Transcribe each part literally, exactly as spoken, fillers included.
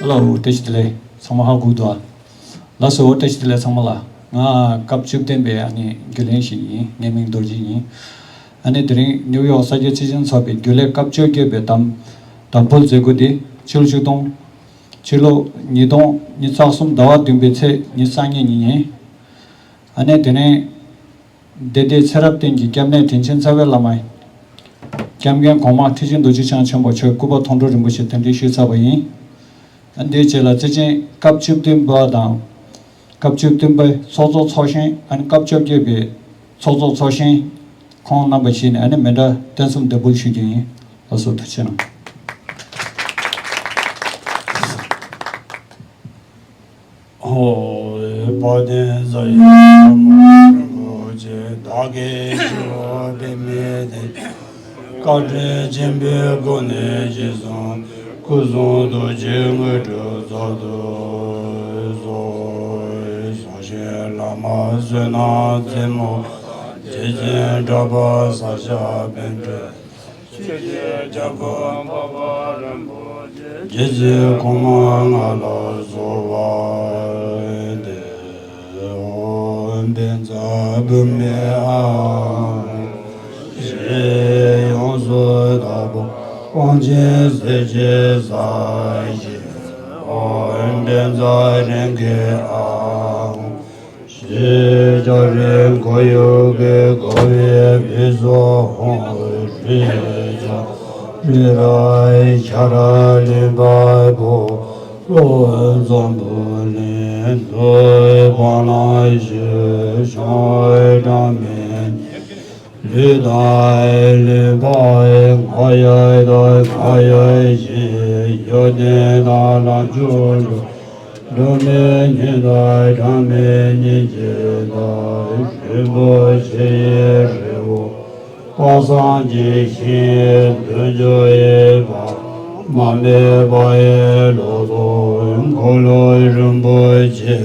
ལགས་སོ། བཀྲ་ཤིས་བདེ་ལེགས། ཚང་མ་ཧ་གོ་འདུག་ཨ། ལགས་སོ། བཀྲ་ཤིས་བདེ་ལེགས་ཚང་མ་ལ། ང་སྐབས་བཅུ་བདུན་པའི་ཨ་ནི་རྒྱུན་ལས་ཤིག་ཡིན། ངའི་མིང་རྡོ་རྗེ་ཡིན། ཨ་ནི་དེ་རིང་ནིའུ་ཡོག་ས་སྐྱ་སྤྱི་བྱིངས་ཚོགས་པའི་རྒྱུན་ལས་སྐབས་བཅོ་བརྒྱད་པའི་གདམ་གདམ་ཕུལ་མཛད་སྒོ་འདི་ཕྱི་ལོ་ཆིག་སྟོང་ཕྱི་ལོ་ཉིས་སྟོང་ཉི་ཤུ་རྩ་གསུམ་ཟླ་བ་བདུན་པའི་ཚེས་ཉི་ཤུ་རྩ་གཉིས་ཉིན་ཡིན། ཨ་ནི་དེ་རིང་སྡེ་སྡེ་ཚེ་རབས་བསྟན་གྱི་སྐྱབས་གནས་དྲིན་ཆེན་རྩ་བའི་བླ་མ་སྐྱབས་མགོན་གོང་མ་ཁྲི་ཆེན་རྡོ་རྗེ་འཆང་ཆེན་པོ་མཆོག་སྐུ་པར་མཐོང་གྲོལ་རིན་པོ་ཆེ་གདན་འདྲེན་ཞུས་ཚར་བ་ཡིན། ཨ་ནི་དེའི་རྗེས་ལ་བརྩེ་ཆེན་སྐབས་བཅུ་བདུན་པ་དང་། སྐབས་བཅུ་བདུན་པའི་ཚོགས་གཙོ་ཚོགས་གཞོན། ཨ་ནི་སྐབས་བཅོ་བརྒྱད་པའི་ཚོགས་གཙོ་ཚོགས་གཞོན། ཁོང་རྣམ་པ་བཞི་ནས་ཨ་ནི་མི་འདྲ་རྟེན་གསུམ་འདེགས་འབུལ་ཞུ་རྒྱུ་ཡིན། ལགས་སོ། ཐུགས་རྗེ་གནང་། ཨོ། དཔལ་ལྡན་རྩ་བའི་བླ་མ་རིན་པོ་ཆེ། བདག་གིས་ཞུ་བ་དཔེ་མེད་དེ། བཀའ་དྲིན་ཆེན་པོའི་སྒོ་ནས་རྗེས་སུ་སྐུ་གསུང་ཐུགས་ཀྱི་དངོས་གྲུབ་རྫོགས་སུ་གསོལ། གསུང་གཞན་བླ་མ་བསོད་ནམས་རྩེ་མོ། རྗེ་བཙུན་གྲགས་པ་ས་སྐྱ་པཎ་གྲུབ། ཆོས་ཀྱི་རྒྱལ་པོ་འཕགས་པ་རིན་པོ་ཆེ། རྗེ་བཙུན་གོང་མ་ལྔ་ལ་གསོལ་བ་འདེབས། ཨོཾ་བཛྲ་བྷཱུ་མི་ཨཱཿཧཱུྃ། ཡོངས་སུ་དག་པ་དབང་ཆེན་ཟིལ་གྱིས་ཟ་ཞིང་། ཨོཾ་བཛྲ་རིང་གི་ཨཱཿཧཱུྃ། ཞེས་རྒྱ་རིང་ཁོར་ཡུག་གི་དགའ་བའི་ཕུན་ཚོགས་ཧཱུྃ། རི་རྒྱ་རི་རབ་ཤར་ལུང་པ་བོ། ལྷོ་འཛམ་བུ་གླིང་དུ་བ་ལང་ཞུ། བྱང་འབྲང་མི་ལུས་དང་ལུས་པའི་ང་རྒྱལ་དང་ང་རྒྱལ་གྱི་ཡོན་ཏན་དང་ལམ་མཆོག་འགྲོ། འགྲོ་མི་ཉིད་དང་འབྲལ་མི་ཉིད་ཀྱི་བདག། རིན་པོ་ཆེ་ཡི་རི་བོ། དཔག་བསམ་གྱི་ཤིང་འདུ་འཇོ་ཡི་བ། མ་སྨད་པ་ཡི་ལོ་ཏོག་འཁོར་ལོ་རིན་པོ་ཆེ།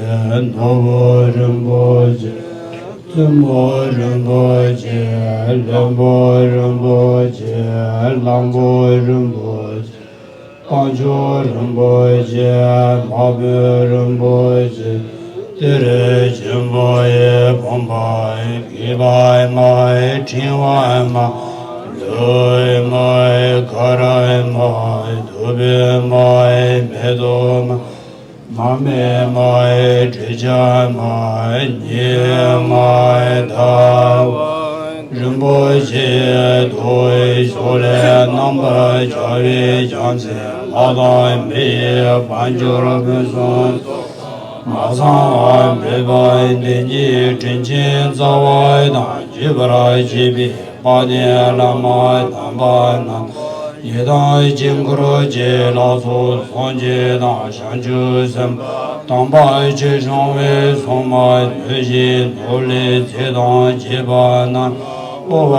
ནོར་བུ་རིན་པོ་ཆེ། བཙུན་མོ་རིན་པོ་ཆེ། བློན་པོ་རིན་པོ་ཆེ། གླང་པོ་རིན་པོ་ཆེ། རྟ་མཆོག་རིན་པོ་ཆེ། འཕགས་བོད་རིན་པོ་ཆེ། གཏེར་ཆེན་པོ་ཡི་བུམ་པ། སྐྱེས་པའི་མ་ཡི་ཕྲེང་བའི་མ། ལུས་མ་ཡི་དཀར་མ། གདུག་པའི་མ་ཡི་མེ་ཏོག་མ། མ་སྨད་མ་ཡི་དྲི་ཆབ་མ། ཉི་མ་ཡི་ཟླ་བ། རིན་པོ་ཆེ་ཡི་རྡོ་ཡི་ཕྱོགས་ལས་རྣམ་པར་རྒྱལ་བའི་རྒྱལ་མཚན། ལྷ་དང་མི་ཡི་དཔལ་འབྱོར་ཕུན་སུམ་ཚོགས། མ་ཚང་བ་མེད་པ་འདི་ཉིད་དྲིན་ཆེན་རྩ་བ་དང་བརྒྱུད་པར་བཅས་པའི་དཔལ་ལྡན་བླ་མ་དམ་པ་རྣམས། ཡི་དམ་དཀྱིལ་འཁོར་གྱི་ལྷ་ཚོགས་སངས་རྒྱས་དང་བྱང་ཆུབ་སེམས་དཔའ་དམ་པ་ཆོས་སྐྱོང་བའི་སྲུང་མ་གནོད་སྦྱིན་ནོར་ལྷའི་ཚེ་དང་བཅས་པ་རྣམས། དབུལ་བ་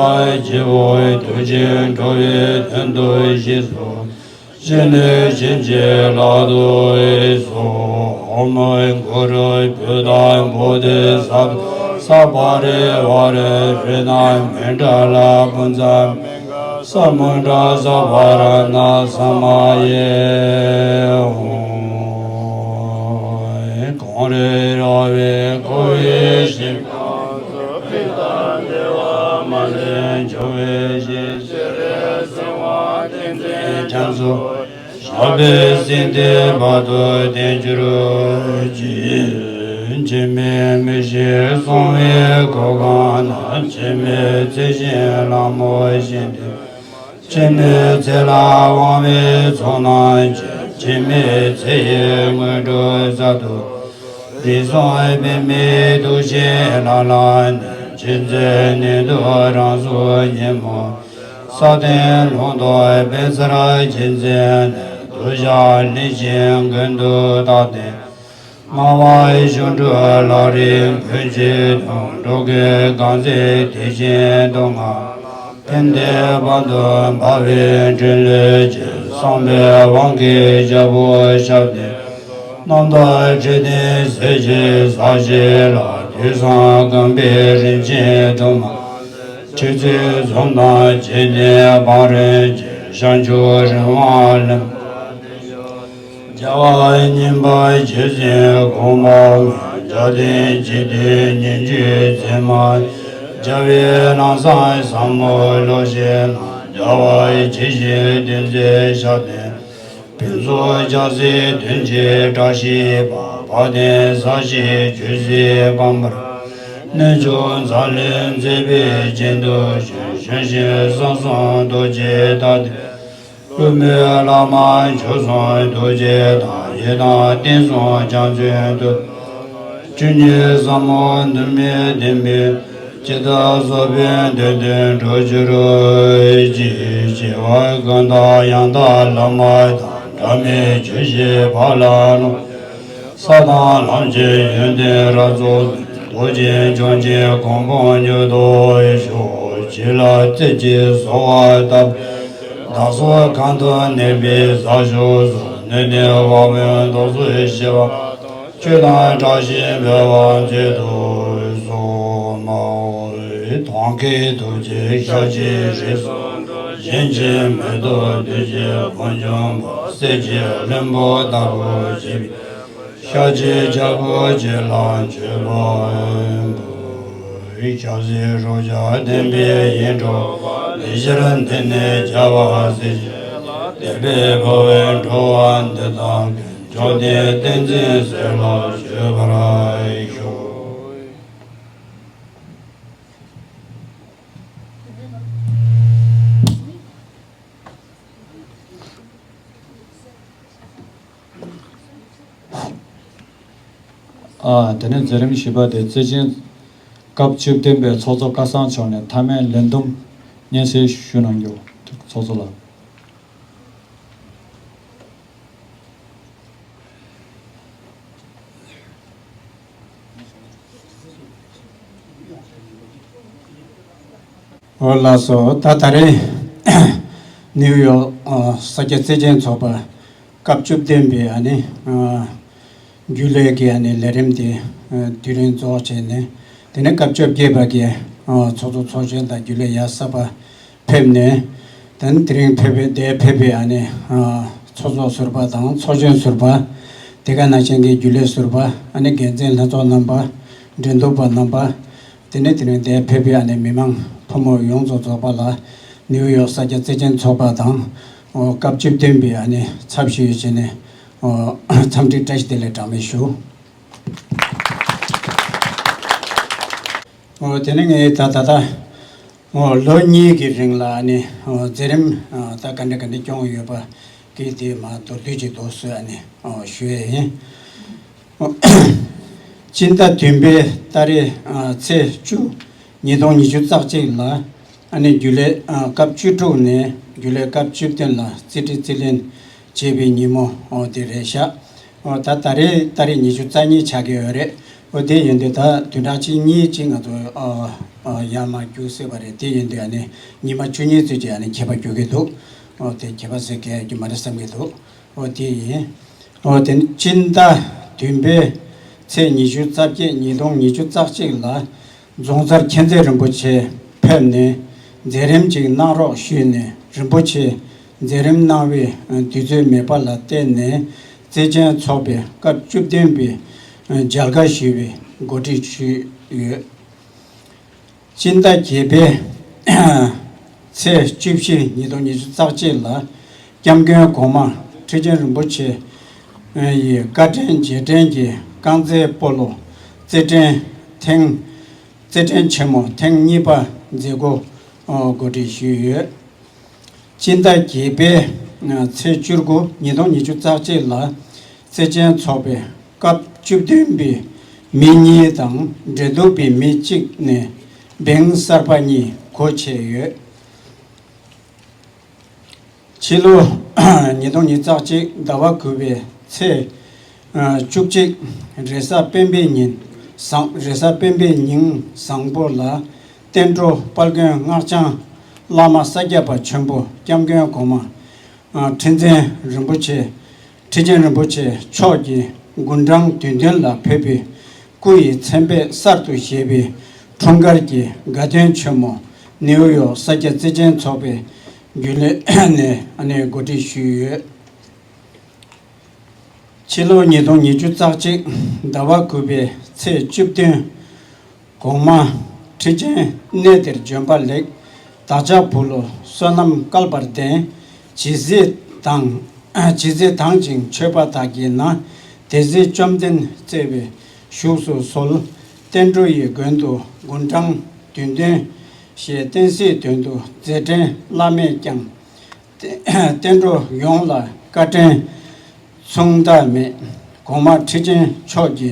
སྐྱེ་བོ་ཐུགས་རྗེས་འགྲོ་བའི་དོན་དུ་གཤེགས་སུ། སྤྱན་ནས་བྱིན་གྱིས་བརླབ་ཏུ་གསོལ། ཨོཾ་གུ་རུ་བོ་དྷ་བོ་དྷི་སཏྭ་ས་པ་རི་ཝཱ་རེ་རཏྣ་མཎྜ་ལ་པུཉྩ་མུག་ག་ས་མུ་ཌ་ས་བ་ར་ཎ་ས་མ་ཡེ་ཧཱུྃ། གངས་རི་ར་བས་བསྐོར་བའི་ཞིང་ཁམས་སུ། ཕུད་དང་བདེ་བ་མ་ལུས་འབྱུང་བའི་ཞིང་། སྤྱན་རས་གཟིགས་དབང་ཏིང་འཛིན་རྒྱ་མཚོ། ཞབས་པད་སྲིད་མཐའི་བར་དུ་བརྟན་གྱུར་ཅིག། འཆི་མེད་མི་ཤིགས་གསང་བའི་གོ་འཕང་ན། འཆི་མེད་བརྩེ་ཆེན་ལྷ་མོ་ཞིང་དུ། འཆི་མེད་ཚེ་ལ་དབང་བའི་ཚོགས་རྣམས་ཀྱིས། འཆི་མེད་ཚེ་ཡི་དངོས་གྲུབ་གསར་དུ། དུས་གསུམ་པདྨའི་ཐུགས་རྗེའི་ལྷ་ལ་གནས། འཆི་ཚེ་ནད་དུག་རང་སོར་ཉོན་མོངས། ས་སྟེང་ལྷུང་དང་བན་སར་འཆི་འཛིན་ནད། དུག་ཞགས་གླིང་བཞིན་མགོན་དུ་བཏགས་ཏེ། སྨྲ་བ་ཆོ་འཕྲུལ་ལག་རིགས་མགོན་གྱི་དོན། འགྲོ་ཀུན་གང་མཛད་དེ་བཞིན་དུ། སྔགས་ལམ་ཕན་བདེའི་དཔལ་དུ་འབར་བའི་འཕྲིན་ལས་ཀྱིས། བསམ་པའི་དབང་གིས་རྒྱལ་པོ་ཞབས་བརྟན། རྣམ་དག་ཁྲི་སྟེང་གསེར་གྱི་ས་གཞི་ལ། དུས་གསུམ་ཀུན་པའི་རིན་ཆེན་དུ་མ། ཁྲི་བརྩེགས་འཛུམ་དང་བཅས་ཏེ་བང་རིམ་གྱིས། བྱང་ཆུབ་རི་དབང་ལམ། བྱ་བ་ཉན་པ་ཇི་བཞིན་གོང་མ་ངས། བྱ་དེ་ཇི་སྟེ་ཉན་ཇི་བཞིན་མ། བྱ་བའི་ལམ་སང་ཟབ་མོ་བློ་ཞན་རྣམས། བྱ་བ་ཇི་བཞིན་བསྟན་ཚེ་ཤ་དེ། ཕུན་ཚོགས་རྒྱལ་སྲས་དོན་ཆེན་བཀྲ་ཤིས་པ། བ་དན་ཟ་ཞིང་ཇི་བཞིན་ཕམ་པར། རྣལ་འབྱོར་མཛངས་བླུན་མཛེས་པའི་སྤྱན་དུ་ཞོན། ཞོན་ཞིང་གསང་གསུམ་རྡོ་རྗེའི་ཐ་དད། དབུ་མའི་བླ་མ་མཆོག་གསུམ་ཐུགས་རྗེ་དང་། ཡི་དམ་བསྟན་སྲུང་རྒྱ་མཚོའི་མཐུ། ཆོས་ཉིད་ཟབ་མོ་འདུན་མའི་བདེན་པས། ཇི་ལྟར་གསོལ་བའི་འདེབས་དོན་འགྲུབ་གྱུར་ཅིག་བྱེ་བ་ཀུན་བརྟགས་ཡང་དག་བླ་མ་དང་། འབྲལ་མེད་ཆོས་བཞིའི་ཕ་ལ་ལོ། ས་དང་ལམ་གྱི་ཡོན་ཏན་རབ་རྫོགས། རྡོ་རྗེ་འཆང་ཆེན་གོ་འཕང་མྱུར་ཐོབ་ཤོག་བྱིན་རླབས་རྩེ་གཅིག་གསོལ་བ་བཏབ། བདག་སོགས་གང་དུ་གནས་པའི་ས་ཕྱོགས་སུ། ནུས་ལྡན་དབང་པོའི་སྟོབས་སུ་ཤེས་པ། ཆོས་དང་བཀྲ་ཤིས་འཕེལ་བར་མཛད་དུ་གསོལ། མ་འོངས་དོན་བཀའི་ཐུགས་རྗེས་ཤཱཀྱའི་རིགས་སུ། གཞན་གྱིས་མི་ཐུབ་བདུད་ཀྱི་དཔུང་འཇོམས་པ། གསེར་གྱི་ལྷུན་པོ་ལྟ་བུར་བརྗིད་པའི། ཤཱཀྱའི་རྒྱལ་པོ་ཁྱེད་ལ་མཆོད་པ་འབུལ། ཞབས་ཟས་རོ་བརྒྱ་ལྡན་པའི་ཡིད་འཕྲོག་པ། ལེགས་སྦྱར་འདི་ནི་རྒྱལ་བ་སྲས་ཀྱི་བསྟན་པའི་འཕོ་བའི་འགྲོ་བ་འདི་དག་གི། མཆོག་ལྡན་བསྟན་འཛིན་སྲས་ལ་བྱོན་པར་ཤོག་ཨ། དེ་ནས་མཛད་རིམ་བཞི་པ་དེ་བརྩེ་ཆེན་སྐབས་བཅུ་བདུན་པའི་ཚོགས་གཙོ་སྐལ་བཟང་མཆོག་ནས་མཐའ་མའི་ལན་འདུམ་སྙན་སེང་ཞུ་གནང་རྒྱུ། ཚོགས་གཙོ་ལགས། འོ་ལགས་སོ། ད་ད་རེས་ནིའུ་ཡོག་ས་སྐྱ་བརྩེ་ཆེན་ཚོགས་པ་སྐབས་བཅུ་བདུན་པའི་ཨ་ནི་རྒྱུན་ལས་ཀྱི་ཨ་ནི་ལས་རིམ་དེ་དུས་རིང་རྫོགས་བྱས་ནས། དེ་ནས་སྐབས་བཅོ་བརྒྱད་པ་གི་ཚོགས་གཙོ་ཚོགས་གཞོན་དང་རྒྱུན་ལས་ཡ་གསར་པ་ཕེབས་ནས། དེ་ནས་དེ་རིང་ཕེབས་པའི་འདིར་ཕེབས་པའི་ཨ་ནི་ཚོགས་གཙོ་ཟུར་པ་དང་ཚོགས་གཞོན་ཟུར་པ། དེ་ག་ནང་བཞིན་གྱི་རྒྱུན་ལས་ཟུར་པ། ཨ་ནི་འགན་འཛིན་ལྷན་ཚོགས་རྣམ་པ། འབྲེལ་གཏུག་པ་རྣམ་པ། དེ་ནས་དེ་རིང་འདིར་ཕེབས་པའི་ཨ་ནི་མི་མང་ཕོ་མོ་ཡོངས་རྫོགས་རྫོགས་པ་ལ་ནིའུ་ཡོག་ས་སྐྱ་བརྩེ་ཆེན་ཚོགས་པ་དང་། ཨོ། སྐབས་བཅུ་བདུན་པའི་ཨ་ནི་ཚབ་ཞུས་བྱས་ནས། ཨོ། འཚམས་འདྲི་བཀྲ་ཤིས་བདེ་ལེགས་གྲངས་མེད་ཞུ། ཨོ། དེ་ནས་ངས་ད་ད་ལྟ། ཨོ། ལོ་གཉིས་ཀྱི་རིང་ལ་ཨ་ནི། ཨོ། མཛད་རིམ་ཨ་ད་ག་འདྲ་ག་འདྲ་སྐྱོང་ཡོད་པ་གི་དེ་མར་མདོར་བསྡུས་ཅིག་འདུག་སེ་ཨ་ནི། ཨོ། ཞུ་ཡས་ཡིན། སྤྱི་ཟླ་བདུན་པའི་ཏ་རིག་ཨ་ཚེས་བཅུ། ཉིས་སྟོང་ཉི་ཤུ་རྩ་གཅིག་ལ་ཨ་ནི་རྒྱུན་ལས་ཨ་སྐབས་བཅུ་དྲུག་ནས་རྒྱུན་ལས་སྐབས་བཅུ་བདུན་ལ་རྩིས་ཁྲ་རྩིས་ལེན་བྱས་པའི་ཉིན་མོ། ཨོ། དེ་རེད་ཤག་ཨོ། ད་ད་རེས་ཏ་རིག་ཉི་ཤུ་རྩ་གཉིས་ཆགས་ཀྱི་ཡོད་རེད། ཨོ། དེ་ཡིན་དུས་ད་བདུན་ཕྲག་གཅིག་གཉིས་ཅིག་ང་ཚོ་ཨ་ཨ་ཡར་མར་རྒྱུགས་སྲིད་པ་རེད། དེ་ཡིན་དུས་ཨ་ནི་ཉི་མ་བཅུ་གཉིས་ཙམ་ཅིག་ཨ་ནི་ཁྱད་པར་འགྱུར་གྱི་འདུག་ཨོ། དེ་ཁྱད་པར་ཟེར་གྱི་ཡོད་རྒྱུ་མ་རེད་བསམ་གྱི་འདུག་ཨོ། དེ་ཡིན། ཨོ། དེ་ནི་སྤྱི་ཟླ་བདུན་པའི་ཚེས་ཉི་ཤུ་རྩ་བརྒྱད། ཉིས་སྟོང་ཉི་ཤུ་རྩ་གཅིག་ལ་རྫོང་སར་མཁྱེན་བརྩེ་རིན་པོ་ཆེ་ཕེབས་ནས་མཛད་རིམ་ཅིག་གནང་རོགས་ཞུས་ནས། རིན་པོ་ཆེ་མཛད་རིམ་གནང་བའི་དུས་ཚོད་མེད་པ་ལ་བརྟེན་ནས། བརྩེ་ཆེན་ཚོགས་པའི་སྐབས་བཅུ་བདུན་པའི་མཇལ་ཁ་ཞུ་བའི་གོ་སྒྲིག་ཞུས་ཡོད། སྤྱི་ཟླ་བརྒྱད་པའི་ཚེས་བཅུ་བཞི། ཉིས་སྟོང་ཉི་ཤུ་རྩ་གཅིག་ལ་སྐྱབས་མགོན་གོང་མ་ཁྲི་ཆེན་རིན་པོ་ཆེ་ཡི་བཀའ་དྲིན་རྗེས་དྲན་གྱི་རྐང་རྩེད་སྤོ་ལོ་རྩེད་འགྲན་ཐེངས། རྩེད་འགྲན་ཆེན་མོ་ཐེངས་གཉིས་པ་མཛད་སྒོ་གོ་སྒྲིག་ཞུས་ཡོད། སྤྱི་ཟླ་བརྒྱད་པའི་ཚེས་བཅུ་དགུ། ཉིས་སྟོང་ཉི་ཤུ་རྩ་གཅིག་ལ་བརྩེ་ཆེན་ཚོགས་པའི་སྐབས་བཅུ་བདུན་པའི་མི་གཉིས་དང་འབྲེལ་གཏུག་པའི་མི་གཅིག་ནས་བེང་གསར་པ་གཉིས་སྒོ་ཕྱེ་ཡོད། ཕྱི་ལོ་ཉིས་སྟོང་ཉི་ཤུ་རྩ་གཅིག་ཟླ་བ་དགུ་པའི་ཚེས་བཅུ་གཅིག། རེས་གཟའ་སྤེན་པའི་ཉིན་བཟང་། རེས་གཟའ་སྤེན་པའི་ཉིན་བཟང་པོ་ལ་བསྟན་འགྲོ་དཔལ་མགོན་སྔགས་འཆང་བླ་མ་ས་སྐྱ་པ་ཆེན་པོ་སྐྱབས་མགོན་གོང་མ་ཁྲི་འཛིན་རིན་པོ་ཆེ། ཁྲི་ཆེན་རིན་པོ་ཆེ་མཆོག་གིས་དགུང་གྲངས་བདུན་བདུན་ལ་ཕེབས་པའི་སྐུ་ཡི་མཚན་དཔེ་གསར་དུ་བཞད་པའི་འཁྲུངས་སྐར་གྱི་དགའ་སྟོན་ཆེན་མོ་ནིའུ་ཡོག་ས་སྐྱ་བརྩེ་ཆེན་ཚོགས་པའི་རྒྱུན་ལས་ནས་ཨ་ནི་གོ་སྒྲིག་ཞུས་ཡོད། ཕྱི་ལོ་ཉིས་སྟོང་ཉི་ཤུ་རྩ་གཅིག་ཟླ་བ་དགུ་པའི་ཚེས་བཅུ་བདུན། གོང་མ་ཁྲི་ཆེན་གནས་འདིར་བྱོན་པ་ལེགས། བདག་ཅག་བུ་ལོ་བསོད་ནམས་བསྐལ་པར་ལྡན། ཇི་སྲིད་དང་། ཇི་སྲིད་དང་ཅིང་མཆོད་པ་དག་གི་ན། དེ་སྲིད་བཅོམ་ལྡན་བརྩེ་བའི་བཞུགས་སུ་གསོལ། བསྟན་འགྲོ་ཡི་མགོན་དུ་དགུང་གྲངས་བདུན་ལྡན། ཞེས་བསྟན་སྲིད་དོན་དུ་མཛད་འཕྲིན་བླ་མེད་བསྐྱངས། བསྟན་འགྲོ་ཡོངས་ལ་བཀའ་དྲིན་མཚུངས་ཟླ་མེད། གོང་མ་ཁྲི་ཆེན་མཆོག་གི་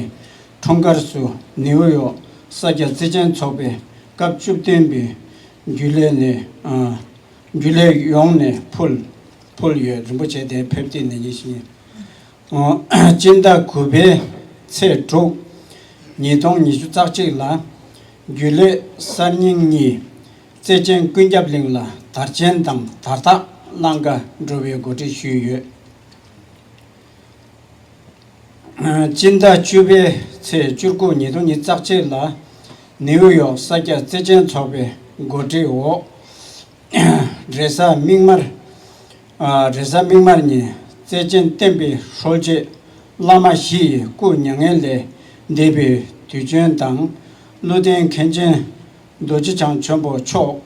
འཁྲུངས་སྐར་སུ་ནིའུ་ཡོག་ས་སྐྱ་བརྩེ་ཆེན་ཚོགས་པའི་སྐབས་བཅུ་བདུན་པའི་རྒྱུན་ལས་ནས། ཨ། རྒྱུན་ལས་ཡོངས་ནས་ཕུལ། ཕུལ་ཡོད། རིན་པོ་ཆེ་དེ་ཕེབས་ཏེ་ནས་ཉིན་ཤིང་། ཨོ། སྤྱི་ཟླ་དགུ་པའི་ཚེས་དྲུག་ཉིས་སྟོང་ཉི་ཤུ་རྩ་གཅིག་ལ་རྒྱུན་ལས་གསར་རྙིང་གཉིས་བརྩེ་ཆེན་ཀུན་ཁྱབ་གླིང་ལ་དར་ཆེན་དང་དར་རྟགས་བླངས་ཀ་འགྲོ་བའི་གོ་སྒྲིག་ཞུས་ཡོད། སྤྱི་ཟླ་བཅུ་པའི་ཚེས་བཅུ་དགུ་ཉིས་སྟོང་ཉི་ཤུ་རྩ་གཅིག་ལ་ནིའུ་ཡོག་ས་སྐྱ་བརྩེ་ཆེན་ཚོགས་པའི་གོ་སྒྲིག་འོག་རེས་གཟའ་མིག་དམར། ཨ། རེས་གཟའ་མིག་དམར་ཉིན་བརྩེ་ཆེན་བསྟན་པའི་སྲོལ་འབྱེད་བླ་མ་བཞི་ཡི་སྐུ་མྱ་ངན་ལས་འདས་པའི་དུས་ཆེན་དང་། བློ་ལྡན་མཁན་ཆེན་རྡོ་རྗེ་འཆང་ཆེན་པོ་མཆོག་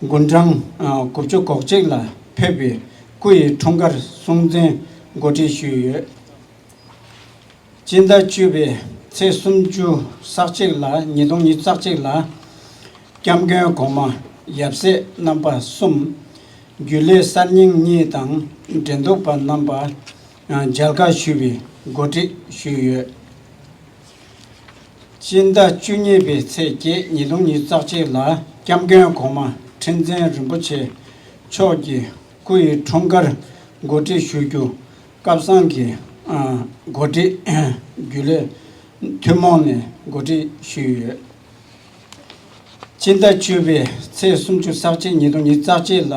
དགུང་གྲངས། ཨ། དགུ་བཅུ་གོ་གཅིག་ལ་ཕེབས་པའི་སྐུ་ཡི་འཁྲུངས་སྐར་སྲུང་བརྩི་གོ་སྒྲིག་ཞུས་ཡོད། སྤྱི་ཟླ་བཅུ་པའི་ཚེས་སུམ་ཅུ་རྩ་གཅིག་ལ། ཉིས་སྟོང་ཉི་ཤུ་རྩ་གཅིག་ལ་སྐྱབས་མགོན་གོང་མ་ཡབ་སྲས་རྣམ་པ་གསུམ་རྒྱུན་ལས་གསར་རྙིང་གཉིས་དང་འབྲེལ་གཏུག་པ་རྣམ་པ་མཇལ་ཁ་ཞུ་བའི་གོ་སྒྲིག་ཞུས་ཡོད། སྤྱི་ཟླ་བཅུ་གཉིས་པའི་ཚེས་བརྒྱད་ཉིས་སྟོང་ཉི་ཤུ་རྩ་གཅིག་ལ་སྐྱབས་མགོན་གོང་མ་ཁྲི་འཛིན་རིན་པོ་ཆེ་མཆོག་གི་སྐུ་ཡི་འཁྲུངས་སྐར་གོ་སྒྲིག་ཞུ་རྒྱུ་སྐབས་བཟང་གི། ཨ། གོ་སྒྲིག་རྒྱུན་ལས་ཐུན་མོང་ནས་གོ་སྒྲིག་ཞུས་ཡོད། སྤྱི་ཟླ་བཅུ་པའི་ཚེས་སུམ་ཅུ་རྩ་གཅིག་ཉིས་སྟོང་ཉི་ཤུ་རྩ་གཅིག་ལ་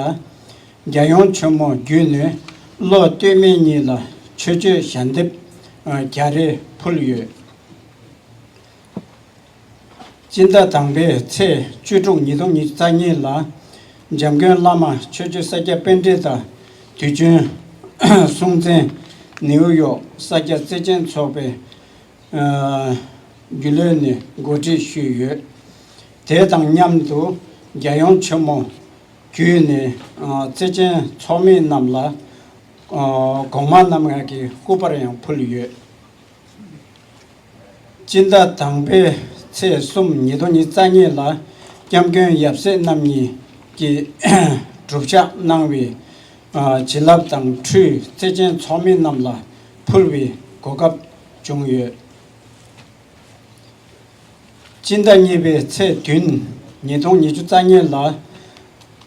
རྒྱལ་ཡུམ་ཆེན་མོ་བརྒྱུད་ནས་བློ་གཏད་མེད་གཉིས་ལ་ཆོས་སྤྱོད་ཞལ་འདེབས་རྒྱ་རེ་ཕུལ་ཡོད། སྤྱི་ཟླ་དང་པོའི་ཚེས་བཅུ་དྲུག་ཉིས་སྟོང་ཉི་ཤུ་རྩ་གཉིས་ལ་འཇམ་མགོན་བླ་མ་ཆོས་རྗེ་ས་སྐྱ་པཎྜི་ཏ་དུས་ཆེན་སྲུང་བརྩི་ནིའུ་ཡོག་ས་སྐྱ་བརྩེ་ཆེན་ཚོགས་པའི། ཨ། རྒྱུན་ལས་ནས་གོ་སྒྲིག་ཞུས་ཡོད། དེ་དང་མཉམ་དུ་རྒྱལ་ཡུམ་ཆེན་མོ་བརྒྱུད་ནས། ཨ། བརྩེ་ཆེན་ཚོགས་མི་རྣམས་ལ། ཨ། གོང་མ་རྣམ་ལྔ་གི་སྐུ་པར་ཡང་ཕུལ་ཡོད། སྤྱི་ཟླ་དང་པོའི་ཚེས་གསུམ་ཉིས་སྟོང་ཉི་ཤུ་རྩ་གཉིས་ལ་སྐྱབས་མགོན་ཡབ་སྲས་རྣམ་གཉིས་ཀྱིས་སྒྲུབ་ཕྱག་གནང་བའི། ཨ། བྱིན་རླབས་དང་འཕྲུལ་བརྩེ་ཆེན་ཚོགས་མི་རྣམས་ལ་ཕུལ་བའི་གོ་སྐབས་བྱུང་ཡོད། སྤྱི་ཟླ་གཉིས་པའི་ཚེས་བདུན་ཉིས་སྟོང་ཉི་ཤུ་རྩ་གཉིས་ལ་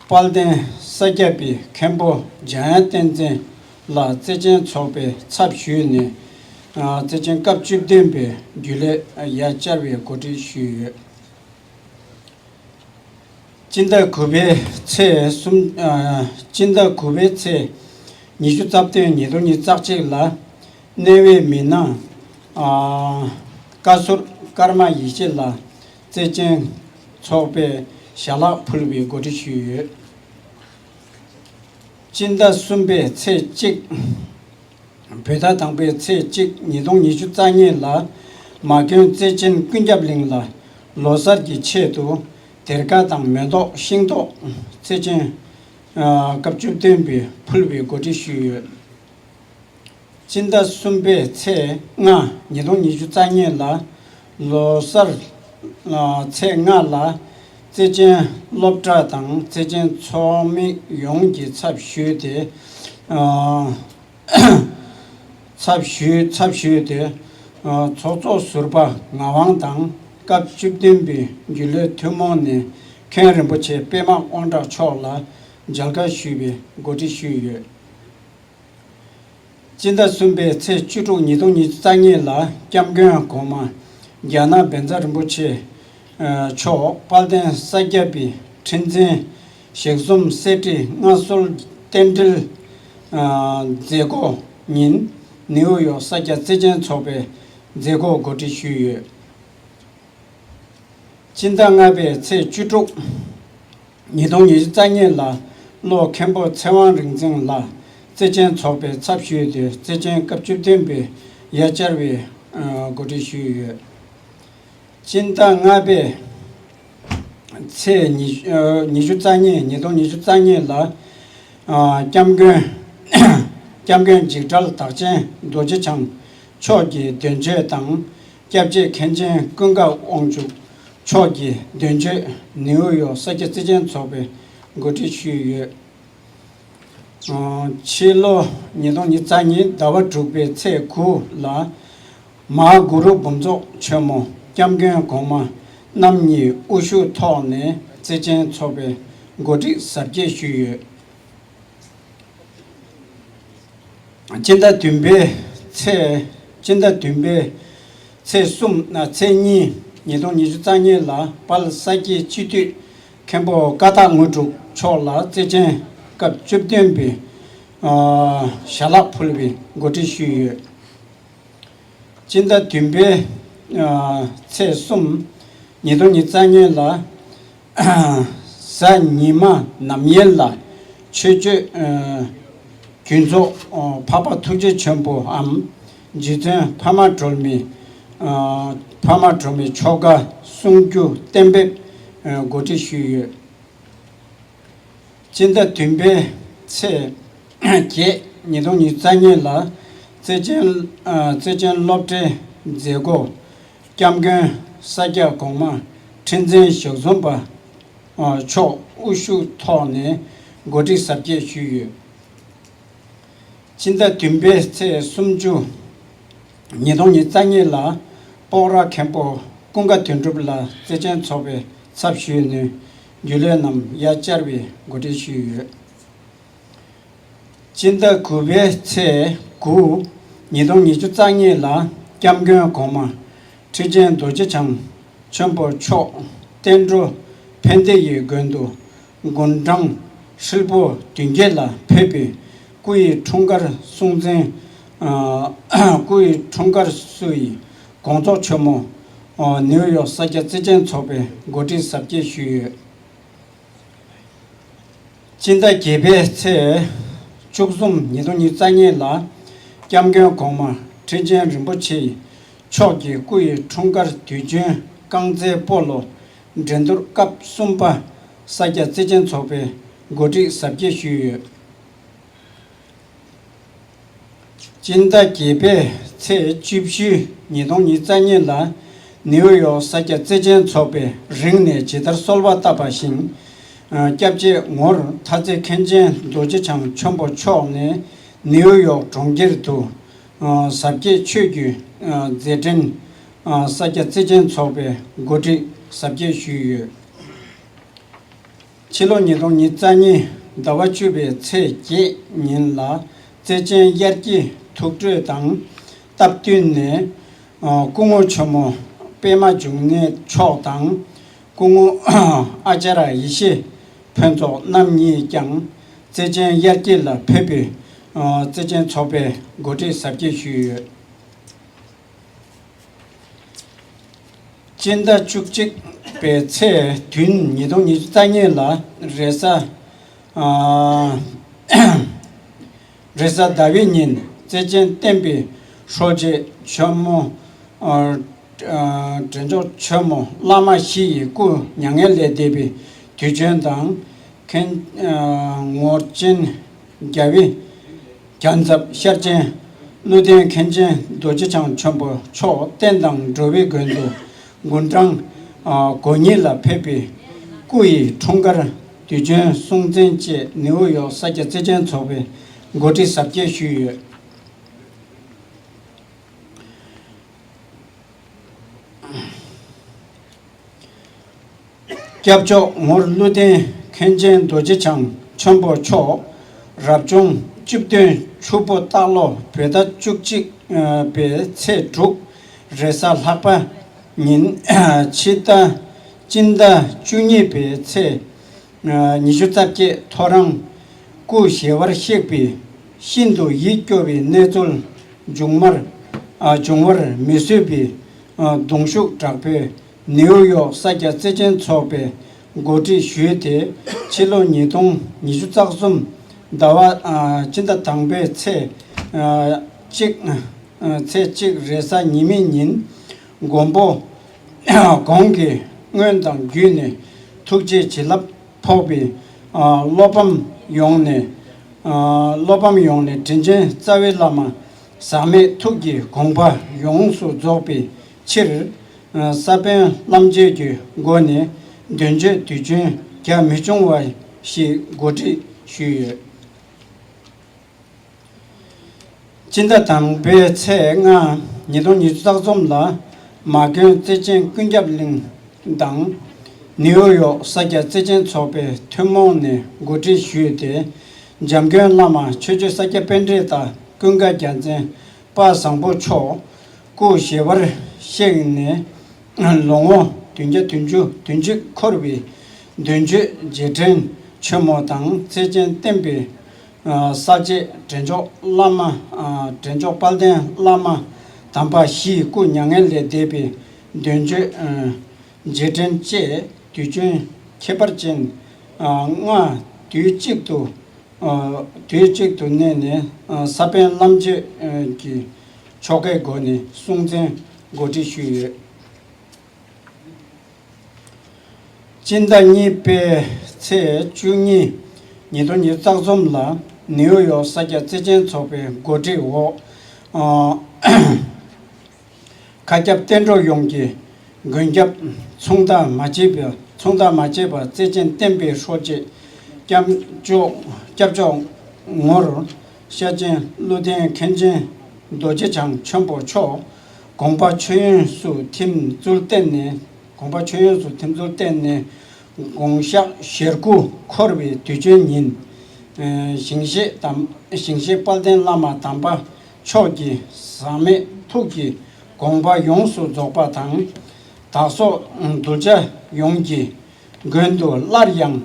དཔལ་ལྡན་ས་སྐྱ་པའི་མཁན་པོ་འཇམ་དབྱངས་བསྟན་འཛིན་ལགས་བརྩེ་ཆེན་ཚོགས་པའི་ཚབ་ཞུས་ནས། ཨ། བརྩེ་ཆེན་སྐབས་བཅུ་བདུན་པའི་རྒྱུན་ལས་ཡར་བཅར་བའི་གོ་སྒྲིག་ཞུས་ཡོད། སྤྱི་ཟླ་དགུ་པའི་ཚེས་གསུམ། ཨ། སྤྱི་ཟླ་དགུ་པའི་ཚེས་ཉི་ཤུ་རྩ་བདུན་ཉིས་སྟོང་ཉི་ཤུ་རྩ་གཅིག་ལ་གནས་བབས་མི་སྣ། ཨ། བཀའ་ཟུར་ཀརྨ་ཡེ་ཤེས་ལགས་བརྩེ་ཆེན་ཚོགས་པའི་ཞལ་ལག་ཕུལ་བའི་གོ་སྒྲིག་ཞུས་ཡོད། སྤྱི་ཟླ་གསུམ་པའི་ཚེས་གཅིག་བོད་ཟླ་དང་པོའི་ཚེས་གཅིག་ཉིས་སྟོང་ཉི་ཤུ་རྩ་གཉིས་ལ་མ་དགོན་བརྩེ་ཆེན་ཀུན་ཁྱབ་གླིང་ལ་ལོ་གསར་གྱི་ཆེད་དུ་སྡེར་ཁ་དང་མེ་ཏོག་ཤིང་ཏོག་བརྩེ་ཆེན། ཨ། སྐབས་བཅུ་བདུན་པའི་ཕུལ་བའི་གོ་སྒྲིག་ཞུས་ཡོད། སྤྱི་ཟླ་གསུམ་པའི་ཚེས་ལྔ་ཉིས་སྟོང་ཉི་ཤུ་རྩ་གཉིས་ལ་ལོ་གསར། ཨ། ཚེས་ལྔ་ལ་བརྩེ་ཆེན་སློབ་གྲྭ་དང་བརྩེ་ཆེན་ཚོགས་མི་ཡོངས་ཀྱི་ཚབ་ཞུས་ཏེ། ཨ། ཚབ་ཞུས། ཚབ་ཞུས་ཏེ། ཨ། ཚོགས་གཙོ་ཟུར་པ་ངག་དབང་དང་སྐབས་བཅུ་བདུན་པའི་རྒྱུན་ལས་ཐུན་མོང་ནས་མཁན་རིན་པོ་ཆེ་པདྨ་དབང་གྲགས་མཆོག་ལ་མཇལ་ཁ་ཞུས་པའི་གོ་སྒྲིག་ཞུས་ཡོད། སྤྱི་ཟླ་གསུམ་པའི་ཚེས་བཅུ་དྲུག་ཉིས་སྟོང་ཉི་ཤུ་རྩ་གཉིས་ལ་སྐྱབས་མགོན་གོང་མ་རྒྱ་ནག་བཛྲ་རིན་པོ་ཆེ་མཆོག་དཔལ་ལྡན་ས་སྐྱ་པའི་ཁྲི་འཛིན་ཞལ་འཛོམས་གསེར་ཁྲི་མངའ་གསོལ་རྟེན་འབྲེལ་མཛད་སྒོ་ཉིན་ནིའུ་ཡོག་ས་སྐྱ་བརྩེ་ཆེན་ཚོགས་པའི་མཛད་སྒོ་གོ་སྒྲིག་ཞུས་ཡོད། སྤྱི་ཟླ་ལྔ་པའི་ཚེས་བཅུ་དྲུག་ཉིས་སྟོང་ཉི་ཤུ་རྩ་གཉིས་ལ་བློ་མཁན་པོ་ཚེ་དབང་རིག་འཛིན་ལགས་བརྩེ་ཆེན་ཚོགས་པའི་ཚབ་ཞུས་ཏེ་བརྩེ་ཆེན་སྐབས་བཅུ་བདུན་པའི་ ཡ་བཅར་བའི་ཨ་གོ་སྒྲིག་ཞུས་ཡོད། སྤྱི་ཟླ་ལྔ་པའི་ཚེས་ཉི་ཨ་ཉི་ཤུ་རྩ་གཉིས། ཉིས་སྟོང་ཉི་ཤུ་རྩ་གཉིས་ལ་ཨ་སྐྱབས་མགོན་སྐྱབས་མགོན་འཇིགས་བྲལ་བདག་ཆེན་རྡོ་རྗེ་འཆང་མཆོག་གི་དོན་གཅོད་དང་། སྐྱབས་རྗེ་མཁན་ཆེན་ཀུན་དགའ་དབང་ཕྱུག་མཆོག་གི་དོན་གཅོད་ནིའུ་ཡོག་ས་སྐྱ་བརྩེ་ཆེན་ཚོགས་པས་གོ་སྒྲིག་ཞུས་ཡོད། ཕྱི་ལོ་ཉིས་སྟོང་ཉི་ཤུ་རྩ་གཉིས་ཟླ་བ་དྲུག་པའི་ཚེས་དགུ་ལ། མ་གུ་རུ་འབུམ་ཚོགས་ཆེན་མོ་སྐྱབས་མགོན་གོང་མ་རྣམ་གཉིས་དབུ་བཞུགས་ཐོག་ནས་བརྩེ་ཆེན་ཚོགས་པས་གོ་སྒྲིག་གཟབ་རྒྱས་ཞུས་ཡོད། སྤྱི་ཟླ་བདུན་པའི་ཚེས། སྤྱི་ཟླ་བདུན་པའི་ཚེས་གསུམ། ཚེས་གཉིས། ཉིས་སྟོང་ཉི་ཤུ་རྩ་གཉིས་ལ་དཔལ་ས་སྐྱའི་སྤྱི་འཐུས་མཁན་པོ་ཀ་དག་དངོས་གྲུབ་མཆོག་ལ་བརྩེ་ཆེན་སྐབས་བཅུ་བདུན་པའི་ཨ་ཞལ་ལག་ཕུལ་བའི་གོ་སྒྲིག་ཞུས་ཡོད། སྤྱི་ཟླ་བདུན་པའི་ཨ་ཚེས་གསུམ། ཉིས་སྟོང་ཉི་ཤུ་རྩ་གཉིས་ལ་གཟའ་ཉི་མ་ནམ་ཡན་ལ་ཆོས་སྤྱོད་ཨ་རྒྱུན་ཚོགས་ཨ་འཕགས་པ་ཐུགས་རྗེ་ཆེན་པོའམ་རྗེ་བཙུན་འཕགས་མ་སྒྲོལ་མའི་ཨ་འཕགས་མ་སྒྲོལ་མའི་ཆོ་ག་གསུང་རྒྱུན་གཏན་འབེབས་ཨ་གོ་སྒྲིག་ཞུས་ཡོད། སྤྱི་ཟླ་བདུན་པའི་ཚེས་བརྒྱད། ཉིས་སྟོང་ཉི་ཤུ་རྩ་གཉིས་ལ་བརྩེ་ཆེན་ཨ་བརྩེ་ཆེན་སློབ་གྲྭའི་མཛད་སྒོ་སྐྱབས་མགོན་ས་སྐྱ་གོང་མ་ཁྲི་འཛིན་ཞག་བཟུང་པ་ཨ་མཆོག་དབུ་བཞུགས་ཐོག་ནས་གོ་སྒྲིག་གཟབ་རྒྱས་ཞུས་ཡོད། སྤྱི་ཟླ་བདུན་པའི་ཚེས་སུམ་ཅུ། ཉིས་སྟོང་ཉི་ཤུ་རྩ་གཉིས་ལ་སྤོག་ར་མཁན་པོ་ཀུན་དགའ་དོན་གྲུབ་ལ་བརྩེ་ཆེན་ཚོགས་པའི་ཚབ་ཞུས་ནས་རྒྱུན་ལས་རྣམས་ཡ་བཅར་བའི་གོ་སྒྲིག་ཞུས་ཡོད། སྤྱི་ཟླ་དགུ་པའི་ཚེས་དགུ། ཉིས་སྟོང་ཉི་ཤུ་རྩ་གཉིས་ལ་སྐྱབས་མགོན་གོང་མ་ཁྲི་ཆེན་རྡོ་རྗེ་འཆང་ཆེན་པོ་མཆོག་བསྟན་འགྲོ་ཕན་བདེ་ཡི་དགོན་དུ་དགུང་གྲངས་ཧྲིལ་པོ་བདུན་བརྒྱད་ལ་ཕེབས་པའི་སྐུ་ཡི་འཁྲུངས་སྐར་སྲུང་བརྩི། ཨ་སྐུ་ཡི་འཁྲུངས་སྐར་བསུ་ཡི་དགོངས་རྫོགས་ཆེན་མོ་ཨ་ནིའུ་ཡོག་ས་སྐྱ་བརྩེ་ཆེན་ཚོགས་པས་གོ་སྒྲིག་གཟབ་རྒྱས་ཞུས་ཡོད། སྤྱི་ཟླ་བརྒྱད་པའི་ཚེས་བཅུ་གསུམ། ཉིས་སྟོང་ཉི་ཤུ་རྩ་གཉིས་ལ་སྐྱབས་མགོན་གོང་མ་ཁྲི་ཆེན་རིན་པོ་ཆེ་མཆོག་གི་སྐུ་ཡི་འཁྲུངས་སྐར་དུས་ཆེན་རྐང་རྩེད་སྤོ་ལོ་འགྲན་བསྡུར་སྐབས་གསུམ་པ་ས་སྐྱ་བརྩེ་ཆེན་ཚོགས་པས་གོ་སྒྲིག་གཟབ་རྒྱས་ཞུས་ཡོད། སྤྱི་ཟླ་བརྒྱད་པའི་ཚེས་བཅུ་བཞི། ཉིས་སྟོང་ཉི་ཤུ་རྩ་གཉིས་ལ་ནིའུ་ཡོག་ས་སྐྱ་བརྩེ་ཆེན་ཚོགས་པས་རིང་ནས་ཇི་ལྟར་གསོལ་བ་བཏབ་པ་བཞིན། ཨ་སྐྱབས་རྗེ་ངོར་ཐར་རྩེ་མཁན་ཆེན་རྡོ་རྗེ་འཆང་ཆེན་པོ་མཆོག་ནས་ནིའུ་ཡོག་གྲོང་ཁྱེར་དུ་ཨ་གཟབ་རྒྱས་ཆོས་ཀྱི་ཨ་མཛད་འཕྲིན་ཨ་ས་སྐྱ་བརྩེ་ཆེན་ཚོགས་པས་གོ་སྒྲིག་གཟབ་རྒྱས་ཞུས་ཡོད། ཕྱི་ལོ་ཉིས་སྟོང་ཉི་ཤུ་རྩ་གཉིས་ཟླ་བ་བཅུ་པའི་ཚེས་བརྒྱད་ཉིན་ལ་བརྩེ་ཆེན་དབྱར་སྐྱིད་ཐུགས་སྤྲོ་དང་སྟབས་བསྟུན་ནས་ཨ་སྐུ་ངོ་ཆེན་མོ་པད་མ་འབྱུང་གནས་མཆོག་དང་སྐུ་ངོ་ཨ་ཙརྱ་ཡེ་ཤེས་ཕུན་ཚོགས་རྣམ་གཉིས་ཀྱང་བརྩེ་ཆེན་དབྱར་སྐྱིད་ལ་ཕེབས་པའི་ཨ་བརྩེ་ཆེན་ཚོགས་པས་གོ་སྒྲིག་གཟབ་རྒྱས་ཞུས་ཡོད། སྤྱི་ཟླ་བཅུ་གཅིག་པའི་ཚེས་བདུན། ཉིས་སྟོང་ཉི་ཤུ་རྩ་གཉིས་ལ་རེས་གཟའ་ཨ་རེས་གཟའ་ཟླ་བའི་ཉིན་བརྩེ་ཆེན་བསྟན་པའི་ཧྲོ་རྗེ་ཆེན་མོ་ཨ་ཨ་འབྲས་ལྗོངས་ཆེན་མོ་བླ་མ་བཞི་ཡི་སྐུ་མྱ་ངན་ལས་འདས་པའི་དུས་ཆེན་དང་། མཁན་ཨ་ངོར་ཆེན་རྒྱལ་བའི་རྒྱལ་ཚབ་ཤར་ཆེན་ཀླུ་ལྡིང་མཁན་ཆེན་རྡོ་རྗེ་འཆང་ཆེན་པོ་མཆོག་བསྟན་དང་འགྲོ་བའི་མགོན་དུ་དགུང་གྲངས་ཨ་གོ་གཉིས་ལ་ཕེབས་པའི་སྐུ་ཡི་འཁྲུངས་སྐར་དུས་ཆེན་སྲུང་བརྩི་བཅས་ནིའུ་ཡོག་ས་སྐྱ་བརྩེ་ཆེན་ཚོགས་པས་གོ་སྒྲིག་གཟབ་རྒྱས་ཞུས་ཡོད། སྐྱབས་མཆོག་ངོར་ཀླུ་ལྡིང་མཁན་ཆེན་རྡོ་རྗེ་འཆང་ཆེན་པོ་མཆོག་རབ་བྱུང་བཅུ་བདུན་ཆུ་སྤོ་སྟག་ལོ་བོད་ཟླ་བཅུ་གཅིག་པའི་ཚེས་དྲུག་རེས་གཟའ་ལྷག་པ་ཉིན་ཕྱི་ཟླ་སྤྱི་ཟླ་བཅུ་གཉིས་པའི་ཚེས་ཉི་ཤུ་རྩ་བརྒྱད་ཐོ་རངས་སྐུ་ཞལ་བར་གཤེགས་པའི་ཤིན་ཏུ་ཡིད་སྐྱོ་བའི་གནས་ཚུལ་འབྱུང་མར་ཨ་འབྱུང་བར་མི་བཟོད་པའི་ཨ་གདུང་ཤུགས་དྲག་པོས་ནིའུ་ཡོག་ས་སྐྱ་བརྩེ་ཆེན་ཚོགས་པས་གོ་སྒྲིག་ཞུས་ཏེ་ཕྱི་ལོ་ཉིས་སྟོང་ཉི་ཤུ་རྩ་གསུམ་ཟླ་བ་ཨ་སྤྱི་ཟླ་དང་པོའི་ཚེས་ཨ་གཅིག་ ཚེས་གཅིག་རེས་གཟའ་ཉི་མའི་ཉིན་མགོན་པོ་གོང་གི་མངོན་དང་བརྒྱུད་ནས་ཐུགས་རྗེའི་བྱིན་རླབས་ཕོག་པའི་ཨ་བློ་ཕམ་ཡོངས་ནས་ཨ་བློ་ཕམ་ཡོངས་ནས་དྲིན་ཅན་རྩ་བའི་བླ་མ་ཟག་མེད་ཐུགས་ཀྱི་དགོངས་པ་ཡོངས་སུ་རྫོགས་པའི་ཕྱིར། ཨ་ས་པཎ་ལམ་རྒྱས་ཀྱི་སྒོ་ནས་འདོན་ཆོས་དུས་ཆེན་རྒྱ་མི་ཆུང་བ་ཞིག་གོ་སྒྲིག་ཞུས་ཡོད། སྤྱི་ཟླ་དང་པའི་ཚེས་ལྔ་ཉིས་སྟོང་ཉི་ཤུ་རྩ་གསུམ་ལ་མ་དགོན་བརྩེ་ཆེན་ཀུན་ཁྱབ་གླིང་དང་ནིའུ་ཡོག་ས་སྐྱ་བརྩེ་ཆེན་ཚོགས་པའི་ཐུན་མོང་ནས་གོ་སྒྲིག་ཞུས་ཏེ། འཇམ་མགོན་བླ་མ་ཆོས་རྗེ་ས་སྐྱ་པཎྜི་ཏ་ཀུན་དགའ་རྒྱལ་མཚན་དཔལ་བཟང་པོ་མཆོག་སྐུ་ཞལ་བར་གཤེགས་ནས་ལོ་ངོ་བདུན་བརྒྱ་བདུན་ཅུ་དོན་གཅིག་འཁོར་བའི་འདོན་ཆོས་རྗེས་དྲན་ཆེན་མོ་དང་བརྩེ་ཆེན་བསྟན་པའི་ས་བཅད་འདྲེན་མཆོག་བླ་མ་འདྲེན་མཆོག་དཔལ་ལྡན་བླ་མ་དམ་པ་བཞིའི་སྐུ་མྱ་ངན་ལས་འདས་པའི་འདོན་ཆོས་རྗེས་དྲན་བཅས་དུས་ཆེན་ཁྱད་པར་ཅན་ལྔ་དུས་གཅིག་ཏུ་དུས་གཅིག་ཏུ་གནས་ནས་ས་པཎ་ལམ་རྒྱས་ཀྱི་ཆོ་གའི་སྒོ་ནས་སྲུང་བརྩི་གོ་སྒྲིག་ཞུས་ཡོད། སྤྱི་ཟླ་གཉིས་པའི་ཚེས་བཅུ་གཉིས་ཉིས་སྟོང་ཉི་ཤུ་རྩ་གསུམ་ལ་ནིའུ་ཡོག་ས་སྐྱ་བརྩེ་ཆེན་ཚོགས་པའི་གོ་སྒྲིག་འོག་ཨ་མཁའ་ཁྱབ་བསྟན་འགྲོ་ཡོངས་ཀྱི་མགོན་སྐྱབས་མཚུངས་ཟླ་མ་མཆིས་པ་མཚུངས་ཟླ་མ་མཆིས་པ་བརྩེ་ཆེན་བསྟན་པའི་ཧྲོ་རྗེ་སྐྱབས་མཆོག་སྐྱབས་མཆོག་ངོར་ཤ་ཆེན་ཀླུ་ལྡིང་མཁན་ཆེན་རྡོ་རྗེ་འཆང་ཆེན་པོ་མཆོག་དགོངས་པ་མཆོད་ཡོན་སུ་ཐིམ་ཚུལ་བསྟན་ནས་དགོངས་པ་མཆོད་ཡོན་སུ་ཐིམ་ཚུལ་བསྟན་ནས་དགོངས་ཞག་ཞེ་དགུ་འཁོར་བའི་དུས་ཆེན་ཉིན། ཞིང་གཤེགས་དམ་ཞིང་གཤེགས་དཔལ་ལྡན་བླ་མ་དམ་པ་མཆོག་གི་ཟག་མེད་ཐུགས་ཀྱི་དགོངས་པ་ཡོངས་སུ་རྫོགས་པ་དང་། བདག་སོགས་གདུལ་བྱ་ཡོངས་ཀྱི་མགོན་དུ་སླར་ཡང་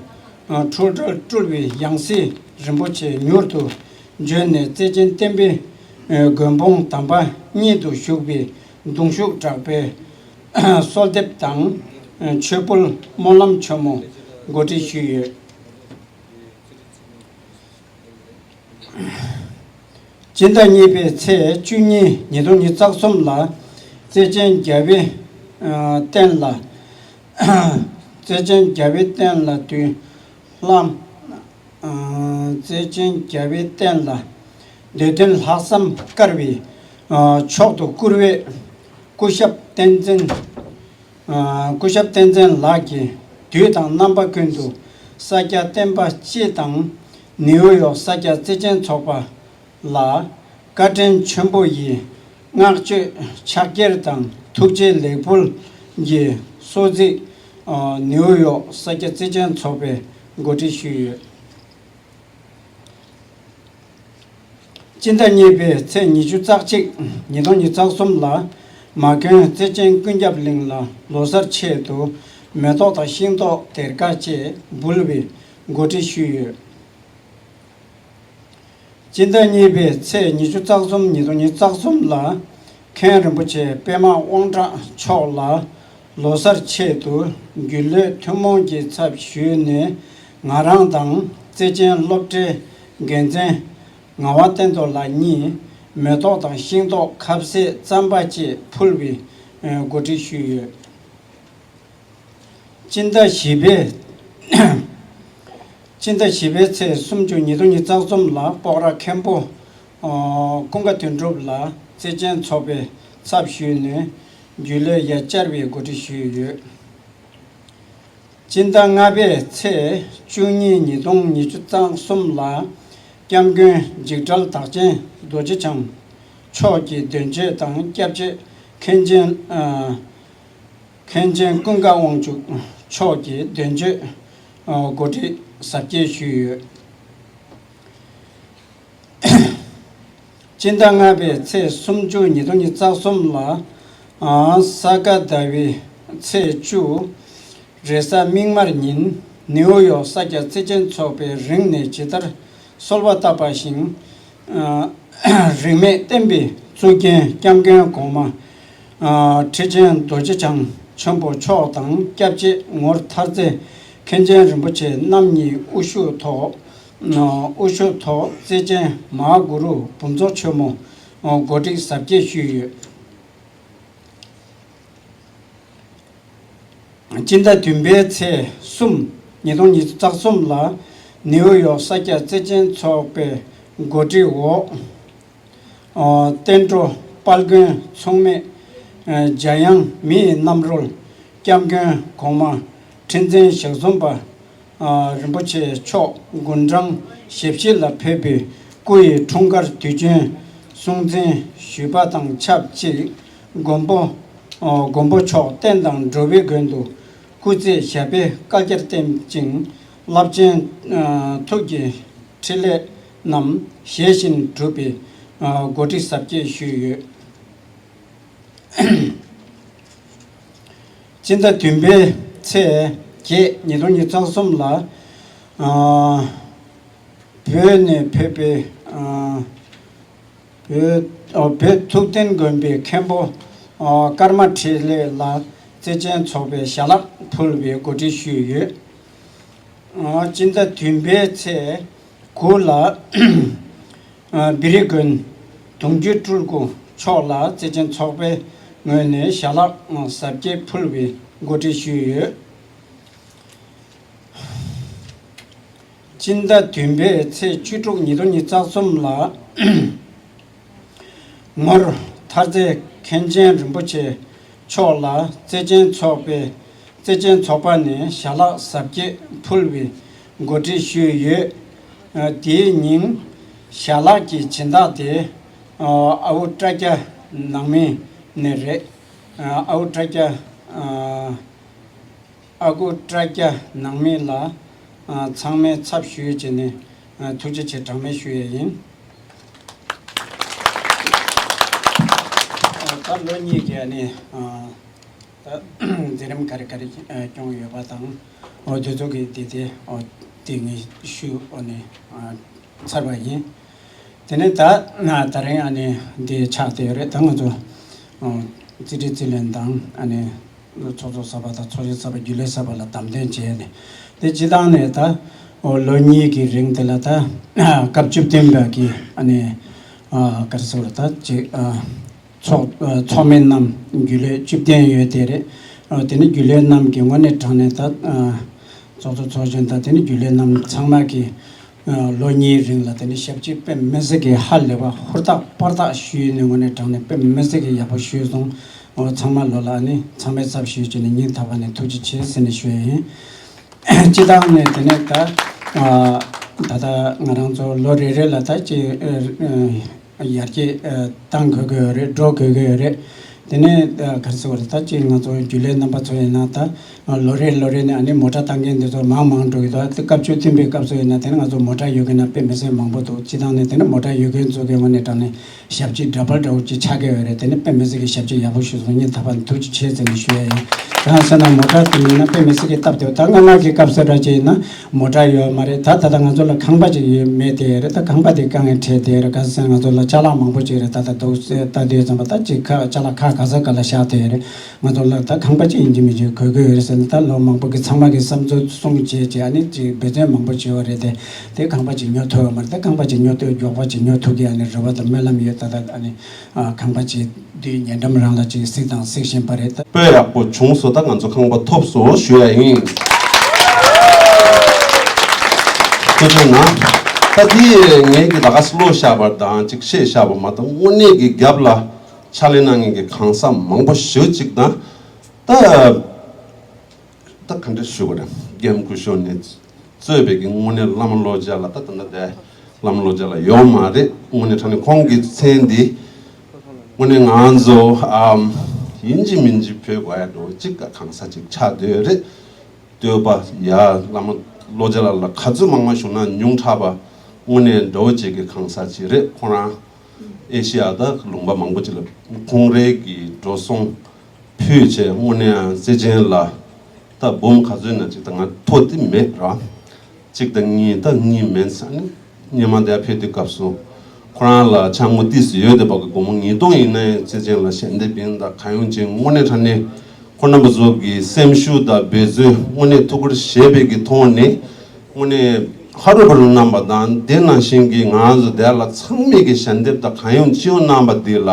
འཁྲུལ་སྒྲོལ་སྤྲུལ་པའི་ཡང་སྲིད་རིན་པོ་ཆེ་མྱུར་དུ་བྱོན་ནས་བརྩེ་ཆེན་བསྟན་པའི་མགོན་དཔུང་དམ་པ་ཉིད་དུ་བཞུགས་པའི་གདུང་ཤུགས་དྲག་པོས་གསོལ་འདེབས་དང་མཆོད་འབུལ་སྨོན་ལམ་ཆེན་མོ་གོ་སྒྲིག་ཞུས་ཡོད། སྤྱི་ཟླ་གཉིས་པའི་ཚེས་བཅུ་གཉིས་ཉིས་སྟོང་ཉི་ཤུ་རྩ་གསུམ་ལ་བརྩེ་ཆེན་རྒྱལ་བའི་བསྟན་ལ་བརྩེ་ཆེན་རྒྱལ་བའི་བསྟན་ལ་དུས་ལྷག་བརྩེ་ཆེན་རྒྱལ་བའི་བསྟན་ལ་འདོད་དོན་ལྷག་བསམ་དཀར་བའི་མཆོག་ཏུ་བཀུར་བའི་སྐུ་ཞབས་བསྟན་འཛིན། སྐུ་ཞབས་བསྟན་འཛིན་ལགས་ཀྱིས་དུས་དང་རྣམ་པ་ཀུན་ཏུ་ས་སྐྱ་བསྟན་པ་སྤྱི་དང་ནིའུ་ཡོག་ས་སྐྱ་བརྩེ་ཆེན་ཚོགས་པ་ལ་བཀའ་དྲིན་ཆེན་པོ་ཡི་བསྔགས་བརྗོད་ཕྱག་འཁྱེར་དང་ཐུགས་རྗེ་ལེགས་འབུལ་གྱི་གསོལ་ཚིགས་ནིའུ་ཡོག་ས་སྐྱ་བརྩེ་ཆེན་ཚོགས་པས་གོ་སྒྲིག་ཞུས་ཡོད། སྤྱི་ཟླ་གཉིས་པའི་ཚེས་ཉི་ཤུ་རྩ་གཅིག་ཉིས་སྟོང་ཉི་ཤུ་རྩ་གསུམ་ལ་མ་དགོན་བརྩེ་ཆེན་ཀུན་ཁྱབ་གླིང་ལ་ལོ་གསར་ཆེད་དུ་མེ་ཏོག་དང་ཤིང་ཏོག་སྡེར་ཁ་བཅས་འབུལ་བའི་གོ་སྒྲིག་ཞུས་ཡོད། སྤྱི་ཟླ་གཉིས་པའི་ཚེས་ཉི་ཤུ་རྩ་གསུམ་ཉིས་སྟོང་ཉི་ཤུ་རྩ་གསུམ་ལ་མཁན་རིན་པོ་ཆེ་པདྨ་དབང་གྲགས་མཆོག་ལ་ལོ་གསར་ཆེད་དུ་རྒྱུན་ལས་ཐུན་མོང་གི་ཚབ་ཞུས་ནས་ང་རང་དང་བརྩེ་ཆེན་སློབ་གྲྭའི་འགན་འཛིན་ངག་དབང་བསྟན་རྡོར་ལགས་གཉིས་མེ་ཏོག་དང་ཤིང་ཏོག་ཁ་ཟས་རྩམ་པ་བཅས་ཕུལ་བའི་གོ་སྒྲིག་ཞུས་ཡོད། སྤྱི་ཟླ་བཞི་པའི་སྤྱི་ཟླ་བཞི་པའི་ཚེས་སུམ་ཅུ་ཉིས་སྟོང་ཉི་ཤུ་རྩ་གསུམ་ལ་སྤོག་ར་མཁན་པོ་ཀུན་དགའ་དོན་གྲུབ་ལ་བརྩེ་ཆེན་ཚོགས་པའི་ཚབ་ཞུས་ནས་རྒྱུན་ལས་ཡ་བཅར་བའི་གོ་སྒྲིག་ཞུས་ཡོད། སྤྱི་ཟླ་ལྔ་པའི་ཚེས་བཅུ་གཉིས་ཉིས་སྟོང་ཉི་ཤུ་རྩ་གསུམ་ལ་སྐྱབས་མགོན་འཇིགས་བྲལ་བདག་ཆེན་རྡོ་རྗེ་འཆང་མཆོག་གི་འདོན་ཆོས་དང་སྐྱབས་རྗེ་མཁན་ཆེན་མཁན་ཆེན་ཀུན་དགའ་དབང་ཕྱུག་མཆོག་གི་འདོན་ཆོས་གོ་སྒྲིག་གཟབ་རྒྱས་ཞུས་ཡོད། སྤྱི་ཟླ་ལྔ་པའི་ཚེས་སུམ་ཅུ་ཉིས་སྟོང་ཉི་ཤུ་རྩ་གསུམ་ལ་ས་ག་ཟླ་བའི་ཚེས་བཅུ་རེས་གཟའ་མིག་དམར་ཉིན་ནིའུ་ཡོག་ས་སྐྱ་བརྩེ་ཆེན་ཚོགས་པས་རིང་ནས་ཇི་ལྟར་གསོལ་བ་བཏབ་པ་བཞིན། རིས་མེད་བསྟན་པའི་གཙུག་རྒྱན་སྐྱབས་མགོན་གོང་མ། ཁྲི་ཆེན་རྡོ་རྗེ་འཆང་ཆེན་པོ་མཆོག་དང་སྐྱབས་རྗེ་ངོར་མཐར་རྩེ་མཁན་ཆེན་རིན་པོ་ཆེ་རྣམ་གཉིས་དབུ་བཞུགས་ཐོག་དབུ་བཞུགས་ཐོག་བརྩེ་ཆེན་མ་ཧཱ་གུ་རུ་འབུམ་ཚོགས་ཆེན་མོ་ གོ་སྒྲིག་གཟབ་རྒྱས་ཞུས་ཡོད། སྤྱི་ཟླ་བདུན་པའི་ཚེས་གསུམ། ཉིས་སྟོང་ཉི་ཤུ་རྩ་གསུམ་ལ་ནེའུ་ཡོག་ས་སྐྱ་བརྩེ་ཆེན་ཚོགས་པའི་གོ་སྒྲིག་འོག་བསྟན་འགྲོ་དཔལ་མགོན་མཚུངས་མེད། འཇམ་དབྱངས་མི་ཡི་རྣམ་རོལ། སྐྱབས་མགོན་གོང་མ་ཁྲི་འཛིན་ཞག་གསུམ་པ་རིན་པོ་ཆེ་མཆོག་དགུང་གྲངས་ཞེ་བཞི་ལ་ཕེབས་པའི་སྐུ་ཡི་འཁྲུངས་སྐར་དུས་ཆེན་སྲུང་བརྩི་ཞུས་པ་དང་ཆབས་ཅིག་མགོན་པོ་མགོན་པོ་མཆོག་བསྟན་དང་འགྲོ་བའི་མགོན་དུ་སྐུ་ཚེ་ཞབས་པད་བསྐལ་བརྒྱར་བརྟན་ཅིང་རླབས་ཆེན་ཐུགས་ཀྱི་འཕྲིན་ལས་རྣམས་ཞལ་བཞིན་འགྲུབ་པའི་གོ་སྒྲིག་གཟབ་རྒྱས་ཞུས་ཡོད། སྤྱི་ཟླ་བདུན་པའི་ཚེས་བརྒྱད། ཉིས་སྟོང་ཉི་ཤུ་རྩ་གསུམ་ལ་བོད་ནས་ཕེབས་པའི་བོད་བོད་ཐུབ་བསྟན་དགོན་པའི་མཁན་པོ་ཀརྨ་འཕྲིན་ལས་ལ་བརྩེ་ཆེན་ཚོགས་པས་ཞལ་ལག་ཕུལ་བའི་གོ་སྒྲིག་ཞུས་ཡོད། སྤྱི་ཟླ་བདུན་པའི་ཚེས་དགུ་ལ་བི་རི་དགོན་གདུང་བརྒྱུད་སྤྲུལ་སྐུ་མཆོག་ལ་བརྩེ་ཆེན་ཚོགས་པའི་ངོས་ནས་ཞལ་ལག་གཟབ་རྒྱས་ཕུལ་བའི་གོ་སྒྲིག་ཞུས་ཡོད། སྤྱི་ཟླ་བདུན་པའི་ཚེས་བཅུ་དྲུག་ཉིས་སྟོང་ཉི་ཤུ་རྩ་གསུམ་ལ། ངོར་ཐར་རྩེ་མཁན་ཆེན་རིན་པོ་ཆེ་མཆོག་ལ་བརྩེ་ཆེན་ཚོགས་པའི་བརྩེ་ཆེན་ཚོགས་པ་ནས་ཞལ་ལག་གཟབ་རྒྱས་ཕུལ་བའི་གོ་སྒྲིག་ཞུས་ཡོད། དེའི་ཉིན་ཞལ་ལག་གི་སྦྱིན་བདག་དེ་ཨ་བུ་བཀྲ་རྒྱ་ནང་མི་ནས་རེད། ཨ་བུ་བཀྲ་རྒྱ། ཨ་ཁུ་བཀྲ་རྒྱ་ནང་མི་ལ་ཚང་མའི་ཚབ་ཞུས་བྱས་ནས་ཐུགས་རྗེ་ཆེ་གྲངས་མེད་ཞུ་ཡས་ཡིན། ད་ལོ་གཉིས་ཀྱི་ནས་ད་མཛད་རིམ་ག་རེ་ག་རེ་སྐྱོང་ཡོད་པ་དང་། འོ་དེ་ཚོ་གི་དེ་དེ་འོ་དེ་ངས་ཞུ་འོ་ནས་ཚར་བ་ཡིན། དེ་ནས་ད་ད་རིང་ཨ་ནི་འདི་ཆགས་བསྡད་ཡོད་རེད། ད་ང་ཚོ་རྩིས་ཁྲའི་རྩིས་ལེན་དང་ཨ་ནི་ཚོགས་གཙོ་གསར་པ་དང་ཚོགས་གཞོན་གསར་པ་རྒྱུན་ལས་གསར་པ་ལ་བདམས་ཐོན་བྱས་ནས་དེ་སྤྱི་བཏང་ནས་ད་ལོ་གཉིས་ཀྱི་རིང་དེ་ལ་ད་སྐབས་བཅུ་བདུན་པ་གི་ཨ་ནི་ག་རེ་ཟེར་བ་ད་ཅིག་ཚོགས་ཚོགས་མི་རྣམས་རྒྱུན་ལས་བཅུ་བདུན་ཡོད་དེ་རེད། དེ་ནི་རྒྱུན་ལས་རྣམས་ཀྱི་དངོས་གནས་དྲང་གནས་ད། ཚོགས་གཙོ་ཚོགས་གཞོན་དང་དེ་ནི་རྒྱུན་ལས་རྣམས་ཚང་མ་གིས་ལོ་གཉིས་རིང་ལ་དེ་ནི་ཞབས་ཕྱི་དཔེ་མི་སྲིད་ཀྱི་ཧ་ལས་པ་ཧུར་ཐག་པར་ཐག་ཞུས་ནས་དངོས་གནས་དྲང་གནས་དཔེ་མི་སྲིད་ཀྱི་ཡག་པོ་ཞུས་སོང་། འོ་ཚང་མ་ལོ་ལ་ནི་ཚང་མས་ཚབ་ཞུས་བྱས་ནས་སྙིང་ཐག་པ་ནས་ཐུགས་རྗེ་ཆེ་ཟེར་ནས་ཞུ་ཡ་ཡིན། སྤྱི་བཏང་ནས་དེ་ནས་ད་ད་ལྟ་ང་རང་ཚོ་ལོ་རེ་རེ་ལ་ད་ཅི། ཡར་རྒྱས་བཏང་དགོས་ཀྱི་ཡོད་རེད། འགྲོ་དགོས་ཀྱི་ཡོད་རེད། དེ་ནས་ག་རེ་ཟེར་བ་རེད། ད་ཅིག་ང་ཚོ་རྒྱུན་ལས་རྣམ་པ་ཚོ་ཡིན་ན་ད་ལོ་རེ་ལོ་རེ་ནས་ཨ་ནི་མོ་ཊ་བཏང་མཁན་འདི་ཚོ་མང་མང་འགྲོ་གི་འདུག་ད་སྐབས་བཅུ་བདུན་པའི་སྐབས་སུ་ཡིན་ན་དེ་ནས་ང་ཚོ་མོ་ཊ་ཡོད་མཁན་ན་དཔེ་མི་སྲིད་མང་པོ་འདུག་སྤྱི་བཏང་ནས་དེ་ནས་མོ་ཊ་ཡོད་མཁན་ཚོ་གི་ངོས་ནས་དྲང་ནས་ཞབས་ཕྱི་འདྲ་པར་འདྲ་བོ་ཅིག་ཆགས་ཀྱི་ཡོད་རེད། དེ་ནས་དཔེ་མི་སྲིད་ཀྱི་ཞབས་ཕྱི་ཡག་པོ་ཞུས་སོང་། སྙིང་ཐག་པ་ནས་ཐུགས་རྗེ་ཆེ་ཟེར་ནས་ཞུ་ཡ་ཡིན། གང་ཟེར་ན་མོ་ཊ་དེ་ཡིན་ན་དཔེ་མི་སྲིད་ཀྱི་སྟབས་བདེ་བོ། ད་སྔ་མ་གི་སྐབས་སུ་འདྲ་ཅིག་ཡིན་ན། མོ་ཊ་ཡོད་མ་རེད། ད་ད་ལྟ་ང་ཚོ་ལ་ཁང་པ་ཅིག་ཡོད་མེད་དེ་རེད། ད་ཁང་པ་དེ་དཀའ་ངལ་འཕྲད་དེ་རེད། ག་ཟེར་ང་ཚོ་ལ་ཅ་ལག་མང་པོ་ཅིག་རེད། ད་ལྟ་འདུག་ད་དུས་ཙམ་པ་ད་ཅིག་ཁ་ཅ་ལག་ཁ་ག་ས་ག་ལ་བཞག་དེ་རེད། ང་ཚོ་ལ་ད་ཁང་པ་ཅིག་ཡིན་གཅིག་མིན་གཅིག་དགོས་ཀྱི་ཡོད་རེད་ཟེར་ནས་ད་ལོ་མང་པོ་གི་ཚང་མ་གི་བསམ་ཚུལ་གསུངས་བྱས་བྱས་ཨ་ནི་ཅིག་འབད་བརྩོན་མང་པོ་བྱས་པ་རེད་དེ། དེ་ཁང་པ་ཅིག་ཉོ་ཐུབ་པ་མ་རེད། ད་ཁང་པ་ཅིག་ཉོ་ཐུབ་མགྱོགས་པ་ཅིག་ཉོ་ཐུབ་ཀྱི་ཨ་ནི་རེ་བ་དང་སྨོན་ལམ་ཡོད། ད་ད་ཨ་ནི་ཁང་པ་ཅིག་དུས་ཉེ་འགྲམ་རང་ལ་ཅིག་གཟིགས་དང་གཟིགས་བཞིན་པ་རེད། ད་དཔེ་ཡག་པོ་བྱུང་སོང་། ད་ང་ཚོ་ཁང་པ་ཐོབ་སོང་ཞུ་ཡ་ཡིན། ཐུགས་རྗེ་གནང་། ད་འདི་ངས་ཀྱི་ད་ག་སེ་ཀློག་བཞག་པ་དང་ཅིག་བཤད་བཞག་པ་མ་གཏོགས་དངོས་གནས་ཀྱི་རྒྱབ་ལ་ཕྱག་ལས་གནང་མཁན་གྱི་གང་ཟག་མང་པོ་ཞེ་ཅིག་དང་། ད་ད་ག་འདྲ་ཞུ་དགོས་རེད། རྒན་སྐུ་ཞབས་ནས་གཙོས་པའི་གི་དངོས་གནས་བླ་མ་བློ་བྱ་ལ་ད་ད་ལྟ་བསྡད་བླ་མ་བློ་བྱ་ལ་ཡོད་མ་རེད། དངོས་གནས་དྲང་གནས་ཁོང་གི་མཚན་འདི་དངོས་གནས་ང་ཚོ་ཨམ་ཡིན་གཅིག་མིན་གཅིག་བོད་དགོས་ཡ་འགྲོ་གཅིག་ག་གང་ཟག་ཅིག་ཆགས་བསྡད་རེད། བསྟོད་པ་ཡ་བླ་མ་བློ་བྱ་ལ་ལ་ག་ཚོད་མང་མང་ཞུ་ན་ཉུང་དྲགས་པ་དངོས་གནས་འགྲོ་བྱེད་ཀྱི་གང་ཟག་ཅིག་རེད། ཁོ་རང་ཨེ་ཤི་ཡ་ད་ལུང་པ་མང་པོ་ཅིག་ལ་ཁོང་རའི་གི་འགྲོ་སོང་ཕུལ་བྱས་དངོས་གནས་ཡང་བརྩེ་ཆེན་ལ་ད་འབུམ་ག་ཚོད་ན་ཅིག་ད་ང་ཐོ་དེ་མེད་ར། གཅིག་དང་གཉིས་ད་གཉིས་མིན་ས་ནི་སྙེ་མ་དེ་ཕེབས་དུས་སྐབས་སུ་ཁོ་རང་ལ་ཕྱག་དངུལ་ཏིས་ཡོད་དེ་བ་གི་སྒོར་མོ་ཉིས་སྟོང་ཡིན་ན་ཡང་བརྩེ་ཆེན་ལ་ཞལ་འདེབས་ཡིན་ད་གང་ཡོང་ཅིག་དངོས་གནས་དྲང་གནས་ཁོ་རྣམ་པ་ཚོ་གི་སེམས་ཤུགས་དང་འབད་བརྩོན་དངོས་གནས་ཐུགས་ཁུར་བཞེས་པའི་གི་ཐོག་ནས་དངོས་གནས་ ཧ་རུ་བ་རུ་གནང་བ་དང་དེ་ནང་བཞིན་གྱི་ང་ཚོ་དེ་ལ་ཚང་མས་ཀྱི་ཞལ་འདེབས་དང་གང་ཡོང་ཅི་ཡོང་གནང་བ་འདི་ལ་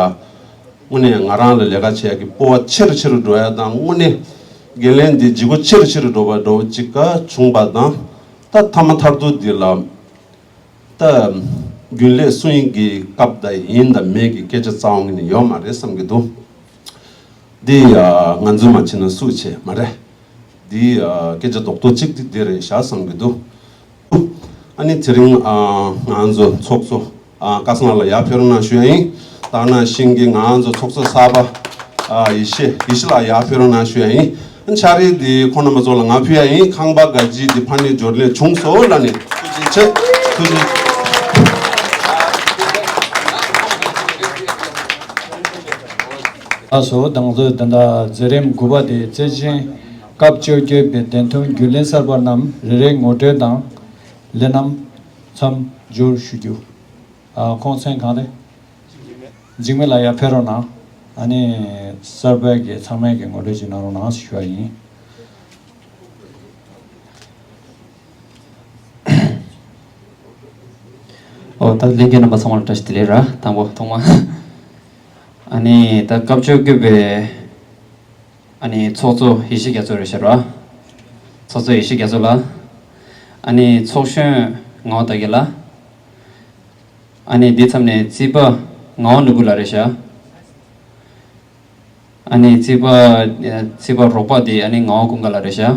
དངོས་གནས་ང་རང་ལ་ལས་ཀ་བྱེད་ཀྱི་སྤོབས་པ་ཆེ་རུ་ཆེ་རུ་འགྲོ་ཡ་དང་དངོས་གནས་འགན་ལེན་འདི་ལྗིད་ཁོག་ཆེ་རུ་ཆེ་རུ་འགྲོ་བ་འགྲོ་ཅིག་ག་བྱུང་བ་དང་ད་ཐ་མ་མཐར་ཐུག་འདི་ལ། ད་རྒྱུན་ལས་སུ་ཡིན་གྱི་སྐབས་དང་ཡིན་དང་མེད་ཀྱི་སྐད་ཆ་རྩ་བ་ཉིད་ནས་ཡོད་མ་རེད་བསམ་གྱི་འདུག་འདི་ང་ཚོ་མ་བྱས་ན་སུ་བྱེད་མ་རེད། འདི་སྐད་ཆ་རྡོག་རྡོག་གཅིག་འདི་འདི་རེད་ཤག་བསམ་གྱི་འདུག་ཨ་ནི་དེ་རིང་ང་ཚོ་ཚོགས་གཙོ་ཨ་བཀའ་ཚང་ལ་ཡར་ཕེབས་རོགས་གནང་ཞུ་ཡ་ཡིན། ད་ནང་བཞིན་གྱི་ང་ཚོ་ཚོགས་གཙོ་གསར་པ་ཨ་ཡེ་ཤེས་ཡེ་ཤེས་ལགས་ཡར་ཕེབས་རོགས་གནང་ཞུ་ཡ་ཡིན། ཕྱག་རིས་འདི་ཁོང་རྣམ་པ་ཚོ་ལ་ང་ཕུལ་ཡ་ཡིན། ཁང་པ་དགའ་སྐྱིད་འདི་ཕ་ནི་འབྱོར་ལེན་བྱུང་སོང་ལབ་ནས་ཐུགས་རྗེ་ཆེ། ཐུགས་རྗེ་ཆེ། ལགས་སོ། ད་ང་ཚོས་ད་ལྟ་མཛད་རིམ་དགུ་པ་དེ་བརྩེ་ཆེན་སྐབས་བཅོ་བརྒྱད་པའི་བདེན་དོན་རྒྱུན་ལས་གསར་པ་རྣམས་རེ་རེ་ངོ་སྤྲོད་དང་ལས་རྣམ་མཚམས་སྦྱོར་ཞུ་རྒྱུ། ཨ། ཁོང་མཚན་གང་རེད། འཇིགས་མེད་ལགས་ཡར་ཕེབས་རོགས་གནང་། ཨ་ནི་གསར་པའི་གི་ཚང་མས་གི་ངོ་སྤྲོད་ཅིག་གནང་རོགས་གནང་ཞུ་བ་ཡིན། ཨོ། ད་ལྷན་རྒྱས་རྣམ་པ་ཚང་མ་ལ་བཀྲ་ཤིས་བདེ་ལེགས་ར། དང་པོ་ཐོག་མ་ཨ་ནི་ད་སྐབས་བཅོ་བརྒྱད་པའི་ཨ་ནི་ཚོགས་གཙོ་ཡེ་ཤེས་རྒྱ་མཚོ་རེད་ཤག་ར། ཚོགས་གཙོ་ཡེ་ཤེས་རྒྱ་མཚོ་ལགས། ཨ་ནི་ཚོགས་གཞོན་ངག་དབང་དར་རྒྱས་ལགས། ཨ་ནི་འདི་མཚམས་ནས་རྩིས་པ་ངག་དབང་ནོར་བུ་ལགས་རེད་ཤག་ཨ་ནི་རྩིས་པ་རྩིས་པ་རོགས་པ་དེ་ཨ་ནི་ངག་དབང་ཀུན་དགའ་ལགས་རེད་ཤག་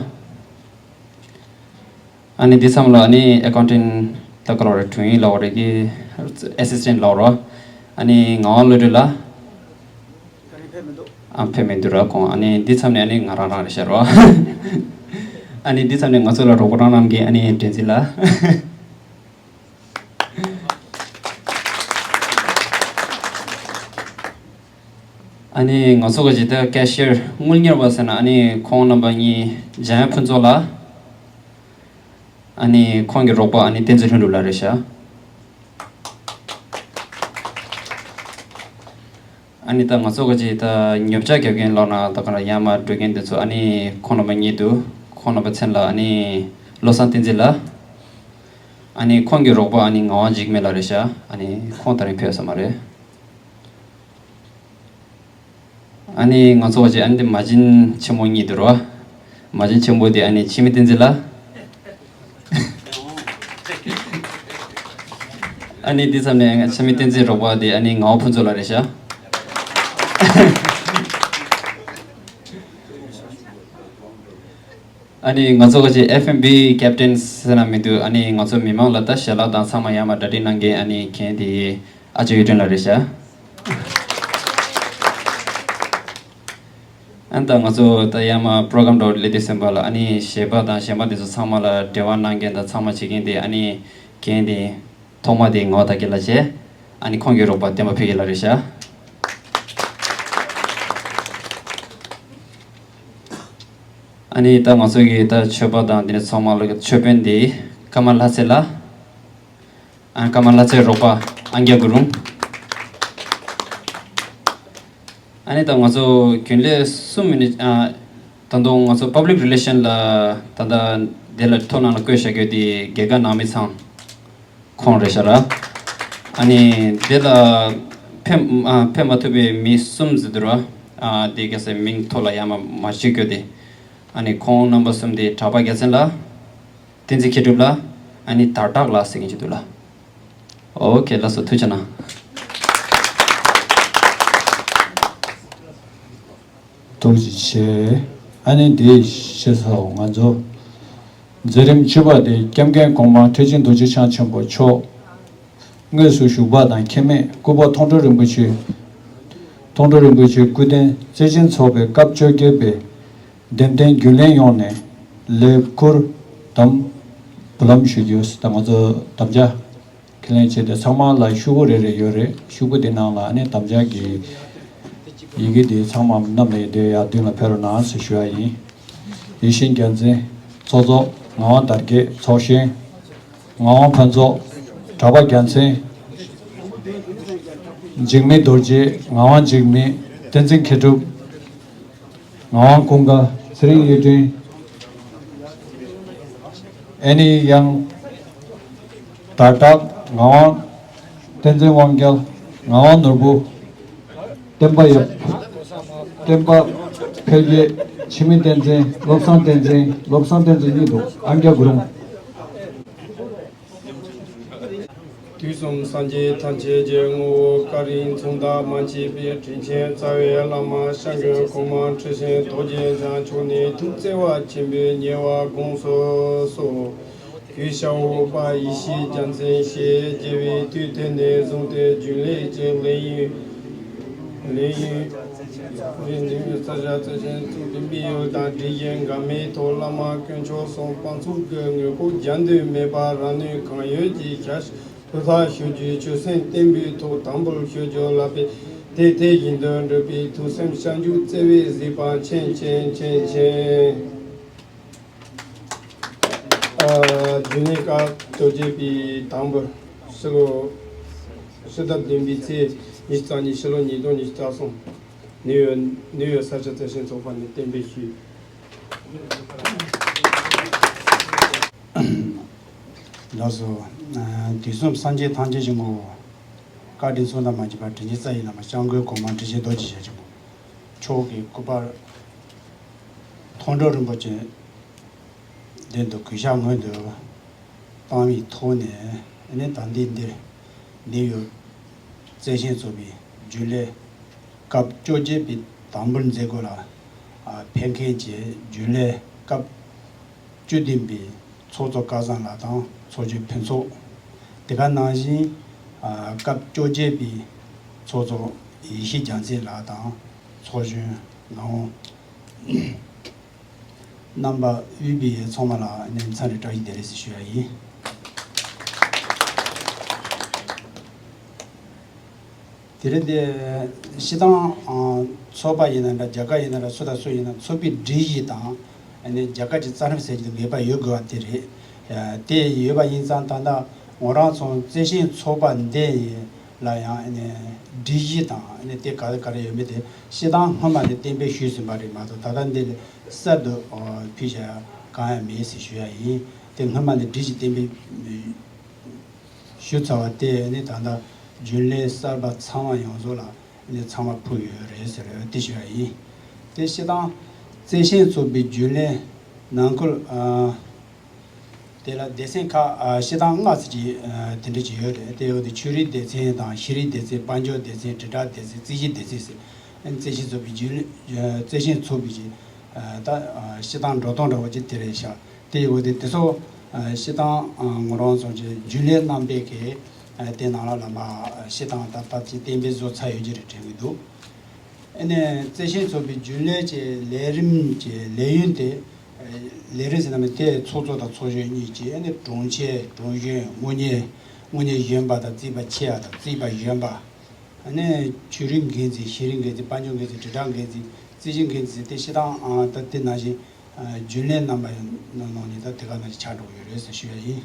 ཨ་ནི་འདི་མཚམས་ལ་ཨ་ནི་ཨེ་ཀའུན་ཊེན་ཊི་ད་ག་ལབ་རེད། དྲུང་ཡིག་ལབ་རེད་ཀི། ཨེ་སིས་ཊེན་ཊི་ལབ་རེད། ཨ་ནི་ངག་དབང་བློ་གྲོས་ལགས། ཨ། ཕེབས་མི་འདུག་ར་ཁོང་། ཨ་ནི་འདི་མཚམས་ནས་ཨ་ནི་ང་རང་རང་རེད་ཤག་ར། ཨ་ནི་འདི་མཚམས་ནས་ང་ཚོ་ལ་རོགས་པ་རང་གནང་མཁན་ཨ་ནི་དྲན་རྩིས་ལགས། ཨ་ནི་ང་ཚོ་ག་ཅིག་ད་ཀེ་ཤི་ཡར་དངུལ་གཉེར་བ་ཟེར་ན་ཨ་ནི་ཁོང་རྣམ་པ་གཉིས། འཇམ་དབྱངས་ཕུན་ཚོགས་ལགས། ཨ་ནི་ཁོང་གི་རོགས་པ་ཨ་ནི་བསྟན་འཛིན་ལྷུན་གྲུབ་ལགས་རེད་ཤག་ཨ་ནི་ད་ང་ཚོ་ག་ཅིག་ད་ཉོ་ཆ་རྒྱག་མཁན་ལབ་ན་ད་ག་རང་ཡར་མར་འགྲོ་མཁན་དེ་ཚོ་ཨ་ནི་ཁོང་རྣམ་པ་གཉིས་འདུག་ཁོང་རྣམ་པ་མཚན་ལ་ཨ་ནི་བློ་བཟང་བསྟན་འཛིན་ལགས། ཨ་ནི་ཁོང་གི་རོགས་པ་ཨ་ནི་ངག་དབང་འཇིགས་མེད་ལགས་རེད་ཤག་ཨ་ནི་ཁོང་ད་རིང་ཕེབས་ས་མ་རེད། ཨ་ནི་ང་ཚོ་ག་ཅིག་ཨ་ནི་འདི་མ་བྱན་ཆེན་མོ་གཉིས་འདུག་ར། མ་བྱན་ཆེན་པོ་དེ་ཨ་ནི་འཆི་མེད་བསྟན་འཛིན་ལགས། ཨ་ནི་འདི་མཚམས་ནས་འཆི་མེད་བསྟན་འཛིན་རོགས་པ་དེ་ཨ་ནི་ངག་དབང་ཕུན་ཚོགས་ལགས་རེད་ཤག་ཨ་ནི་ང་ཚོ་ག་ཅིག་ཨེཕ་ཨེམ་བི་ཀེབ་ཊེན་ཟེར་ན་མི་འདུག་ཨ་ནི་ང་ཚོ་མི་མང་ལ་ད་ཞལ་ལག་དང་ཚང་མ་ཡར་མར་གྲ་སྒྲིག་གནང་མཁན་ཨ་ནི་མཁན་དེ་ཨ་ཅག་གཡུ་སྒྲོན་ལགས་རེད་ཤག་ཨ་ནི་ད་ང་ཚོ་ད་ཡར་མར་པོ་རོ་གྷ་རམ་འགྲོ་ལེ་དུས་ཙམ་པ་ལ་ཨ་ནི་གཞས་པ་དང་གཞས་མ་དེ་ཚོ་ཚང་མ་ལ་འབྲེལ་བ་གནང་མཁན་དང་ཚང་མ་བྱེད་མཁན་དེ་ཨ་ནི་མཁན་དེ་ཐོག་མ་དེ་ངག་དབང་དར་རྒྱས་ལགས་བྱས། ཨ་ནི་ཁོང་གི་རོགས་པ་བསྟན་པ་འཕེལ་རྒྱས་ལགས་རེད་ཤག་ཨ་ནི་ད་ང་ཚོ་གི་ད་ཆོས་པ་དང་དེ་ནས་ཚང་མ་ལ་ཆོས་དཔོན་དེ་ཀརྨ་ལྷ་རྩེ་ལགས། ཨ། ཀརྨ་ལྷ་རྩེའི་རོགས་པ་ཨང་རྒྱལ་གུ་རུ། ཨ་ནི་ད་ང་ཚོ་རྒྱུན་ལས་གསུམ་ཡིན་ནི། ཨ། ད་དུང་ང་ཚོ་པབ་ལིག་རི་ལེ་ཤན་ལ་ད་ལྟ་དེ་ལ་ཐོ་ནང་ལ་བཀོད་བཞག་རྒྱུ་དེ་དགེ་དགའ་ནང་མི་ཚང་ཁོང་རེད་ཤག་ར། ཨ་ནི་དེ་ལ་ཕེབས། ཨ། ཕེབས་མ་ཐུབ་པའི་མི་གསུམ་ཟེར་འདུག་ར། ཨ། དེ་ག་ས་མིང་ཐོག་ལ་ཡར་མར་མ་བྲིས་རྒྱུ་དེ། ཨ་ནི་ཁོང་རྣམ་པ་གསུམ་དེ་གྲགས་པ་རྒྱལ་མཚན་ལགས། བསྟན་འཛིན་མཁས་གྲུབ་ལགས། ཨ་ནི་དར་དྲག་ལགས་ཟེར་མཁན་ཅིག་འདུག་ལགས། ཨོ་ཁེ། ལགས་སོ། ཐུགས་རྗེ་གནང་། ཐུགས་རྗེ་ཆེ། ཨ་ནི་འདི་ཞེས་སོགས་ང་ཚོ་མཛད་རིམ་བཅུ་པ་དེ་སྐྱབས་མགོན་གོང་མ་ཁྲི་ཆེན་རྡོ་རྗེ་འཆང་ཆེན་པོ་མཆོག་དངོས་སུ་བཞུགས་པ་དང་ཁེ་མེད་སྐུ་པར་མཐོང་གྲོལ་རིན་པོ་ཆེ། མཐོང་གྲོལ་རིན་པོ་ཆེའི་སྐུ་རྟེན་བརྩེ་ཆེན་ཚོགས་པའི་སྐབས་བཅོ་བརྒྱད་པའི་འདེམས་ཐོན་རྒྱུན་ལས་ཡོངས་ནས་ལས་འཁུར་དམ་བུ་ལམ་ཞུ་རྒྱུ། ད་ང་ཚོ་དམ་བཅའ་ཁས་ལེན་བྱས་ཏེ་ཚང་མ་ལ་ཤོག་བུ་རེ་རེ་ཡོད་རེད། ཤོག་བུ་དེ་ནང་ལ་ཨ་ནི་དམ་བཅའ་གི་ཡི་གེ་དེ་ཚང་མ་བསྣམས་ནས་དེ་ཡར་མདུན་ལ་ཕེབས་རོགས་གནང་ཟེར་ཞུ་བ་ཡིན། ཡེ་ཤེས་རྒྱལ་མཚན། ཚོགས་གཙོ་ངག་དབང་དར་རྒྱས། ཚོགས་གཞོན་ངག་དབང་ཕུན་ཚོགས། གྲགས་པ་རྒྱལ་མཚན། འཇིགས་མེད་རྡོ་རྗེ། ངག་དབང་འཇིགས་མེད། བསྟན་འཛིན་མཁས་གྲུབ། ངག་དབང་ཀུན་དགའ། ཚེ་རིང་གཡུ་སྒྲོན། ཨེ་ནི་ཡང་ དར་དྲག་ངག་དབང་བསྟན་འཛིན་དབང་རྒྱལ། ངག་དབང་ནོར་བུ། བསྟན་པ་ཡབ། བསྟན་པ་འཕེལ་རྒྱས། འཆི་མེད་བསྟན་འཛིན། བློ་བཟང་བསྟན་འཛིན། བློ་བཟང་བསྟན་འཛིན་གཉིས་འདུག་ཨང་རྒྱལ་དགུ་རུང་། དུས་གསུམ་སངས་རྒྱས་ཐམས་ཅད་ཀྱི་ངོ་བོ། བཀའ་དྲིན་མཚུངས་ཟླ་མ་མཆིས་པའི། དྲིན་ཅན་རྩ་བའི་བླ་མ་སྐྱབས་མགོན་གོང་མ་ཁྲི་སེང་རྡོ་རྗེ་འཆང་མཆོག་ནས་ཐུགས་བརྩེ་བ་ཆེན་པོས་ཉེ་བར་དགོངས་སུ་གསོལ། གུས་ཞབས་འོད་དཔལ་ཡེ་ཤེས་རྒྱལ་མཚན་ཞེས་བགྱི་བའི་དུས་དེ་ནས་བཟུང་སྟེ་རྒྱུན་ལས་ཀྱི་ལས་ཡུན་ལས་ཡུན་རིང་ནས་ས་ཆ་རྩི་ཤིང་བཙུགས་ཏེ་སྨད་ཡུལ་དང་སྒྲིག་གཞི་འགལ་མེད་ཐོག་བླ་མ་དཀོན་མཆོག་གསུམ་དཔང་བཙུགས་ཀྱི་དངོས་པོ་རྒྱབ་མདུན་མེད་པར་རང་ནུས་གང་ཡོད་ཀྱིས་ཞབས་ཕུལ་ཐབས་ཞུ་རྒྱུའི་ཆོད་སེམས་བརྟན་པོའི་ཐོག་དམ་པོར་ཞུ་རྒྱུ་ལགས་པས། དེ་དེ་བཞིན་དུ་འགྲུབ་པའི་ཐུགས་སེམས་བྱང་ཆུབ་བརྩེ་བས་གཟིགས་པ་མཁྱེན་མཁྱེན་མཁྱེན་མཁྱེན། ཨ། རྒྱུན་ལས་སྐབས་བཅོ་བརྒྱད་པའི་དང་པོར་ཕྱི་ལོ་ཕྱི་ཟླ་བདུན་པའི་ཚེས་ཉི་ཤུ་རྩ་གཉིས། ཕྱི་ལོ་ཉིས་སྟོང་ཉི་ཤུ་རྩ་གསུམ། ནིའུ་ཡོག་ནིའུ་ཡོག་ས་ཆ་བརྩེ་ཆེན་ཚོགས་པ་ནས་གཏན་འབེབས་ཞུས། ལགས་སོ། ཨ། དུས་གསུམ་སངས་རྒྱས་ཐམས་ཅད་ཀྱི་ངོ་བོ། བཀའ་དྲིན་མཚུངས་ཟླ་མ་མཆིས་པའི། དྲིན་ཅན་རྩ་བའི་བླ་མ་སྐྱབས་མགོན་གོང་མ་ཁྲི་སེང་རྡོ་རྗེ་འཆང་ཆེན་པོ་མཆོག་གི་སྐུ་པར་མཐོང་གྲོལ་རིན་པོ་ཆེ་མདུན་དུ་གུས་ཞབས་སྔོན་དུ་བཏང་བའི་ཐོག་ནས་ནི། ད་ལྟའི་འདིར་ནིའུ་ཡོག་བརྩེ་ཆེན་ཚོགས་པའི་རྒྱུན་ལས་སྐབས་བཅོ་བརྒྱད་པའི་དང་པོར་མཛད་སྒོ་ལ་ཕེབས་མཁན་གྱི་རྒྱུན་ལས་སྐབས་བཅུ་བདུན་པའི་ཚོགས་གཙོ་སྐལ་བཟང་ལགས་དང་ཚོགས་གཙོ་ཕུན་ཚོགས། དེ་ག་ནང་བཞིན་སྐབས་བཅོ་བརྒྱད་པའི་ཚོགས་གཙོ་ཡེ་ཤེས་རྒྱལ་མཚན་ལགས་དང་ཚོགས་གཞོན་ངག་དབང་རྣམ་པ་དབུས་པའི་ཚང་མ་ལ་ནི་འཚམས་འདྲི་བཀྲ་ཤིས་བདེ་ལེགས་ཞུ་ཡ་ཡིན། དེ་རིང་འདི་སྤྱིར་བཏང་ཚོགས་པ་ཡིན་ན་འདྲ། རྒྱལ་ཁབ་ཡིན་ན་འདྲ། སུ་དང་སུ་ཡིན་ན་ཚོགས་པའི་སྒྲིག་གཞི་དང་ནི་རྒྱལ་ཁབ་ཀྱི་རྩ་ཁྲིམས་ཟེར་གྱི་འདུག་ངེས་པར་ཡོད་དགོས་པ་དེ་རེད། དེ་ཡོད་པ་ཡིན་ཙང་ད་ལྟ་ངོ་རང་ཚོ་བརྩེ་ཆེན་ཚོགས་པ་འདི་ཡིན། ལ་ཡང་ཨ་ནི་སྒྲིག་གཞི་དང་ཨ་ནི་དེ་ག་རེ་ག་རེ་ཡོད་མེད་དེ་སྤྱིར་བཏང་སྔོན་མ་ནས་གཏན་འབེབས་ཞུས་ཟིན་པ་རེད་མ་གཏོགས། ད་ལྟ་འདི་ལས་གསར་དུ་ཕུལ་བྱ་གང་ཡང་མེད་ཟེར་ཞུ་ཡ་ཡིན། དེ་སྔོན་མ་ནས་སྒྲིག་གཞི་གཏན་འབེབས་ཞུ་ཚར་བ་དེ་ཨ་ནི་ད་ལྟ་རྒྱུན་ལས་གསར་པ་ཚང་མ་ཡོངས་རྫོགས་ལ་ཨ་ནི་ཚང་མ་ཕུལ་ཡོད་རེད་ཟེར་དེ་ཞུ་ཡ་ཡིན། དེ་སྤྱིར་བཏང་བརྩེ་ཆེན་ཚོགས་པའི་རྒྱུན་ལས་ནང་ཁུལ་ཨ། དེ་ལ་སྡེ་ཚན་ཁག་ཨ་སྤྱིར་བཏང་ལྔ་ཙམ་ཅིག་ཨ་དེ་འདྲ་ཅིག་ཡོད་རེད། དེ་ཡོད་དེ་ཆོས་རིག་སྡེ་ཚན་དང་ཤེས་རིག་སྡེ་ཚན། དཔལ་འབྱོར་སྡེ་ཚན། དྲིལ་བསྒྲགས་སྡེ་ཚན། རྩིས་ཞིབ་སྡེ་ཚན་ཟེར། ཨ་ནི་བརྩེ་ཆེན་ཚོགས་པའི་རྒྱུན་ལས་ཨ་བརྩེ་ཆེན་ཚོགས་པའི་ཅིག་ཨ་ད་ཨ་སྤྱིར་བཏང་འགྲོ་སྟངས་འདྲ་བོ་ཅིག་དེ་རེད་ཤག་དེ་ཡོད་དེ་དེ་ཚོ་ཨ་སྤྱིར་བཏང་ཨ་ངོ་རང་ཚོ་ཅིག་རྒྱུན་ལས་རྣམ་པས་ཀྱི་ཨ་དེ་ནང་ལ་ལ་མ་ཨ་སྤྱིར་བཏང་ད་ད་ཅིག་གཏན་འབེབས་བཟོ་ཚར་ཡོད་ཀྱི་རེད་དྲན་གྱི་འདུག་ཨ་ནི་བརྩེ་ཆེན་ཚོགས་པའི་རྒྱུན་ལས་ཀྱི་ལས་རིམ་གྱི་ལས་ཡུན་དེ། ལས་རིམ་ཟེར་ན་མི་དེ་ཚོགས་གཙོ་དང་ཚོགས་གཞོན་གཉིས་ཀྱིས་ཨ་ནི་དྲུང་ཆེ། དྲུང་གཞོན། དངུལ་གཉེར། དངུལ་གཉེར་གཞོན་པ་དང་རྩིས་པ་ཆེ་བ་དང་རྩིས་པ་གཞོན་པ། ཨ་ནི་ཆོས་རིག་འགན་འཛིན། ཤེས་རིག་འགན་འཛིན། དཔལ་འབྱོར་འགན་འཛིན། དྲིལ་བསྒྲགས་འགན་འཛིན། རྩིས་ཞིབ་འགན་འཛིན། དེ་སྤྱིར་བཏང་ཨ་ད་དེ་ནང་བཞིན་ཨ་རྒྱུན་ལས་རྣམ་པ་ཡང་ནང་ནས་ད་དེ་ག་ནང་བཞིན་ཆགས་འགྲོ་གི་ཡོད་རེད་ཟེར་ཞུ་ཡ་ཡིན།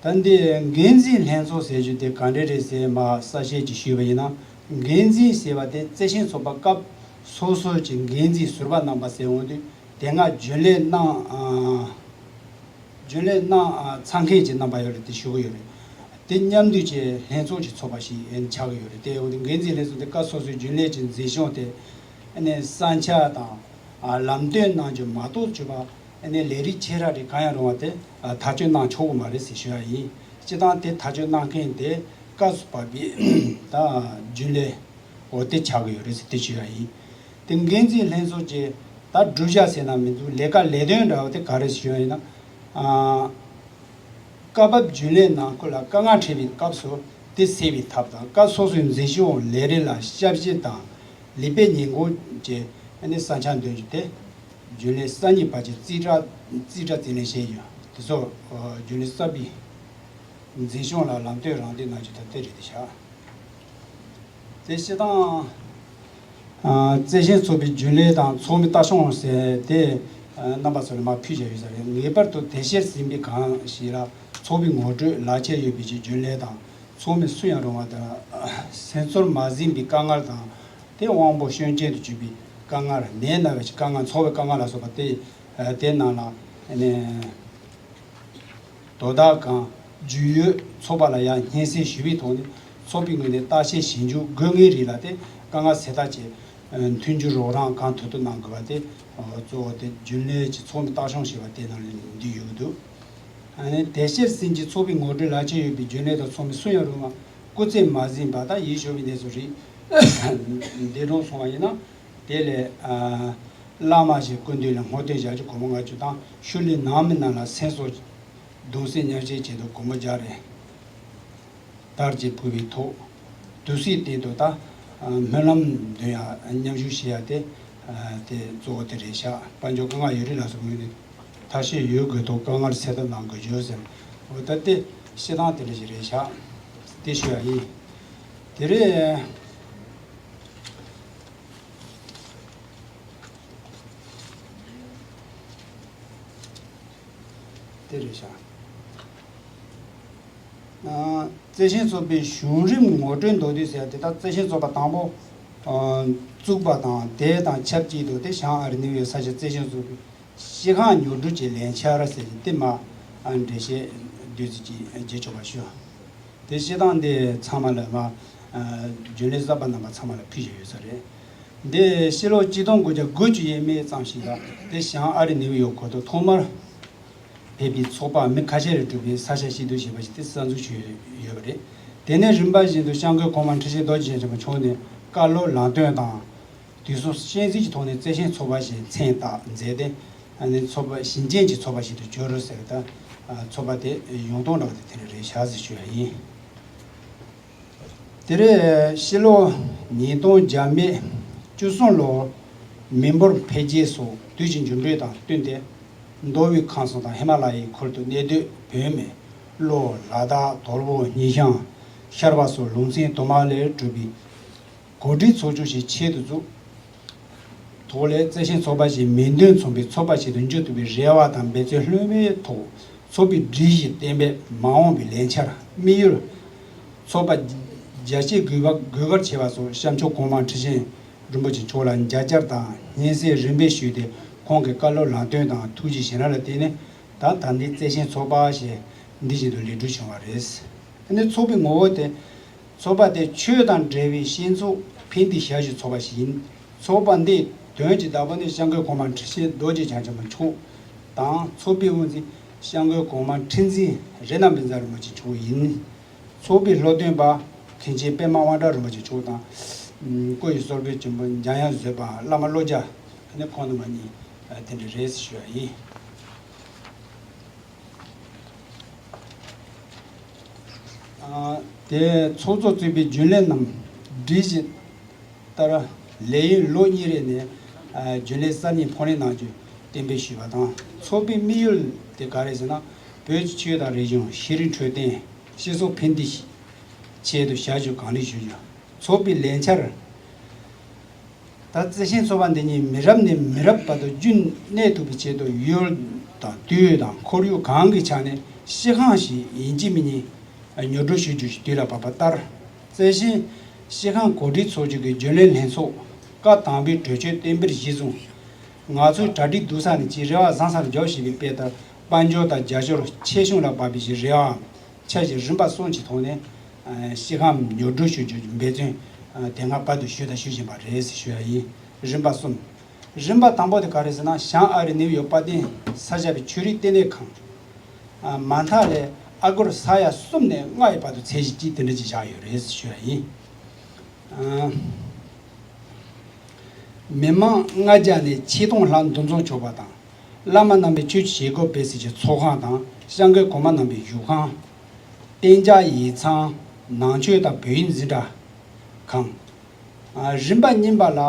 ད་འདི་འགན་འཛིན་ལྷན་ཚོགས་ཟེར་རྒྱུ་དེ་ག་འདྲ་རེད་ཟེར་མར་གསལ་བཤད་ཅིག་ཞུས་པ་ཡིན་ན། འགན་འཛིན་ཟེར་བ་དེ་བརྩེ་ཆེན་ཚོགས་པ་སྐབས་སོ་སོའི་ཀྱི་འགན་འཛིན་ཟུར་པ་རྣམ་པ་ཟེར་འོང་དུས་དེ་སྔ་རྒྱུན་ལས་གནང་ཨ་རྒྱུན་ལས་གནང་ཨ་ཚར་མཁན་གྱི་རྣམ་པ་ཡོད་རེད། དེ་ཞུ་གི་ཡོད་རེད། དེ་མཉམ་འདུས་ཀྱི་ལྷན་ཚོགས་ཀྱི་ཚོགས་པ་ཞིག་ཡིན་ཆགས་ཀྱི་ཡོད་རེད། དེ་འོང་དུས་འགན་འཛིན་ལྷན་ཚོགས་དེ་སྐབས་སོ་སོའི་རྒྱུན་ལས་ཀྱི་མཛད་གཞུང་དེ་ཨ་ནི་ས་ཆ་དང་ཨ་ལམ་སྟོན་གནང་རྒྱུ་མ་གཏོགས་གྱུར་པ། ཨ་ནི་ལས་རིགས་ཆེ་ཕྲ་རིགས་གང་ཡང་རུང་བ་དེ་ཨ་ཐག་གཅོད་གནང་ཆོག་གི་མ་རེད་ཟེར་ཞུ་ཡ་ཡིན། སྤྱིར་བཏང་དེ་ཐག་གཅོད་གནང་མཁན་དེ་སྐབས་སུ་བབས་པའི་ད་རྒྱུན་ལས་འོ་དེ་ཆགས་ཀྱི་ཡོད་རེད་ཟེར་དེ་ཞུ་ཡ་ཡིན། དེ་འགན་འཛིན་ལྷན་ཚོགས་ཀྱི་ད་བསྒྲུབ་བྱ་ཟེར་ན་མི་འདུག་ལས་ཀ་ལས་དོན་འདྲ་བ་དེ་ག་རེ་ཞུ་ཡ་ཡིན་ན། ཨ། སྐབས་བབ་རྒྱུན་ལས་ནང་ཁུལ་ལ་དཀའ་ངལ་འཕྲད་པའི་སྐབས་སུ་དེ་སེལ་བའི་ཐབས་དང་། སྐབས་སོ་སོའི་མཛད་གཞི་འོག་ལས་རིགས་ལ་ཞབས་ཕྱི་དང་ལེགས་སྤེལ་ཉེས་འགོག་བཅས་ཨ་ནི་ས་ཆ་འདོན་རྒྱུ་དེ་རྒྱུན་ལས་གསར་རྙིང་བར་གྱི་རྩིས་ཁྲ་རྩིས་ཁྲ་རྩིས་ལེན་བྱེད་རྒྱུ་དེ་ཚོ་རྒྱུན་ལས་གསར་པའི་མཛད་གཞུང་ལ་ལམ་སྟོན་རང་འདེམས་གནང་རྒྱུ་དང་དེ་རེད་དེ་བཞག་དེ་སྤྱིར་བཏང་། ཨ། བརྩེ་ཆེན་ཚོགས་པའི་རྒྱུན་ལས་དང་ཚོགས་མི་ལྟ་སྐྱོང་ཟེར་དེ་ཨ་རྣམ་པ་ཚོ་ལ་མར་ཕུལ་བཞག་ཡོད་ས་རེད། ངེས་པར་དུ་དེ་ཤེས་ཟིན་པའི་གང་ཞིག་ལ་ཚོགས་པའི་ངོ་སྤྲོད་ལག་ཁྱེར་ཡོད་པའི་ཀྱི་རྒྱུན་ལས་དང་ཚོགས་མི་སུ་ཡང་རུང་བ་དང་། སེམས་ཚོར་མ་ཟིན་པའི་དཀའ་ངལ་དང་། དེ་དབང་པོ་སྐྱོན་ཅན་དུ་གྱུར་པའི་དཀའ་ངལ། ནད་ན་བའི་དཀའ་ངལ། འཚོ་བའི་དཀའ་ངལ་ལ་སོགས་པ་དེ་ཨ་དེ་རྣམས་ལ་ཨ་ནི། དོ་བདག་གམ་ རྒྱུས་ཡོད་ཚོགས་པ་ལ་ཡང་སྙན་སེང་ཞུས་པའི་ཐོག་ནས་ཚོགས་པའི་ངོས་ནས་བརྟག་དཔྱད་ཞིབ་འཇུག་དགོས་ངེས་རིགས་ལ་དེ་དཀའ་ངལ་སེལ་ཐབས་ཆེད་མཐུན་འགྱུར་རོགས་རམ་གང་ཐུབ་ཐུབ་གནང་དགོས་པ་དེ་གཙོ་བོ་དེ་རྒྱུན་ལས་ཀྱི་ཚོགས་མི་ལྟ་སྐྱོང་བྱས་པ་དེ་ནང་ལ་འདུས་ཡོད་འདུག་ཨ་ནི་དེ་ཕྱིར་སེམས་ཀྱི་ཚོགས་པའི་ངོ་སྤྲོད་ལག་ཁྱེར་ཡོད་པའི་རྒྱུན་ལས་དང་ཚོགས་མི་སུ་ཡང་རུང་བ་སྐུ་ཚེ་མ་ཟིན་པ་དང་ཡིད་ཤོར་བའི་གནས་ཚུལ་རིགས་འདས་གྲོངས་སོང་བ་ཡིན་ན། དེ་ལས་བླ་མ་ཞིག་སྐུ་མདུན་ལ་བསྔོ་རྟེན་བཞག་རྒྱུ་སྒོར་མོ་ལྔ་བཅུ་དང་ཤུལ་ལས་ནང་མི་རྣམས་ལ་སེམས་གསོ་གདུང་སེམས་མཉམ་སྐྱེད་ཆེད་དུ་སྒོར་མོ་བརྒྱ་རེ་དར་རྒྱས་ཕུལ་བའི་ཐོག་དུས་ཚོད་སྟེང་དུ་ད་སྨོན་ལམ་འདོན་ཡ་མཉམ་ཞུགས་བྱེད་ཡ་དེ་དེ་གཙོ་བོ་དེ་རེད་ཤག་དཔལ་འབྱོར་དཀའ་ངལ་ཡོད་རིགས་ལ་སོགས་ངོས་ནས་ཐབས་ཤེས་ཡོད་དགུ་ཐོག་དཀའ་ངལ་སེལ་ཐབས་གནང་དགོས་རྒྱུ་ཟེར། འོ་ད་དེ་བཤད་སྟངས་དེ་འདྲ་ཞིག་རེད་ཤག་དེ་ཞུ་ཡ་ཡིན། དེ་རེད། དེ་རེད་ཤག་ཨ། བརྩེ་ཆེན་ཚོགས་པའི་བྱུང་རིམ་ངོ་སྤྲོད་མདོར་བསྡུས་ཟེར་ཡ་དེ་ད་བརྩེ་ཆེན་ཚོགས་པ་དང་པོ་ཨ། བཙུགས་པ་དང་དེ་དང་ཆབས་ཅིག་ཏུ་དེ་བྱང་ཨ་རི་ནིའུ་ཡོག་ས་ཆ་བརྩེ་ཆེན་ཚོགས་པའི་སྤྱི་ཁང་ཉོ་སྒྲུབ་ཀྱི་ལས་འཆར་ཟེར་གྱི་དེ་མ་ཨ། འགྲེལ་བཤད་བདུད་རྩི་གཅིག་བརྗེད་ཆོག་པ་ཞུ། དེ་བཤད་སྟངས་འདི་ཚང་མ་ལ་མ་ཨ། རྒྱུན་ལས་གསར་པ་རྣམ་པ་ཚང་མ་ལ་ཕུལ་བཞིན་ཡོད་ས་རེད། འདི་ཕྱི་ལོ་གཅིག་སྟོང་དགུ་བརྒྱ་དགུ་བཅུ་ཡས་མས་ཙམ་ཞིག་ལ་དེ་བྱང་ཨ་རི་ནིའུ་ཡོག་གོ་ཐོག་ཐོག་མར་ཕེབས་པའི་ཚོགས་པ་མི་ཁ་ཤས་ལས་གྲུབ་པའི་ས་ཆ་ཞིག་ཏུ་བྱས་པ་ཞིག་དེ་གསར་འཛུགས་བྱས་ཡོད་པ་རེད། དེ་ནས་རིམ་པ་བཞིན་དུ་སྐྱབས་མགོན་གོང་མ་ཁྲི་ཆེན་རྡོ་རྗེ་འཆང་ཆེན་པོ་མཆོག་ནས་བཀའ་སློབ་ལམ་སྟོན་དང་། དུས་གསུམ་སྤྱན་གཟིགས་ཀྱི་ཐོག་ནས་བརྩེ་ཆེན་ཚོགས་པ་ཞེས་མཚན་བཏགས་མཛད་དེ། ཨ་ནི་ཚོགས་པ་ཞིང་ཆེན་གྱི་ཚོགས་པ་ཞིག་ཏུ་གྱུར་ཟེར། ད་ཚོགས་པ་དེ་ཡོང་སྟངས་འདྲ་བ་དེ་དེ་འདྲ་རེད་ཤག་ཟེར་ཞུ་ཡ་ཡིན། དེ་རེད། ཕྱི་ལོ་ཉིས་སྟོང་བརྒྱ་མེད་བཅུ་གསུམ་ལོར་མི་འབོར་འཕེལ་རྒྱས་སོགས་དུས་ཀྱི་འགྱུར་འགྲོས་དང་བསྟུན་ཏེ། མདོ་དབུས་ཁམས་གསུམ་དང་ཧི་མ་ལ་ཡའི་ཁུལ་དུ་གནས་སྡོད་བོད་མི་གློ་ལ་དྭགས་དོལ་པོ་ཉི་ཤང་ཤར་པ་སོགས་ལུང་ཚན་དུ་མ་ལས་གྲུབ་པའི་གོ་སྒྲིག་ཚོགས་ཆུང་ཞིག་ཆེད་དུ་བཙུགས། ཐོག་ལས་བརྩེ་ཆེན་ཚོགས་པ་ཞེས་མིང་དོན་མཚུངས་པའི་ཚོགས་པ་ཞིག་ཏུ་འགྱུར་ཐུབ་པའི་རེ་བ་དང་འབད་བརྩོན་ལྷོད་མེད་ཐོག་ཚོགས་པའི་སྒྲིག་གཞི་གཏན་འབེབས། མ་འོངས་པའི་ལས་འཆར། དམིགས་ཡུལ། ཚོགས་པ་རྒྱ་ཆེའི་དགོས་པ་དགོས་གལ་ཆེ་བ་སོགས་སྐྱབས་མཆོག་གོང་མ་ཁྲི་ཆེན་རིན་པོ་ཆེ་མཆོག་ལ་མཇལ་བཅར་དང་སྙན་སེང་རིམ་པས་ཞུས་ཏེ། ཁོང་གི་བཀའ་སློབ་ལམ་སྟོན་དང་ཐུགས་རྗེ་བྱིན་རླབས་ལ་བརྟེན་ནས་ད་ད་ལྟའི་བརྩེ་ཆེན་ཚོགས་པ་ཞེས་འདི་བཞིན་དུ་ལེགས་གྲུབ་བྱུང་བ་རེད། ཨ་ནི་ཚོགས་པའི་ངོ་བོ་དེ། ཚོགས་པ་དེ་ཆོས་དང་འབྲེལ་བའི་བཤད་ཚོགས་ཕན་བདེའི་ཞབས་ཞུའི་ཚོགས་པ་ཞིག་ཡིན། ཚོགས་པ་འདིའི་དོན་གྱི་བདག་པོ་ནི་སྐྱབས་མགོན་གོང་མ་ཁྲི་ཆེན་རྡོ་རྗེ་འཆང་ཆེན་པོ་མཆོག་དང་། ཚོགས་པའི་དབུ་འཛིན་སྐྱབས་མགོན་གོང་མ་ཁྲི་འཛིན་རཏྣ་བཛྲ་རིན་པོ་ཆེ་མཆོག་ཡིན། ཚོགས་པའི་སློབ་སྟོན་པ་མཁན་ཆེན་པད་མ་དབང་གྲགས་རིན་པོ་ཆེ་མཆོག་དང་། སྐུ་ཡི་གསོལ་དཔོན་ཆེན་པོ་འཇམ་དབྱངས་བཟོད་པ་བླ་མ་བློ་རྒྱ་ནི་ཁོང་རྣམ་པ་གཉིས་དེ་འདྲ་རེད་ཞུ་བ་ཡིན། དེ་ཚོགས་གཙོ་གཙོས་པའི་རྒྱུན་ལས་རྣམས་སྒྲིག་གཞི་ལྟར་ལས་ཡུན་ལོ་གཉིས་རེ་ནས་རྒྱུན་ལས་གསར་རྙིང་ཕབ་ལེན་གནང་རྒྱུ་གཏན་འབེབས་ཞུས་པ་དང་། ཚོགས་པའི་དམིགས་ཡུལ་དེ་ག་རེ་ཟེར་ན། བོད་ཀྱི་ཆོས་དང་རིག་གཞུང་ཤེས་རིག་འཕྲོད་བསྟེན་སྤྱི་ཚོགས་ཕན་བདེའི་ཆེད་དུ་ཞབས་ཞུ་གང་ལེགས་ཞུ་རྒྱུ། ཚོགས་པའི་ལས་འཆར། ད་བརྩེ་ཆེན་ཚོགས་པ་འདི་ཉིད་མི་རབས་ནས་མི་རབས་བར་དུ་རྒྱུན་གནས་ཐུབ་པའི་ཆེད་དུ་ཡུལ་དང་དུས་དང་ཁོར་ཡུག་གང་གི་ཆ་ནས་སྤྱི་ཁང་ཞིག་ཡིན་གཅིག་མིན་གཉིས་ཉོ་སྒྲུབ་ཞུ་རྒྱུ་ཞིག་དུས་ལ་བབ་པ་ལྟར། བརྩེ་ཆེན་སྤྱི་ཁང་གོ་སྒྲིག་ཚོགས་ཆུང་གི་རྒྱུན་ལས་ལྷན་ཚོགས་བཀའ་དམ་པའི་གྲོས་ཆོད་གཏན་འབེབས་གཞིར་བཟུང་། ང་ཚོའི་གྲ་སྒྲིག་སྡུག་ས་ནས་ཅིག་རེ་བ་བཟང་སར་འཇོག་ཞེས་པའི་དཔེ་ལྟར། དཔལ་འབྱོར་དང་རྒྱབ་སྐྱོར་ཆེ་ཆུང་ལ་དཔག་པའི་རེ་བའམ་འཆར་གཞི་རིམ་པ་གསུམ་གྱི་ཐོག་ནས་སྤྱི་ཁང་ཉོ་སྒྲུབ་ཞུ་རྒྱུའི་འབད་བརྩོན་དེ་སྔ་བར་དུ་ཞུས་དང་ཞུ་བཞིན་པ་རེད་ཞུ་ཡ་ཡིན། རིམ་པ་གསུམ། རིམ་པ་དང་པོ་དེ་ག་རེ་ཟེར་ན། བྱང་ཨ་རི་ནིའུ་ཡོག་དཔལ་ལྡན་ས་སྐྱ་པའི་ཆོས་རིག་ལྟེ་གནས་ཁང་། མ་མཐའ་ལས་ཨ་སྒོར་ས་ཡ་གསུམ་ནས་ལྔ་ཡི་བར་དུ་ཚད་གཞི་གཅིག་དེ་འདྲ་ཅིག་བཞག་ཡོད་རེད་ཞུ་ཡ་ཡིན། མི་མང་ལྔ་བརྒྱ་ནས་ཆིག་སྟོང་ལྷག་འདུ་འཛོམས་ཆོག་པ་དང་། བླ་མ་རྣམ་པའི་ཆོས་ཀྱི་བྱེད་སྒོ་སྤེལ་སའི་ཚོགས་ཁང་དང་། སྐྱབས་མགོན་གོང་མ་རྣམ་པའི་བཞུགས་ཁང་། གཏན་འཇགས་ཡིག་ཚང་། ནང་ཆོས་དང་བོད་ཡིག་འཛིན་གྲྭ་ཁང་། རིམ་པ་གཉིས་པ་ལ་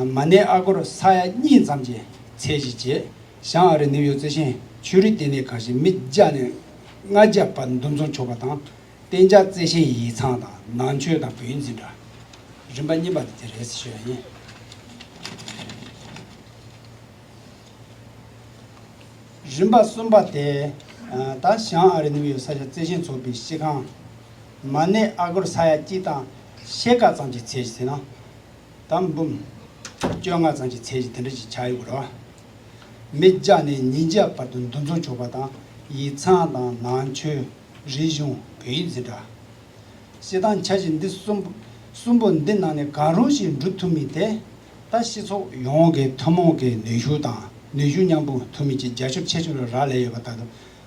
མ་གནས་ཨ་སྒོར་ས་ཡ་གཉིས་ཙམ་གྱི་ཚད་གཞི་བཅས། བྱང་ཨ་རི་ནིའུ་ཡོག་བརྩེ་ཆེན་ཆོས་རིག་ལྟེ་གནས་ཁང་ཞིག་མི་བརྒྱ་ནས་ལྔ་བརྒྱ་བར་འདུ་འཛོམས་ཆོག་པ་དང་། གཏན་འཇགས་བརྩེ་ཆེན་ཡིག་ཚང་དང་ནང་ཆོས་དང་བོད་ཡིག་འཛིན་གྲྭ། རིམ་པ་གཉིས་པ་དེ་དེ་རེད་ཞུ་ཡ་ཡིན། རིམ་པ་གསུམ་པ་དེ། ད་བྱང་ཨ་རི་ནིའུ་ཡོག་ས་ཆ་བརྩེ་ཆེན་ཚོགས་པའི་སྤྱི་ཁང་། མ་གནས་ཨ་སྒོར་ས་ཡ་གཅིག་དང་ཕྱེད་ཀ་ཙམ་གྱི་ཚད་གཞི་ཟེར་ན། ད་འབུམ་བཅོ་ལྔ་ཙམ་གྱི་ཚད་གཞི་དེ་འདྲ་ཞིག་ཆགས་ཡོད་རེད། མི་བརྒྱ་ནས་ཉིས་བརྒྱ་བར་དུ་འདུ་འཛོམས་ཆོག་པ་དང་། ཡིག་ཚང་དང་ནང་ཆོས། རིག་གཞུང་། བོད་ཡིག་འཛིན་གྲྭ། སྤྱིར་བཏང་འཆར་གཞི་འདི་གསུམ་པོ་གསུམ་པོ་འདི་ནང་ནས་གང་རུང་ཞིག་འགྲུབ་ཐུབ་མིན་དེ། ད་སྤྱི་ཚོགས་ཡོངས་ཀྱི་ཐུན་མོང་གི་ནུས་ཤུགས་དང་ནུས་ཤུགས་མཉམ་སྤུངས་ཐུབ་མིན་གྱི་རྒྱ་ཁྱབ་ཆེ་ཤོས་ལ་རག་ལས་ཡོད་པ་ལྟར་དུ།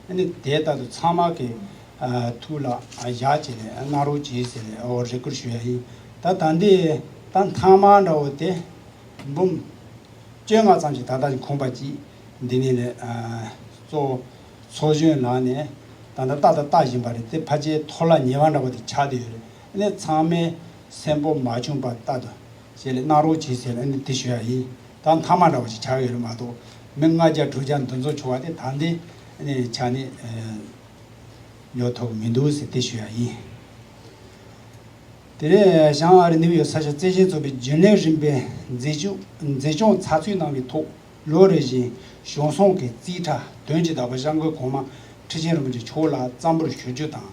ཨ་ནི་དེ་ལྟར་དུ་ཚང་མ་གི་ཨ་ཐུགས་ལ་ཨ་བཞག་བྱས་ནས་གནང་རོགས་གྱིས་ཟེར་ནས་ཨོ་རེ་སྐུལ་ཞུ་ཡ་ཡིན། ད་ད་འདི་ད་མཐའ་མ་འདྲ་བོ་དེ་འབུམ་བཅོ་ལྔ་ཙམ་ཞིག་ད་ལྟ་ཁོམ་པ་ཅིག་འདི་ནས་ནས་ཨ་གཙོ་བོ་ཚོགས་གཞོན་ལགས་ནས་ད་ལྟ་ཏག་ཏག་ལྟ་བཞིན་པ་རེད། དེ་ཕལ་ཆེར་ཐོག་ལ་ཉེ་བ་འདྲ་བོ་དེ་ཆགས་བསྡད་ཡོད་རེད། ཨ་ནི་ཚང་མས་སེམས་པོ་མ་ཆུང་པ་ལྟ་དུ་བྱས་ལས་གནང་རོགས་གྱིས་ཟེར་ནས་ཨ་ནི་དེ་ཞུ་ཡ་ཡིན། ད་མཐའ་མ་འདྲ་བོ་ཞིག་ཆགས་ཡོད་རེད་མ་གཏོགས། མི་ལྔ་བརྒྱ་དྲུག་བརྒྱ་འདི་ཚོ་བྱུང་བ་དེ་ད་འདི་ཨ་ནི་ཆ་ནས་ཨ་ཉོ་ཐུབ་མི་འདུག་ཟེར་དེ་ཞུ་ཡ་ཡིན། དེ་རིང་བྱང་ཨ་རི་ནིའུ་ཡོག་ས་ཆ་བརྩེ་ཆེན་ཚོགས་པའི་རྒྱུན་ལས་རིམ་པའི་མཛད་ཆོས་མཛད་སྐྱོང་ཚགས་ཚུད་གནང་བའི་ཐོག་ལོ་རེ་བཞིན་གཞུང་སྲུང་གི་རྩིས་ཁྲ་དོན་གྱི་བདག་པོ་སྐྱབས་མགོན་གོང་མ་ཁྲི་ཆེན་རིན་པོ་ཆེ་མཆོག་ལ་བརྩམས་པར་ཞུ་རྒྱུ་དང་།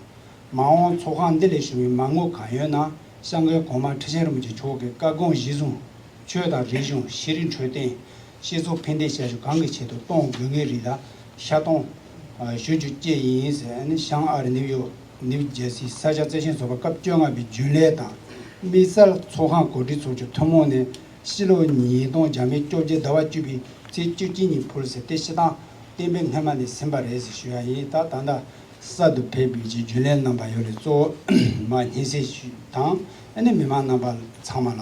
མ་འོངས་ཚོགས་ཁང་འདི་ལས་བྱུང་བའི་མ་དངུལ་གང་ཡོད་ན་སྐྱབས་མགོན་གོང་མ་ཁྲི་ཆེན་རིན་པོ་ཆེ་མཆོག་གི་བཀའ་དགོངས་གཞིར་བཟུང་། ཆོས་དང་རིག་གཞུང་། ཤེས་རིག་འཕྲོད་བསྟེན། སྤྱི་ཚོགས་ཕན་བདེའི་བྱ་སྤྱོད་གང་གི་ཆེད་དུ་གཏོང་དགོས་ངེས་རིགས་ལ་ཤ་གཏོང་ཞུ་རྒྱུ་བཅས་ཡིན་ཟེར་ནས། བྱང་ཨ་རི་ནིའུ་ཡོག་ནིའུ་ཇར་སི་ས་ཆ་བརྩེ་ཆེན་ཚོགས་པ་སྐབས་བཅོ་ལྔ་པའི་རྒྱུན་ལས་དང་། དམིགས་བསལ་ཚོགས་ཁང་གོ་སྒྲིག་ཚོགས་ཆུང་ཐུན་མོང་ནས་ཕྱི་ལོ་ཉིས་སྟོང་བརྒྱ་མེད་བཅོ་བརྒྱད་ཟླ་བ་བཅུ་པའི་ཚེས་བཅུ་གཅིག་ཉིན་ཕུལ་ཟེར་ཏེ་སྤྱིར་བཏང་གཏན་འབེབས་སྔོན་མ་ནས་ཟིན་པ་རེད་ཟེར་ཞུ་ཡ་ཡིན། ད་ད་ལྟ་གསར་དུ་ཕེབས་པའི་རྒྱུན་ལས་རྣམ་པ་ཡོད་རེད། གཙོ་བོ་མ་སྙན་སེང་ཞུ་དང་ཨ་ནི་མི་མང་རྣམ་པ་ཚང་མ་ལ་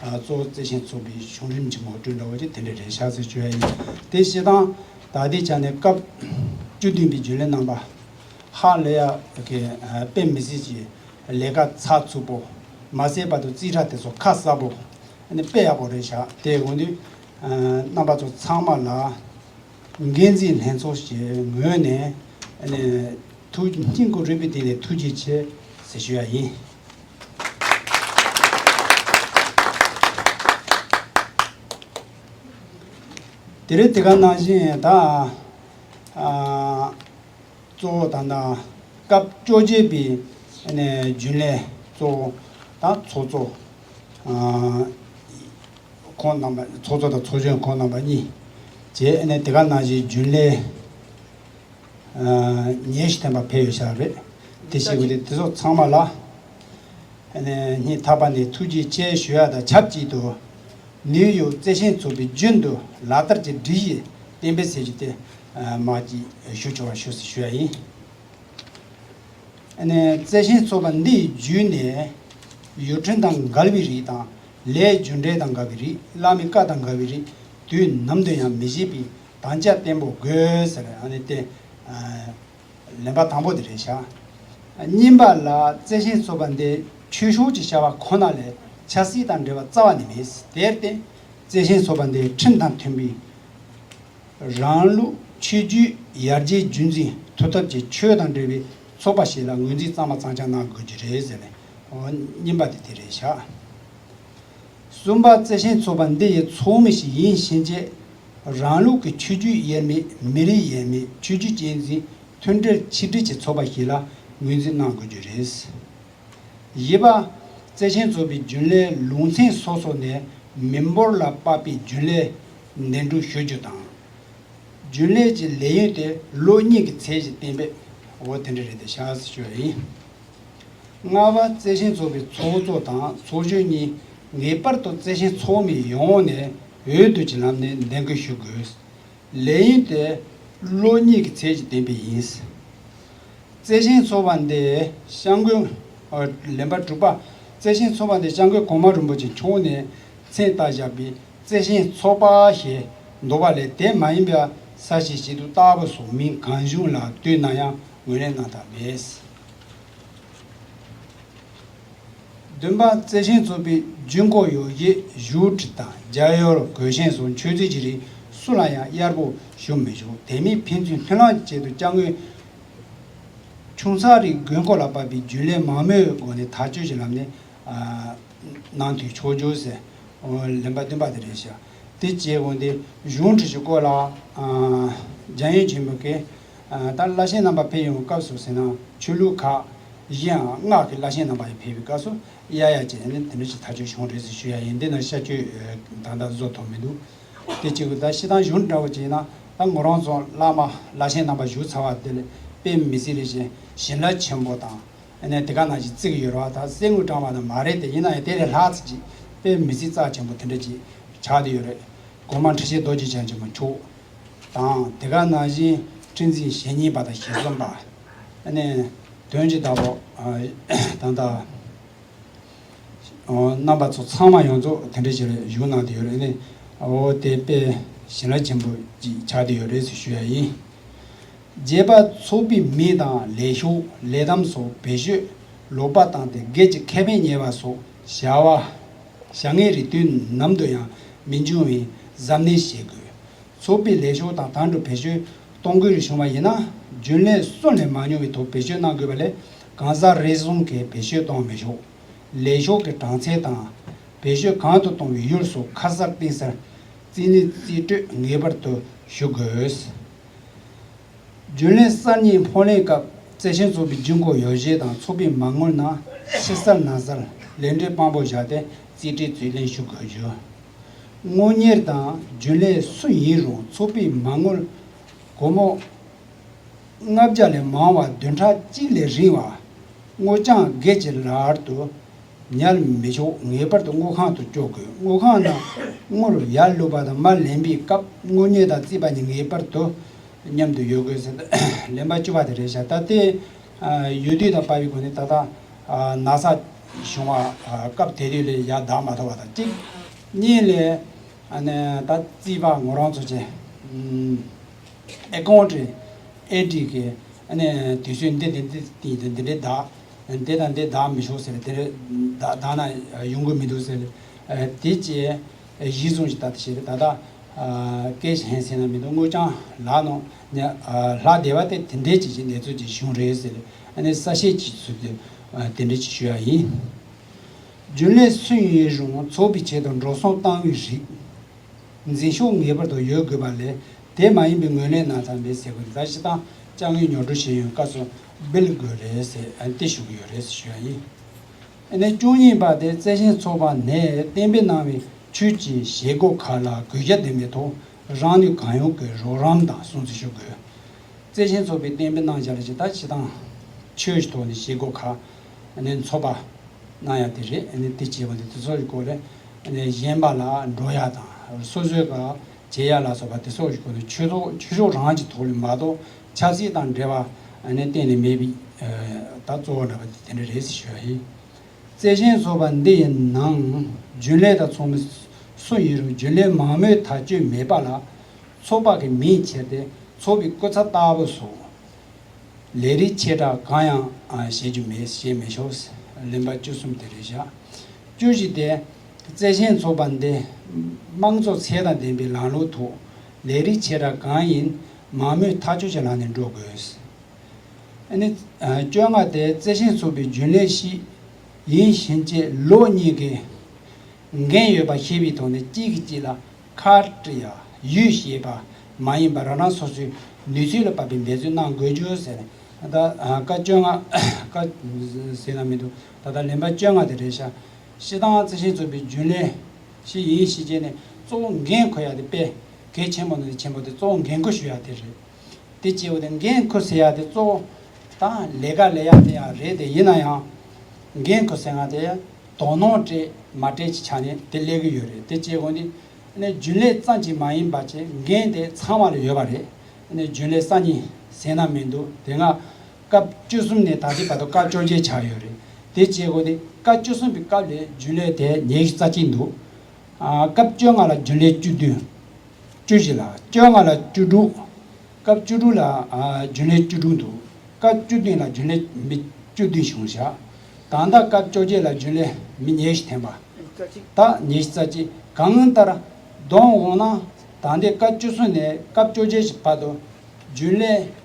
གཙོ་བོ་བརྩེ་ཆེན་ཚོགས་པའི་བྱུང་རིམ་གྱི་ངོ་སྤྲོད་འདྲ་བོ་ཅིག་དེ་འདྲ་རེད་ཤག་ཟེར་ཞུ་ཡ་ཡིན། དེ་སྤྱིར་བཏང་ད་ལྟའི་ཆ་ནས་སྐབས་བཅུ་བདུན་པའི་རྒྱུན་ལས་རྣམ་པ་ཧ་ལས་ཡ་གི་དཔེ་མི་སྲིད་ཀྱི་ལས་ཀ་ཚགས་ཚུད་པོ་མ་ཟད་བར་དུ་རྩིས་ཁྲ་དེ་ཚོ་ཁ་གསལ་པོ་ཨ་ནི་དཔེ་ཡག་པོ་རེད་ཤག་དེ་འོན་ཏེ་རྣམ་པ་ཚོ་ཚང་མ་ལ། འགན་འཛིན་ལྷན་ཚོགས་ཀྱི་ངོས་ནས་ཨ་ནི་ཐུགས་སྙིང་ཁོང་རུས་པའི་གཏིང་ནས་ཐུགས་རྗེ་ཆེ་ཟེར་ཞུ་ཡ་ཡིན། དེ་རིང་དེ་ག་ནང་བཞིན་ད་ཨ་གཙོ་བོ་ད་ལྟ་སྐབས་བཅོ་བརྒྱད་པའི་ཨ་ནི་རྒྱུན་ལས་གཙོ་བོ་དང་ཚོགས་གཙོ། ཨ་ཁོང་རྣམ་པ་ཚོགས་གཙོ་དང་ཚོགས་གཞོན་ཁོང་རྣམ་པ་གཉིས་བཅས་ཨ་ནི་དེ་ག་ནང་བཞིན་རྒྱུན་ལས་ཨ་ཉི་ཤུ་ཐམ་པ་ཕེབས་ཡོད་ཤག་རེད། དེ་བཞིན་དེ་ཚོ་ཚང་མ་ལ་ཨ་ནི་སྙིང་ཐག་པ་ནས་ཐུགས་རྗེ་ཆེ་ཞུ་ཡ་དང་ཆབས་ཅིག་ཏུ་ནིའུ་ཡོག་བརྩེ་ཆེན་ཚོགས་པའི་རྒྱུན་དུ་ལག་བསྟར་གྱི་སྒྲིག་གཞི་གཏན་འབེབས་ཟེར་རྒྱུ་དེ་ཨ་མ་གཅིག་ཞུ་ཆོག་པ་ཞུ་ཞུ་ཡ་ཡིན། ཨ་ནི་བརྩེ་ཆེན་ཚོགས་པ་འདི་ཡི་བརྒྱུད་ནས་ཡུལ་ཁྲིམས་དང་འགལ་བའི་རིགས་དང་། ལས་རྒྱུ་འབྲས་དང་འགལ་བའི་རིགས། བླ་མའི་བཀའ་དང་འགལ་བའི་རིགས་དུས་ནམ་དུ་ཡང་མི་བྱེད་པའི་དམ་བཅའ་བརྟན་པོ་དགོས་ཟེར། ཨ་ནི་དེ་ཨ་ལན་པ་དང་པོ་དེ་རེད་ཤག་གཉིས་པ་ལ་བརྩེ་ཆེན་ཚོགས་པ་འདི་ཆོས་ཕྱོགས་ཀྱི་བྱ་བ་ཁོ་ན་ལས་ཆབ་སྲིད་དང་འབྲེལ་བ་རྩ་བ་ནས་མེད། དེར་བརྟེན་བརྩེ་ཆེན་ཚོགས་པ་འདི་ཁྲིམས་དང་མཐུན་པའི་རང་ལུགས་ཆོས་བརྒྱུད་ཡར་རྒྱས་རྒྱུན་འཛིན་ཐུབ་ཐབས་ཀྱི་ཆོས་དང་འབྲེལ་བའི་ཚོགས་པ་ཞིག་ལ་ངོས་འཛིན་གཙང་མ་གཙང་རྐྱང་གནང་དགོས་ཀྱི་རེད་ཟེར་ནས། འོ་གཉིས་པ་དེ་དེ་རེད་ཤག་གསུམ་པ་བརྩེ་ཆེན་ཚོགས་པ་འདི་ཡི་ཚོགས་མི་ཞིག་ཡིན་ཕྱིན་ཆད་རང་ལུགས་ཀྱི་ཆོས་བརྒྱུད་དབྱེར་མེད། མི་རིགས་དབྱེར་མེད། ཆོས་བརྒྱུད་གཅེས་འཛིན་མཐུན་སྒྲིལ་ཆིག་སྒྲིལ་གྱི་ཚོགས་པ་ཞིག་ལ་ངོས་འཛིན་གནང་དགོས་རྒྱུ་རེད། བཞི་པ། བརྩེ་ཆེན་ཚོགས་པའི་རྒྱུན་ལས་ལུང་ཚན་སོ་སོ་ནས་མི་འབོར་ལ་དཔག་པའི་རྒྱུན་ལས་འདེམས་སྒྲུག་ཞུ་རྒྱུ་དང་། རྒྱུན་ལས་ཀྱི་ལས་ཡུན་དེ་ལོ་གཉིས་ཀྱི་ཚད་ཅིག་གཏན་འབེབས། འོ་དེ་འདྲ་རེད་དེ་ཤག་ཟེར་ཞུ་བ་ཡིན། ལྔ་པ། བརྩེ་ཆེན་ཚོགས་པའི་ཚོགས་གཙོ་དང་ཚོགས་གཞོན་གཉིས་ངེས་པར་དུ་བརྩེ་ཆེན་ཚོགས་མི་ཡོངས་ནས་འོས་བསྡུ་གྱི་ལམ་ནས་འདེམས་བསྐོ་ཞུ་དགོས། ལས་ཡུན་དེ་ལོ་གཉིས་ཀྱི་ཚད་ཀྱིས་གཏན་འབེབས་ཡིན། བརྩེ་ཆེན་ཚོགས་པ་འདི་སྐྱབས་མགོན། ཨ་ལན་པ་དྲུག་པ། བརྩེ་ཆེན་ཚོགས་པ་འདི་སྐྱབས་མགོན་གོང་མ་རིན་པོ་ཆེ་མཆོག་ནས་མཚན་བཏགས་བཞག་པའི་བརྩེ་ཆེན་ཚོགས་པ་ཞེས་འདོགས་པ་ལས་དེ་མ་ཡིན་པའི་ས་གཞི་ཞིག་ཏུ་བཏགས་པ་སོགས་མིང་གང་བྱུང་ལ་དུས་ནམ་ཡང་ངོས་ལེན་གནང་ཐབས་མེད། བདུན་པ། བརྩེ་ཆེན་ཚོགས་པའི་རྒྱུན་སྐོར་ཡོ་བྱད་བཞུགས་ཁྲི་དང་རྒྱ་ཡོལ་གོས་ཆེན་སོགས་མཆོད་རྫས་ཀྱི་རིགས་སུ་ལ་ཡང་གཡར་པོ་ཞུ་མི་ཆོག་དེ་མིན་ཕན་ཚུན་མཐུན་ལམ་གྱི་ཆེད་དུ་སྐྱབས་མགོན་ཆུང་ཚག་རིགས་དགོས་མཁོ་ལ་དཔག་པའི་རྒྱུན་ལས་མང་མོས་སྒོ་ནས་ཐག་གཅོད་ཀྱི་ལམ་ནས་ཨ་གནང་དུས་ཆོག་རྒྱུ་ཟེར། ལན་པ་བདུན་པ་དེ་རེད་ཤག་དེ་བྱས་འོང་དེ་གཞུང་འབྲེལ་གྱི་སྐོར་ལ་ཨ་རྒྱ་ཡོན་ཆེན་མོ་གིས་ཨ་ད་བླ་ཆེན་རྣམ་པ་ཕེབས་ཡོང་སྐབས་སུ་ཟེར་ན་ཆོས་ལུགས་ཁག་བཞི་ཡང་སྔགས་ཀྱི་བླ་ཆེན་རྣམ་པ་ཡང་ཕེབས་པའི་སྐབས་སུ་གཡར་ཡ་བྱས་ནས་དེ་འདྲ་ཞིག་ཐག་གཅོད་བྱུང་རེད་ཟེར་ཞུ་ཡ་ཡིན། འདི་ན་བཤད་རྒྱུ་ད་ལྟ་བཟོ་ཐུབ་མི་འདུག་དེ་གཅིག་གི་ད་སྤྱིར་བཏང་གཞུང་འདྲ་བོ་བྱས་ན་ད་ངོ་རང་ཚོ་བླ་མ་བླ་ཆེན་རྣམ་པ་བཞུགས་ཚར་བ་དེ་ལས་ དཔེ་མི་སྲིད་ལས་ཀྱི་བྱིན་རླབས་ཆེན་པོ་དང་། ཨ་ནི་དེ་ག་ནང་བཞིན་བརྩི་གི་ཡོད་རེད་བ། ད་གསེར་དངུལ་བཀྲམ་པ་དང་མ་རེད་དེ། ཡིན་ན་ཡང་དེ་ལས་ལྷག་ཙམ་ཅིག་དཔེ་མི་སྲིད་རྩ་ཆེན་པོ་དེ་འདྲ་ཅིག་ཆགས་བསྡད་ཡོད་རེད། གོང་མ་ཁྲི་ཆེན་རྡོ་རྗེ་འཆང་ཆེན་པོ་མཆོག་དང་། དེ་ག་ནང་བཞིན་ཁྲི་འཛིན་ཞེ་གཉིས་པ་དང་ཞེ་གསུམ་པ། ཨ་ནི་དོན་གྱི་བདག་པོ་ད་ལྟ། རྣམ་པ་ཚོ་ཚང་མ་ཡོངས་རྫོགས་དེ་འདྲ་ཞིག་བཞུགས་གནང་བསྡད་ཡོད་རེད། ཨ་ནི་འོ་དེ་དཔེ་བྱིན་རླབས་ཆེན་པོ་ཅིག་ཆགས་བསྡད་ཡོད་རེད་ཟེར་ཞུ་ཡ་ཡིན། རྒྱས་པ་ཚོགས་པའི་མིང་དང་ལས་ཤོག་ལས་དམ་སོགས་བེད་སྤྱོད་ལོག་པ་བཏང་སྟེ་སྒེར་གྱི་ཁེ་ཕན་གཉེར་བ་སོགས་བྱ་བ་བྱ་ངན་རིགས་དུས་ནམ་དུ་ཡང་མི་འབྱུང་བའི་གཟབ་ནན་བྱེད་དགོས། ཚོགས་པའི་ལས་ཤོག་དང་དམ་དུ་བེད་སྤྱོད་གཏོང་དགོས་རིགས་བྱུང་བ་ཡིན་ན། རྒྱུན་ལས་སུ་ལས་མ་མྱོང་བའི་ཐོག་བེད་སྤྱོད་གནང་དགོས་པ་ལས། གང་ཟག་རེ་ཟུང་གིས་བེད་སྤྱོད་གཏོང་མི་ཆོག་ལས་ཤོག་གི་གྲངས་ཚད་དང་། བེད་སྤྱོད་གང་དུ་གཏོང་བའི་ཡུལ་སོགས་ཁ་གསལ་གཏིང་གསལ་རྩིས་ལེན་རྩིས་སྤྲོད་ངེས་པར་དུ་ཞུ་དགོས། རྒྱུན་ལས་གསར་རྙིང་ཕོགས་ལེན་སྐབས་བརྩེ་ཆེན་ཚོགས་པའི་རྒྱུན་བཀོལ་ཡོ་བྱད་དང་ཚོགས་པའི་མ་དངུལ་རྣམས་ཕྱི་གསལ་ནང་གསལ་ལས་འབྲས་དཔང་པོ་བཞག་སྟེ་རྩིས་སྤྲོད་རྩིས་ལེན་ཞུ་དགོས་རྒྱུ། དངུལ་གཉེར་དང་རྒྱུན་ལས་སུ་ཡིན་རུང་ཚོགས་པའི་མ་དངུལ་སྒོར་མོ་ལྔ་བརྒྱ་ལས་མང་བ་བདུན་ཕྲག་གཅིག་ལས་རིང་བ་དངུལ་རྐྱང་སྒེར་གྱི་ལག་ཏུ་ཉར་མི་ཆོག་ངེས་པར་དུ་དངུལ་ཁང་དུ་སྐྱོར་དགོས། དངུལ་ཁང་ནང་དངུལ་ཡར་བླུགས་པ་དང་མར་ལེན་པའི་སྐབས་དངུལ་གཉེར་དང་རྩིས་པ་གཉིས་ངེས་པར་དུ་མཉམ་དུ་ཡོད་དགོས་ཟེར། ལན་པ་བཅུ་པ་དེ་རེད་ཤག་ད་ལྟའི་ཡུལ་དུས་དང་བབས་པའི་སྒོ་ནས་ད་ལྟ་ན་ཚ་བྱུང་བ་སྐབས་དེ་དུས་ལས་ཡར་ལྡང་མ་ཐུབ་པ་དང་གཅིག་གཉིས་ལས། ཨ་ནི་ད་རྩིས་པ་ངོ་རང་ཚོ་ཆེ། ཨེ་ཀོང་ཀྲི་ཨེ་ཀྲི་གི་ཨ་ནི་དུས་ཚོད་འདི་འདི་འདི་འདི་འདི་འདི་འདི་བདག་འདི་དང་འདི་བདག་མི་ཆོག་ཟེར། དེ་རེད། བདག་བདག་ན་ཡོང་གི་མི་འདུག་ཟེར། དེ་ཅེས་གཞི་བཟུང་ཞིག་ད་དེ་བྱེད་ད་ད་སྐད་ཆ་ཧན་སེ་ན་མི་འདུག་དངུལ་རྐྱང་ལག་ནང་ལྷག་བསྡད་པ་དེ་དེ་འདྲས་ཅིག་ཅིག་གནས་ཚུལ་ཅིག་བྱུང་རེད་ཟེར། ཨ་ནི་གསལ་བཤད་ཅིག་ཚུལ་དུ་དེ་འདྲས་ཅིག་ཞུ་ཡ་ཡིན། རྒྱུན་ལས་སུ་ཡིན་རུང་ཚོགས་པའི་ཆེད་དུ་འགྲོ་སོང་བཏང་བའི་རིགས། འཛིན་ཤོག་ངེས་པར་དུ་ཡོད་དགོས་པ་ལས་དེ་མ་ཡིན་པའི་ངོས་ལེན་གནང་ཚར་མེད་ཟེར་དགོས། ད་སྤྱིར་བཏང་དཔྱ་དངུལ་ཉོ་སྒྲུབ་བྱེད་ཡོང་སྐབས་སུ་བིལ་དགོས་རེད་ཟེར། ཨ་ནི་དེ་ཞུ་གི་ཡོད་རེད་ཟེར་ཞུ་ཡ་ཡིན། ཨ་ནི་བཅུ་གཉིས་པ་དེ་བརྩེ་ཆེན་ཚོགས་པ་ནས་གཏན་འབེབས་གནང་བའི་ཆོས་ཀྱི་བྱེད་སྒོ་ཁག་ལ་གུས་ཞབས་ལྡན་པའི་ཐོག་རང་ནུས་གང་ཡོང་གིས་རོགས་རམ་དང་སྲུང་བརྩི་ཞུ་དགོས། བརྩེ་ཆེན་ཚོགས་པའི་གཏན་འབེབས་གནང་བཞག་ལ་ཅི་ད་སྤྱིར་བཏང་ཆོས་ཀྱི་ཐོག་ནས་བྱེད་སྒོ་ཁག་ཨ་ནི་ཚོགས་པ་གནང་ཡ་དེ་རེད། ཨ་ནི་དེ་བྱེད་པ་དེ་དེ་ཚོ་ཡི་སྐོར་ལ་ཨ་ནི་གཞན་པ་ལ་འགྲོ་ཡ་དང་སོ་སོའི་ག་བྱེད་ཡ་ལ་སོགས་པ་དེ་ཚོ་ཡི་སྐོར་ནས་ཆོས་ཐོག་ཆོས་ཕྱོགས་རང་གི་ཐོག་ལས་མ་གཏོགས་ཆབ་སྲིད་དང་འབྲེལ་བ་ཨ་ནི་གཏན་ནས་མེད་པའི་ད་གཙོ་བོ་འདྲ་པོ་དེ་འདྲ་རེད་ཟེར་ཞུ་ཡ་ཡིན། བརྩེ་ཆེན་ཚོགས་པ་འདི་ཡི་ནང་རྒྱུན་ལས་དང་ཚོགས་མི་སུ་ཡིན་རུང་རྒྱུན་ལས་མང་མོས་ཐག་གཅོད་མེད་པ་ལ་ཚོགས་པ་གི་མིང་ཁྱེར་ཏེ་ཚོགས་པའི་སྐུ་ཚབ་ལྟ་བུ་སོགས་ལས་རིགས་ཆེ་ཕྲ་གང་ཡང་བྱེད་རྒྱུ་མེད། བྱེད་མི་ཆོག་ལན་པ་བཅུ་གསུམ་དེ་རེད་བཞག་བཅུ་བཞི་དེ་བརྩེ་ཆེན་ཚོགས་པ་འདི་དམངས་གཙོ་ཚད་དང་ལྡན་པའི་ལམ་ལུགས་ཐོག་ལས་རིགས་ཆེ་ཕྲ་གང་ཡིན་མང་མོས་ཐག་གཅོད་ཀྱི་ལམ་ནས་འགྲོ་དགོས། ཨ་ནི། བཅོ་ལྔ་དེ་བརྩེ་ཆེན་ཚོགས་པའི་རྒྱུན་ལས་ཤིག་ཡིན་ཕྱིན་ཆད་ལོ་གཉིས་ཀྱི་འགན་ཡོད་པ་ཤེས་པའི་ཐོག་ནས་གཅིག་གིས་གཅིག་ལ་ཁ་བྲི་ཡ་ཡུས་བྱེད་པ་མ་ཡིན་པར་རང་རང་སོ་སོའི་ནུས་ཚོད་ལ་དཔག་པའི་འབད་བརྩོན་གནང་དགོས་རྒྱུ་ཟེར། ད་བཀའ་བཅོ་ལྔ་བཀའ་ཟེར་ན་མི་འདུག་ད་ལྟ་ལན་པ་བཅོ་ལྔ་དེ་རེད་ཤག་སྤྱིར་བཏང་བརྩེ་ཆེན་ཚོགས་པའི་རྒྱུན་ལས་ཤིག་ཡིན་ཕྱིན་ཆད་ནས་གཙོ་བོ་འགན་འཁུར་ཡ་དེ་དཔེ་གལ་ཆེན་པོ་ནང་ནས་ཆེན་པོ་དེ་གཙོ་བོ་འགན་འཁུར་ཞུ་ཡ་དེ་རེད། དེ་སྐྱེ་བོ་དེ་འགན་འཁུར་ཟེར་ཡ་དེ་གཙོ་བོ་དང་ལས་ཀ་ལས་ཡ་དེ་ཡང་རེད། དེ་ཡིན་ན་ཡང་འགན་འཁུར་ཟེར་ང་དེ་དོ་སྣང་སྤྲད་མ་སྤྲད་ཀྱི་ཆ་ནས་དེ་སླེབས་ཀྱི་ཡོད་རེད། དེ་སྐྱེ་བོ་ནི་ནི་རྒྱུན་ལས་ཙམ་གྱིས་མ་ཡིན་པ་བྱས་འགན་དེ་ཚང་མ་ལ་ཡོད་པ་རེད། ནི་རྒྱུན་ལས་གསར་རྙིང་ཟེར་ན་མི་འདུག་དེ་སྔ་སྐབས་བཅུ་གསུམ་ནས་ད་ལྟའི་བར་དུ་སྐབས་བཅོ་བརྒྱད་ཆགས་ཡོད་རེད། དེ་སྐྱེ་བོ་དེ་སྐབས་བཅུ་གསུམ་པའི་སྐབས་ལ་རྒྱུན་ལས་དེ་ཉི་ཤུ་རྩ་གཅིག་འདུག་ཨ་སྐབས་བཅོ་ལྔ་ལ་རྒྱུན་ལས་བཅུ་བདུན། བཅུ་བཞི་ལ་བཅོ་ལྔ་ལ་བཅུ་དྲུག་སྐབས་བཅུ་དྲུག་ལ་ཨ་རྒྱུན་ལས་བཅུ་དྲུག་འདུག་སྐབས་བཅུ་བདུན་ལ་རྒྱུན་ལས་མི་བཅུ་བདུན་བྱུང་བཞག་ད་ལྟ་སྐབས་བཅོ་བརྒྱད་ལ་རྒྱུན་ལས་མི་ཉི་ཤུ་ཐོན་པ། ད་ཉི་ཤུ་རྩ་གཅིག་གང་ལྟར་བསྡོམས་འོང་ན་ད་ལྟའི་སྐབས་བཅུ་གསུམ་ནས་སྐབས་བཅོ་བརྒྱད་ཀྱི་བར་དུ་རྒྱུན་ལས་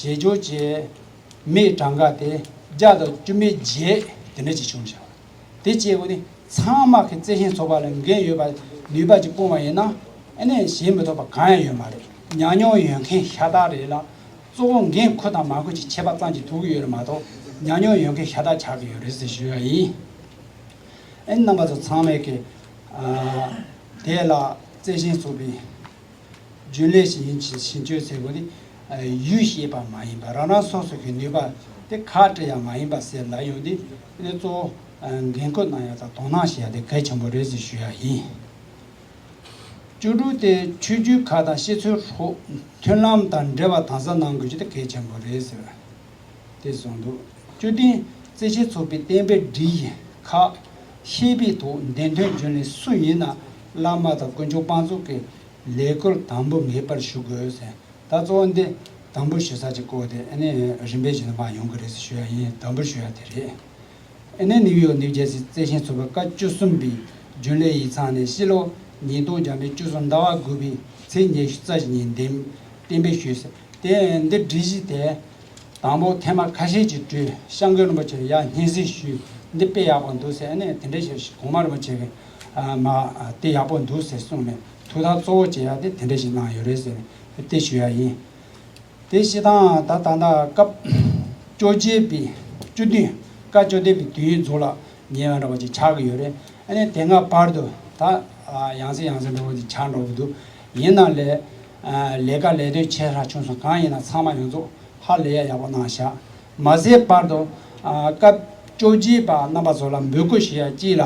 བྱེད་རྒྱུ་བྱས། མིའི་གྲངས་ཀ་དེ་བརྒྱ་དང་བཅུ་མེད་བརྒྱད་དེ་འདྲ་ཅིག་བྱུང་བཞག་དེ་བྱས་པ་ནི་ཚང་མ་གི་བརྩེ་ཆེན་ཚོགས་པ་ལ་འགན་ཡོད་པ་ནུས་པ་ཅིག་སྤུངས་པ་ཡིན་ན་ཨ་ནི་གཞན་མི་ཐོགས་པ་གང་ཡང་ཡོད་མ་རེད། ཉམས་མྱོང་ཡོད་མཁན་ཤ་སྟག་རེད་ལ་གཙོ་བོ་འགན་འཁུར་དང་མ་འཁུར་གྱི་ཁྱད་པར་ཙམ་གྱིས་ཐུག་གི་ཡོད་རེད་མ་གཏོགས་ཉམས་མྱོང་ཡོད་མཁན་ཤ་སྟག་ཆགས་ཀྱི་ཡོད་རེད་ཟེར་ཞུ་ཡ་ཡིན། ཨ་ནི་རྣམ་པ་ཚོ་ཚང་མས་ཀྱི་དེ་ལ་བརྩེ་ཆེན་ཚོགས་པའི་རྒྱུན་ལས་ཤིག་ཡིན་ཕྱིན་ཕྱིན་ཆད་ཟེར་དགོས་ནི་ ཡུལ་ཤེས་པ་མ་ཡིན་པ། རང་རང་སོ་སོ་གི་ནུས་པ་དེ་ཁག་དཀྲི་ཡ་མ་ཡིན་པ་ཟེར་ལབ་ཡོང་དུས། དེ་ནི་གཙོ་བོ་འགན་ཁུར་གནང་ཡ་དང་དོ་སྣང་བྱེད་ཡ་དེ་གལ་ཆེན་པོ་རེད་ཟེར་ཞུ་ཡ་ཡིན། བཅུ་དྲུག་དེ་ཆོས་བརྒྱུད་ཁག་དང་ཤེས་ཚོལ་ཧྲོ་མཐུན་ལམ་དང་འབྲེལ་བ་དམ་ཟབ་གནང་དགོས་རྒྱུ་དེ་གལ་ཆེན་པོ་རེད་ཟེར། དེ་གསུངས་འདུག་བཅུ་བདུན། བརྩེ་ཆེན་ཚོགས་པའི་བསྟན་པའི་སྒྲིག་གཞི་ཁག་ཤེས་པའི་ཐོག་འདེམས་ཐོན་རྒྱུན་ལས་སུ་ཡིན་ན་བླ་མ་དང་དཀོན་མཆོག་དཔང་བཙུགས་ཀྱི་ལས་ཁུར་དམ་པོ་ངེས་པར་ཞུ་དགོས་ཟེར། ད་གཙོ་བོ་འདི་དམ་པོ་ཞུ་ས་ཅིག་བཀོད་དེ། ཨ་ནི་རིམ་པས་བཞིན་དུ་མར་ཡོང་གི་རེད་ཟེར་ཞུ་ཡ་ཡིན། དམ་པོ་ཞུ་ཡ་དེ་རེད། ཨ་ནི་ནིའུ་ཡོག་ནིའུ་ཇར་སི་བརྩེ་ཆེན་ཚོགས་པའི་སྐབས་བཅུ་གསུམ་པའི་རྒྱུན་ལས་ཡིག་ཚང་ནས་ཕྱི་ལོ་ཉིས་སྟོང་བརྒྱ་མེད་བཅུ་གསུམ་ཟླ་བ་དགུ་པའི་ཚེས་ཉི་ཤུ་རྩ་བཞི་ཉིན་འདེམས་གཏན་འབེབས་ཞུས་ཟེར། དེ་འདི་སྒྲིག་གཞི་དེ་དང་པོ་ཐེངས་མ་ཁ་ཤས་ཅིག་བྲིས། སྐྱབས་མགོན་རིན་པོ་ཆེ་ཡར་སྙན་སེང་ཞུས། འདི་དཔེ་ཡག་པོ་འདུག་ཟེར། ཨ་ནི་དེ་འདྲ་ཞིག་གོང་མ་རིན་པོ་ཆེ་གིས་ཨ་མ་དེ་ཡག་པོ་འདུག་ཟེར་གསུངས་ནས་ཐུགས་ཐག་གཙོ་བོ་བྱེད་ཡ་དེ་དེ་འདྲ་ཞིག་གནང་ཡོད་རེད་ཟེར་ནས་དེ་ཞུ་ཡ་ཡིན། དེ་བྱེད་སྟངས་ད་ད་ལྟ་སྐབས་བཅོ་བརྒྱད་པའི་བཅུ་བདུན། སྐབས་བཅོ་བརྒྱད་པའི་དུས་ཡུན་རྫོགས་ལ་ཉེ་བ་འདྲ་བ་ཅིག་ཆགས་ཀྱི་ཡོད་རེད། ཨ་ནི་དེ་སྔ་བར་དུ་ད་ཡང་སེ་ཡང་སེ་འགྲོ་བ་ཅིག་ཆགས་འགྲོ་གི་འདུག་ཡིན་ན་ལས་ལས་ཀ་ལས་དོན་ཆེ་ཕྲ་ཆུང་གསུམ་གང་ཡིན་ན་ཚང་མ་ཡོངས་རྫོགས་ཧ་ལས་ཡ་ཡག་པོ་གནང་བཞག་མ་ཟད་བར་དུ་སྐབས་བཅོ་བརྒྱད་པ་རྣམ་པ་ཚོ་ལ་འབོད་སྐུལ་ཞུ་ཡ་གཅིག་ལ།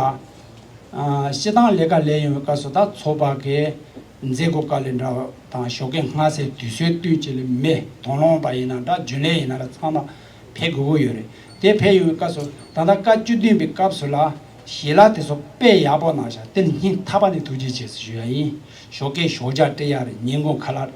སྤྱིར་བཏང་ལས་ཀ་ལས་ཡོང་བའི་སྐབས་སུ་ད་ཚོགས་པ་གི་མཛད་སྒོ་དཀའ་ལས་འདྲ་བ་དང་ཞོགས་ཀས་སྔ་སེ་དུས་ཚོད་བསྟུན་བྱས་ལས་མི་དོ་སྣང་པ་ཡིན་ན་འདྲ་རྒྱུན་ལས་ཡིན་ན་འདྲ་ཚང་མ་ཕེབས་དགོས་ཀྱི་ཡོད་རེད། དེ་ཕེབས་ཡོང་བའི་སྐབས་སུ་ད་ལྟ་སྐབས་བཅུ་བདུན་པའི་སྐབས་སུ་ལ་ཞལ་ལག་དེ་ཚོ་དཔེ་ཡག་པོ་གནང་བཞག་དེ་ནི་སྙིང་ཐག་པ་ནས་ཐུགས་རྗེ་ཆེ་ཟེར་ཞུ་ཡ་ཡིན། ཞོགས་ཀས་ཞོགས་ཇ་སྤྲད་ཡ་རེད། ཉིན་གུང་ཁ་ལག་རེད།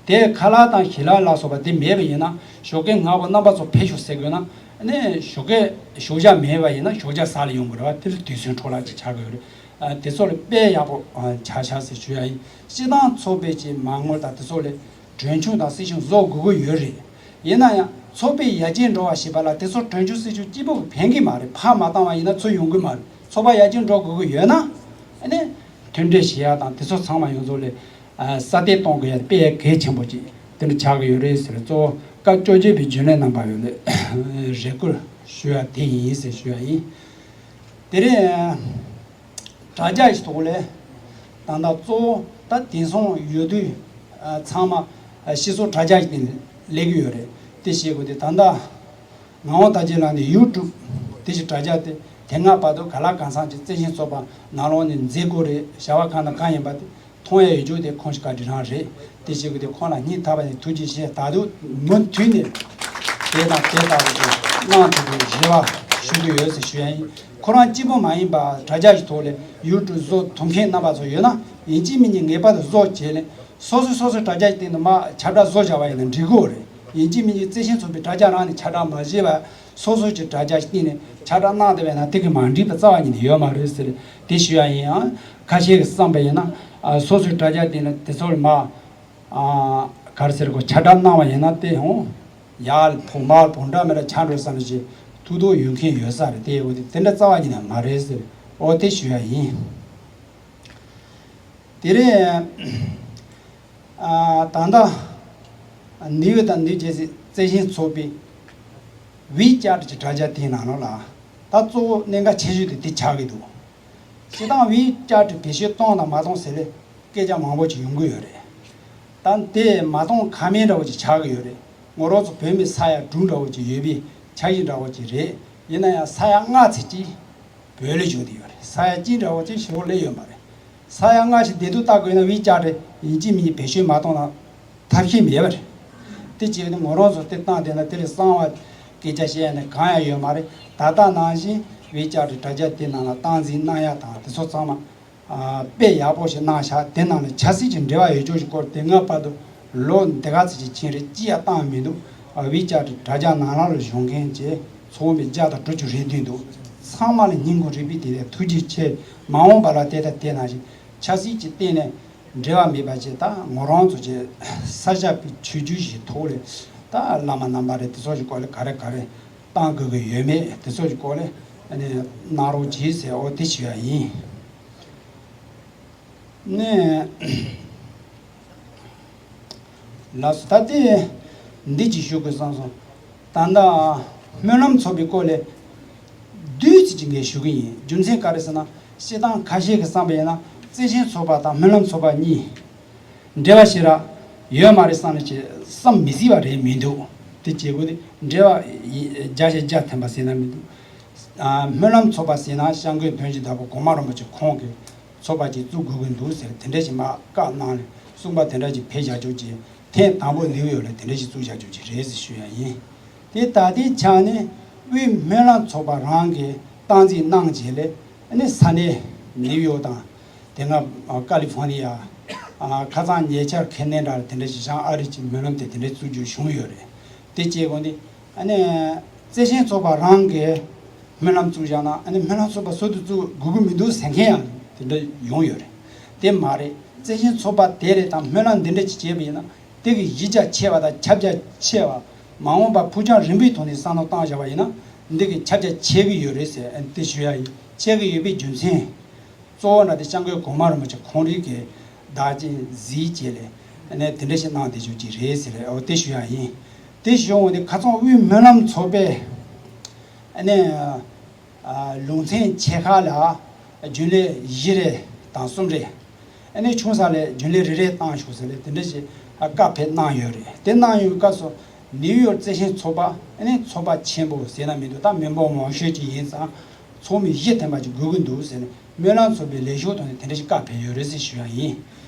དེ་ཁ་ལག་དང་ཞལ་ལག་ལ་སོགས་པ་དེ་མེད་པ་ཡིན་ན་ཞོགས་ཀས་སྔ་པོ་རྣམ་པ་ཚོ་ཕེབས་ཤོག་ཟེར་དགོས་ན། ཨ་ནི་ཞོགས་ཀས་ཞོགས་ཇ་མེད་པ་ཡིན་ན་ཞོགས་ཇ་ཟ་ལ་ཡོང་དགོས་རེད་བ། དེ་ལ་དུས་ཚོད་འཕྲོ་བརླག་ཅིག་ཆགས་དགོས་རེད། ཨ་དེ་ཚོ་ལ་དཔེ་ཡག་པོ་ཨ་ཆགས་ཆགས་ཟེར་ཞུ་ཡ་ཡིན། སྤྱིར་བཏང་ཚོགས་པའི་ཅིག་མ་དངུལ་དང་དེ་ཚོ་ལ་གྲོན་ཆུང་དང་སྲིད་ཆུང་བཟོ་དགོས་ཀྱི་ཡོད་རེད། ཡིན་ན་ཡང་ཚོགས་པའི་ཡར་རྒྱས་འགྲོ་བ་ཞེས་པ་ལ་དེ་ཚོ་གྲོན་ཆུང་སྲིད་ཆུང་གཅིག་པོ་གིས་ཕན་གྱི་མ་རེད། ཕར་མ་བཏང་བ་ཡིན་ན་ཚུར་ཡོང་གི་མ་རེད། ཚོགས་པ་ཡར་རྒྱས་འགྲོ་དགོས་ཀྱི་ཡོད་ན། ཨ་ནི་མཐུན་འབྲེལ་བྱེད་ཡ་དང་དེ་ཚོ་ཚང་མ་ཡོངས་རྫོགས་ལ་ཨ་སྲ་བརྟན་གཏོང་དགོས་ཡ་དཔེ་གལ་ཆེན་པོ་ཅིག་དེ་འདྲ་ཆགས་ཀྱི་ཡོད་རེད་ཟེར། གཙོ་བོ་སྐབས་བཅོ་བརྒྱད་པའི་རྒྱུན་ལས་རྣམ་པ་ཡོད་ལ་རེ་སྐུལ་ཞུ་ཡ་དེ་ཡིན་ཟེར་ཞུ་ཡ་ཡིན། དེ་རིང་དྲ་རྒྱ་ཞིག་ཐོག་ལས་ད་ལྟ་གཙོ་བོ་ད་དེང་སང་ཡུལ་དུས་ཨ་ཚང་མ་ཨ་སྤྱི་ཚོགས་དྲ་རྒྱ་ཞིག་སྟེང་སླེབས་ཀྱི་ཡོད་རེད། དེ་བྱེད་དགོས་དེ་ད་ལྟ་ངག་དབང་དར་རྒྱས་ལགས་ནས་ཡུ་ཊུབ་དེ་ཞིག་དྲ་རྒྱ་དེ་དེ་སྔ་བར་དུ་ག་ལ་གང་འཚམ་ཅིག་བརྩེ་ཆེན་ཚོགས་པ་ནང་ལོགས་ནས་མཛད་སྒོ་རེད། བྱ་བ་གང་དང་གང་ཡིན་པ་དེ་མཐོང་ཡ་ཡོད་རྒྱུ་དེ་ཁོང་ཞིག་བཀའ་དྲིན་རང་རེད། དེ་བྱེད་དགོས་དེ་ཁོང་ལ་སྙིང་ཐག་པ་ནས་ཐུགས་རྗེ་ཆེ། ད་དུང་མུ་མཐུད་ནས་དེ་དང་དེ་ལྟ་བུ་དེ་གནང་ཐུབ་པའི་རེ་བ་ཞུ་གི་ཡོད་ཟེར་ཞུ་ཡ་ཡིན། ཁོ་རང་གཅིག་པོ་མ་ཡིན་པ་དྲ་རྒྱ་ཞིག་ཐོག་ལས་ཡུ་ཊུབ་བཟོ་ཐུབ་མཁན་རྣམ་པ་ཚོ་ཡོད་ན་ཡིན་གཅིག་མིན་གཉིས་ངེས་པར་དུ་བཟོ་བྱས་ནས་སོ་སོ་སོ་སོའི་དྲ་རྒྱ་སྟེང་དུ་མར་ཁྱབ་བསྒྲགས་བཟོ་བྱ་བ་ཡིན་ན་འགྲིག་གི་རེད། ཡིན་གཅིག་མིན་གཉིས་བརྩེ་ཆེན་ཚོགས་པའི་དྲ་རྒྱ་རང་ནས་ཁྱབ་བསྒྲགས་མ་བྱས་པ་སོ་སོ་གི་དྲ་རྒྱ་སྟེང་ནས་ཁྱབ་བསྒྲགས་གནང་བསྡད་པ་ཡིན་ན་དེ་གི་མ་འགྲིག་པ་རྩ་བ་ཉིད་ནས་ཡོད་མ་རེད་ཟེར་དེ་ཞུ་ཡ་ཡིན། ཡང་ཁ་ཤས་ཀྱིས་བསམ་པ་ཡིན་ན་ཨ་སོ་སོའི་དྲ་རྒྱ་སྟེང་ནས་དེ་ཚོ་ལ་མར་ཨ་ག་རེ་ཟེར་དགོས། ཁྱབ་བསྒྲགས་གནང་བ་ཡིན་ན་དེ་ཡང་ཡར་བུ་མར་བུ་འདྲ་མི་འདྲ་ཆགས་འགྲོ་བསམ་ཞིག་ཐུགས་དོགས་ཡོད་མཁན་ཡོད་ས་རེད། དེ་འོ་དེ་དེ་འདྲ་རྩ་བ་ཉིད་ནས་མ་རེད་ཟེར། འོ་དེ་ཞུ་ཡ་ཡིན། དེ་རིང་ཨ་ད་ལྟ་ནིའུ་ཡོག་དང་ནིའུ་ཇར་སི་བརྩེ་ཆེན་ཚོགས་པའི་ཝི་ཅར་གྱི་དྲ་རྒྱ་དེའི་ནང་ལོགས་ལ་ད་གཙོ་བོ་གནད་འགག་ཆེ་ཤོས་དེ་དེ་ཆགས་ཀྱི་འདུག་སྤྱིར་བཏང་ཝི་ཅར་བེད་སྤྱོད་གཏོང་དང་མ་གཏོང་ཟེར་ལས་སྐད་ཆ་མང་པོ་ཅིག་ཡོང་གི་ཡོད་རེད། ད་དེ་མ་གཏོང་ཁ་མེད་འདྲ་བོ་ཅིག་ཆགས་ཀྱི་ཡོད་རེད། ངོ་རང་ཚོ་བོད་མི་ས་ཡ་དྲུག་འདྲ་བོ་ཅིག་ཡོད་པའི་ཆ་ཤས་འདྲ་བོ་ཅིག་རེད། ཡིན་ན་ཡང་ས་ཡ་ལྔ་ཚེ་གཅིག་བོད་ལ་བཞུགས་བསྡད་ཡོད་རེད། ས་ཡ་གཅིག་འདྲ་བོ་ཅིག་ཞོར་སླེབས་ཡོད་མ་རེད། ས་ཡ་ལྔ་ཞིག་བདེ་སྡུག་ལྟ་དགོས་ན་ཝི་ཅར་ཡིན་གཅིག་མིན་གཅིག་བེད་སྤྱོད་མ་གཏོང་ན་ཐབས་ཤེས་མེད་པ་རེད། དེ་བྱས་ནས་ངོ་རང་ཚོ་དེ་བཏང་བསྡད་ན་དེ་ལས་གསང་བ་སྐད་ཆ་བཤད་ཡ་ནི་གང་ཡང་ཡོད་མ་རེད། ད་ལྟ་ནང་བཞིན་ཝི་ཅར་དྲ་རྒྱ་དེ་ནང་ལ་སྟངས་འཛིན་གནང་ཡ་དང་དེ་ཚོ་ཚང་མ་ཨ་དཔེ་ཡག་པོ་ཞིག་གནང་ཤག་དེ་ནང་ལ་ཆབ་སྲིད་ཀྱི་འབྲེལ་བ་ཡོད་ཅོག་ཞིག་སྐོར་དེ་སྔ་བར་དུ་ལོ་འདི་ག་ཙམ་ཞིག་ཕྱིན་རེད། ཅི་ཡང་བཏང་མི་འདུག་ཨ་ཝི་ཅར་དྲ་རྒྱ་ནང་ལ་ལ་བཞུགས་མཁན་གྱི་ཚོགས་མི་བརྒྱ་དང་དྲུག་ཅུ་རེ་བདུན་འདུག་ཚང་མ་ལ་སྙིང་ཁོང་རུས་པའི་གཏིང་ནས་ཐུགས་རྗེ་ཆེ། མ་འོངས་པ་ལ་དེ་དང་དེ་ནང་བཞིན་ཆབ་སྲིད་ཀྱི་སྟེང་ནས་འབྲེལ་བ་མེད་པ་བྱས། ད་ངོ་རང་ཚོ་བྱས་ས་སྐྱ་པའི་ཆོས་བརྒྱུད་ཞིག་ཐོག་ལས་ད་བླ་མ་རྣམ་པ་རེད། དེ་ཚོ་ཞིག་སྐོར་ལས་ག་རེ་ག་རེ་གཏང་དགོས་ཀྱི་ཡོད་མེད་དེ་ཚོ་ཞིག་སྐོར་ལས་ཨ་ནི་གནང་རོགས་གྱིས་ཟེར། འོ་དེ་ཞུ་ཡ་ཡིན། ནས་ལགས་སོ། ད་ལྟའི་འདི་ཅིག་ཞུ་དགོས་བསམ་སོང་། ད་ལྟ་སྨོན་ལམ་ཚོགས་པའི་སྐོར་ལས་བསྡུས་ཙམ་ཅིག་ངས་ཞུ་གི་ཡིན། རྒྱུ་མཚན་ག་རེ་ཟེར་ན་སྤྱིར་བཏང་ཁ་ཤས་ཀྱིས་བསམ་པ་ཡིན་ན་བརྩེ་ཆེན་ཚོགས་པ་དང་སྨོན་ལམ་ཚོགས་པ་གཉིས་འབྲེལ་བ་ཞེ་དྲག་ ཡོད་མ་རེད་བསམ་ནས་ཅིག་བསམ་མི་སྲིད་པ་རེད་མི་འདུག་དེ་བྱེད་དགོས་དེ་འབྲེལ་བ་ཡི་བརྒྱ་ཆ་བརྒྱ་ཐེམ་པ་ཟེར་ན་མི་འདུག་ཨ། སྨོན་ལམ་ཚོགས་པ་ཟེར་ན་སྐྱབས་མགོན་དོན་གྱི་བདག་པོ་གོང་མ་རིན་པོ་ཆེ་ཁོང་གིས་ཚོགས་པ་ཅིག་བཙུགས་དགོས་ཀྱི་འདུག་ཟེར་དེ་འདྲ་ཞིག་མར་བཀའ་གནང་ནས་གསུངས་པ་དེ་འདྲ་ཞིག་ཕེབས་བཞག་ཆོག་ཅིག་ཐེངས་དང་པོ་ནིའུ་ཡོག་ལ་དེ་འདྲ་ཞིག་བཙུགས་བཞག་ཆོག་ཅིག་རེད་ཟེར་ཞུ་ཡ་ཡིན། དེ་ད་ལྟའི་ཆ་ནས་དབུས་སྨོན་ལམ་ཚོགས་པ་རང་གིས་སྟངས་འཛིན་གནང་བྱས་ལས་ཨ་ནི་ས་གནས་ནིའུ་ཡོག་དང་དེ་སྔ་ཀ་ལི་ཧྥོ་ནི་ཡ། ཨ། ཁ་སང་ཉེ་ཆར་ཁེ་ནེ་ཌ་ལ་དེ་འདྲ་ཞིག་བཞེངས་ཨ་རི་ཅིག་སྨོན་ལམ་དེ་དེ་འདྲ་བཙུགས་རྒྱུ་བྱུང་ཡོད་རེད། དེ་བྱས་གོང་དེ་ཨ་ནི་བརྩེ་ཆེན་ཚོགས་པ་རང་གིས་སྨོན་ལམ་བཙུགས་བཞག་ན་ཨ་ནི་སྨོན་ལམ་ཚོགས་པ་ཟུར་དུ་བཙུགས་དགོས་ཀྱི་མི་འདུག་ཟེར་མཁན་ཡང་དེ་འདྲ་ཡོང་ཡོད་རེད། དེ་མ་རེད། བརྩེ་ཆེན་ཚོགས་པ་དེ་རེད་དང་སྨོན་ལམ་འདི་འདྲ་ཅིག་བྱས་པ་ཡིན་ན་དེ་གི་གཞི་རྒྱ་ཆེ་བ་དང་ཁྱབ་རྒྱ་ཆེ་བ། མ་འོངས་པ་ཕུགས་རྒྱང་རིང་པོའི་ཐོག་ནས་བསམ་བློ་བཏང་བཞག་པ་ཡིན་ན་འདི་གི་ཁྱབ་རྒྱ་ཆེ་གི་ཡོད་རེད་ཟེར་དེ་ཞུ་ཡ་ཡིན། ཆེ་གི་ཡོད་པའི་རྒྱུ་མཚན། གཙོ་བོ་ན་དེ་སྐྱབས་མགོན་གོང་མ་རིན་པོ་ཆེ་ཁོང་རང་གིས་བདག་གཅེས་གཟིགས་བྱས་ལས་ནས་དེ་འདྲ་ཞིག་གནང་བསྡད་ཆོག་ཅིག་རེད་ཟེར་ཨོ་དེ་ཞུ་ཡ་ཡིན། དེ་ཞུ་འོང་དེ་ཁ་སང་དབུས་སྨོན་ལམ་ཚོགས་པས་ནས་ལུང་ཚན་ཆེ་ཁག་ལ་རྒྱུན་ལས་བཞི་རེ་དང་གསུམ་རེ། ཨ་ནི་ཆུང་ས་ལས་རྒྱུན་ལས་རེ་རེ་བཏང་ཤོག་ཟེར་ལས་དེ་འདྲ་ཞིག་བཀའ་ཕེབས་གནང་ཡོད་རེད། དེ་གནང་ཡོད་སྐབས་སུ་ནིའུ་ཡོག་བརྩེ་ཆེན་ཚོགས་པ་ཨ་ནི་ཚོགས་པ་ཆེན་པོ་ཟེར་ན་མི་འདུག་ད་མི་འབོར་མང་ཤོས་ཅིག་ཡིན་ཙང་ཚོགས་མི་བཞི་ཐམ་པ་ཅིག་དགོས་ཀྱི་འདུག་ཟེར་ནས་སྨོན་ལམ་ཚོགས་པའི་ལས་ཤོག་ཐོག་ནས་དེ་འདྲ་ཞིག་བཀའ་ཕེབས་ཡོད་རེད་ཟེར་ཞུ་ཡ་ཡིན།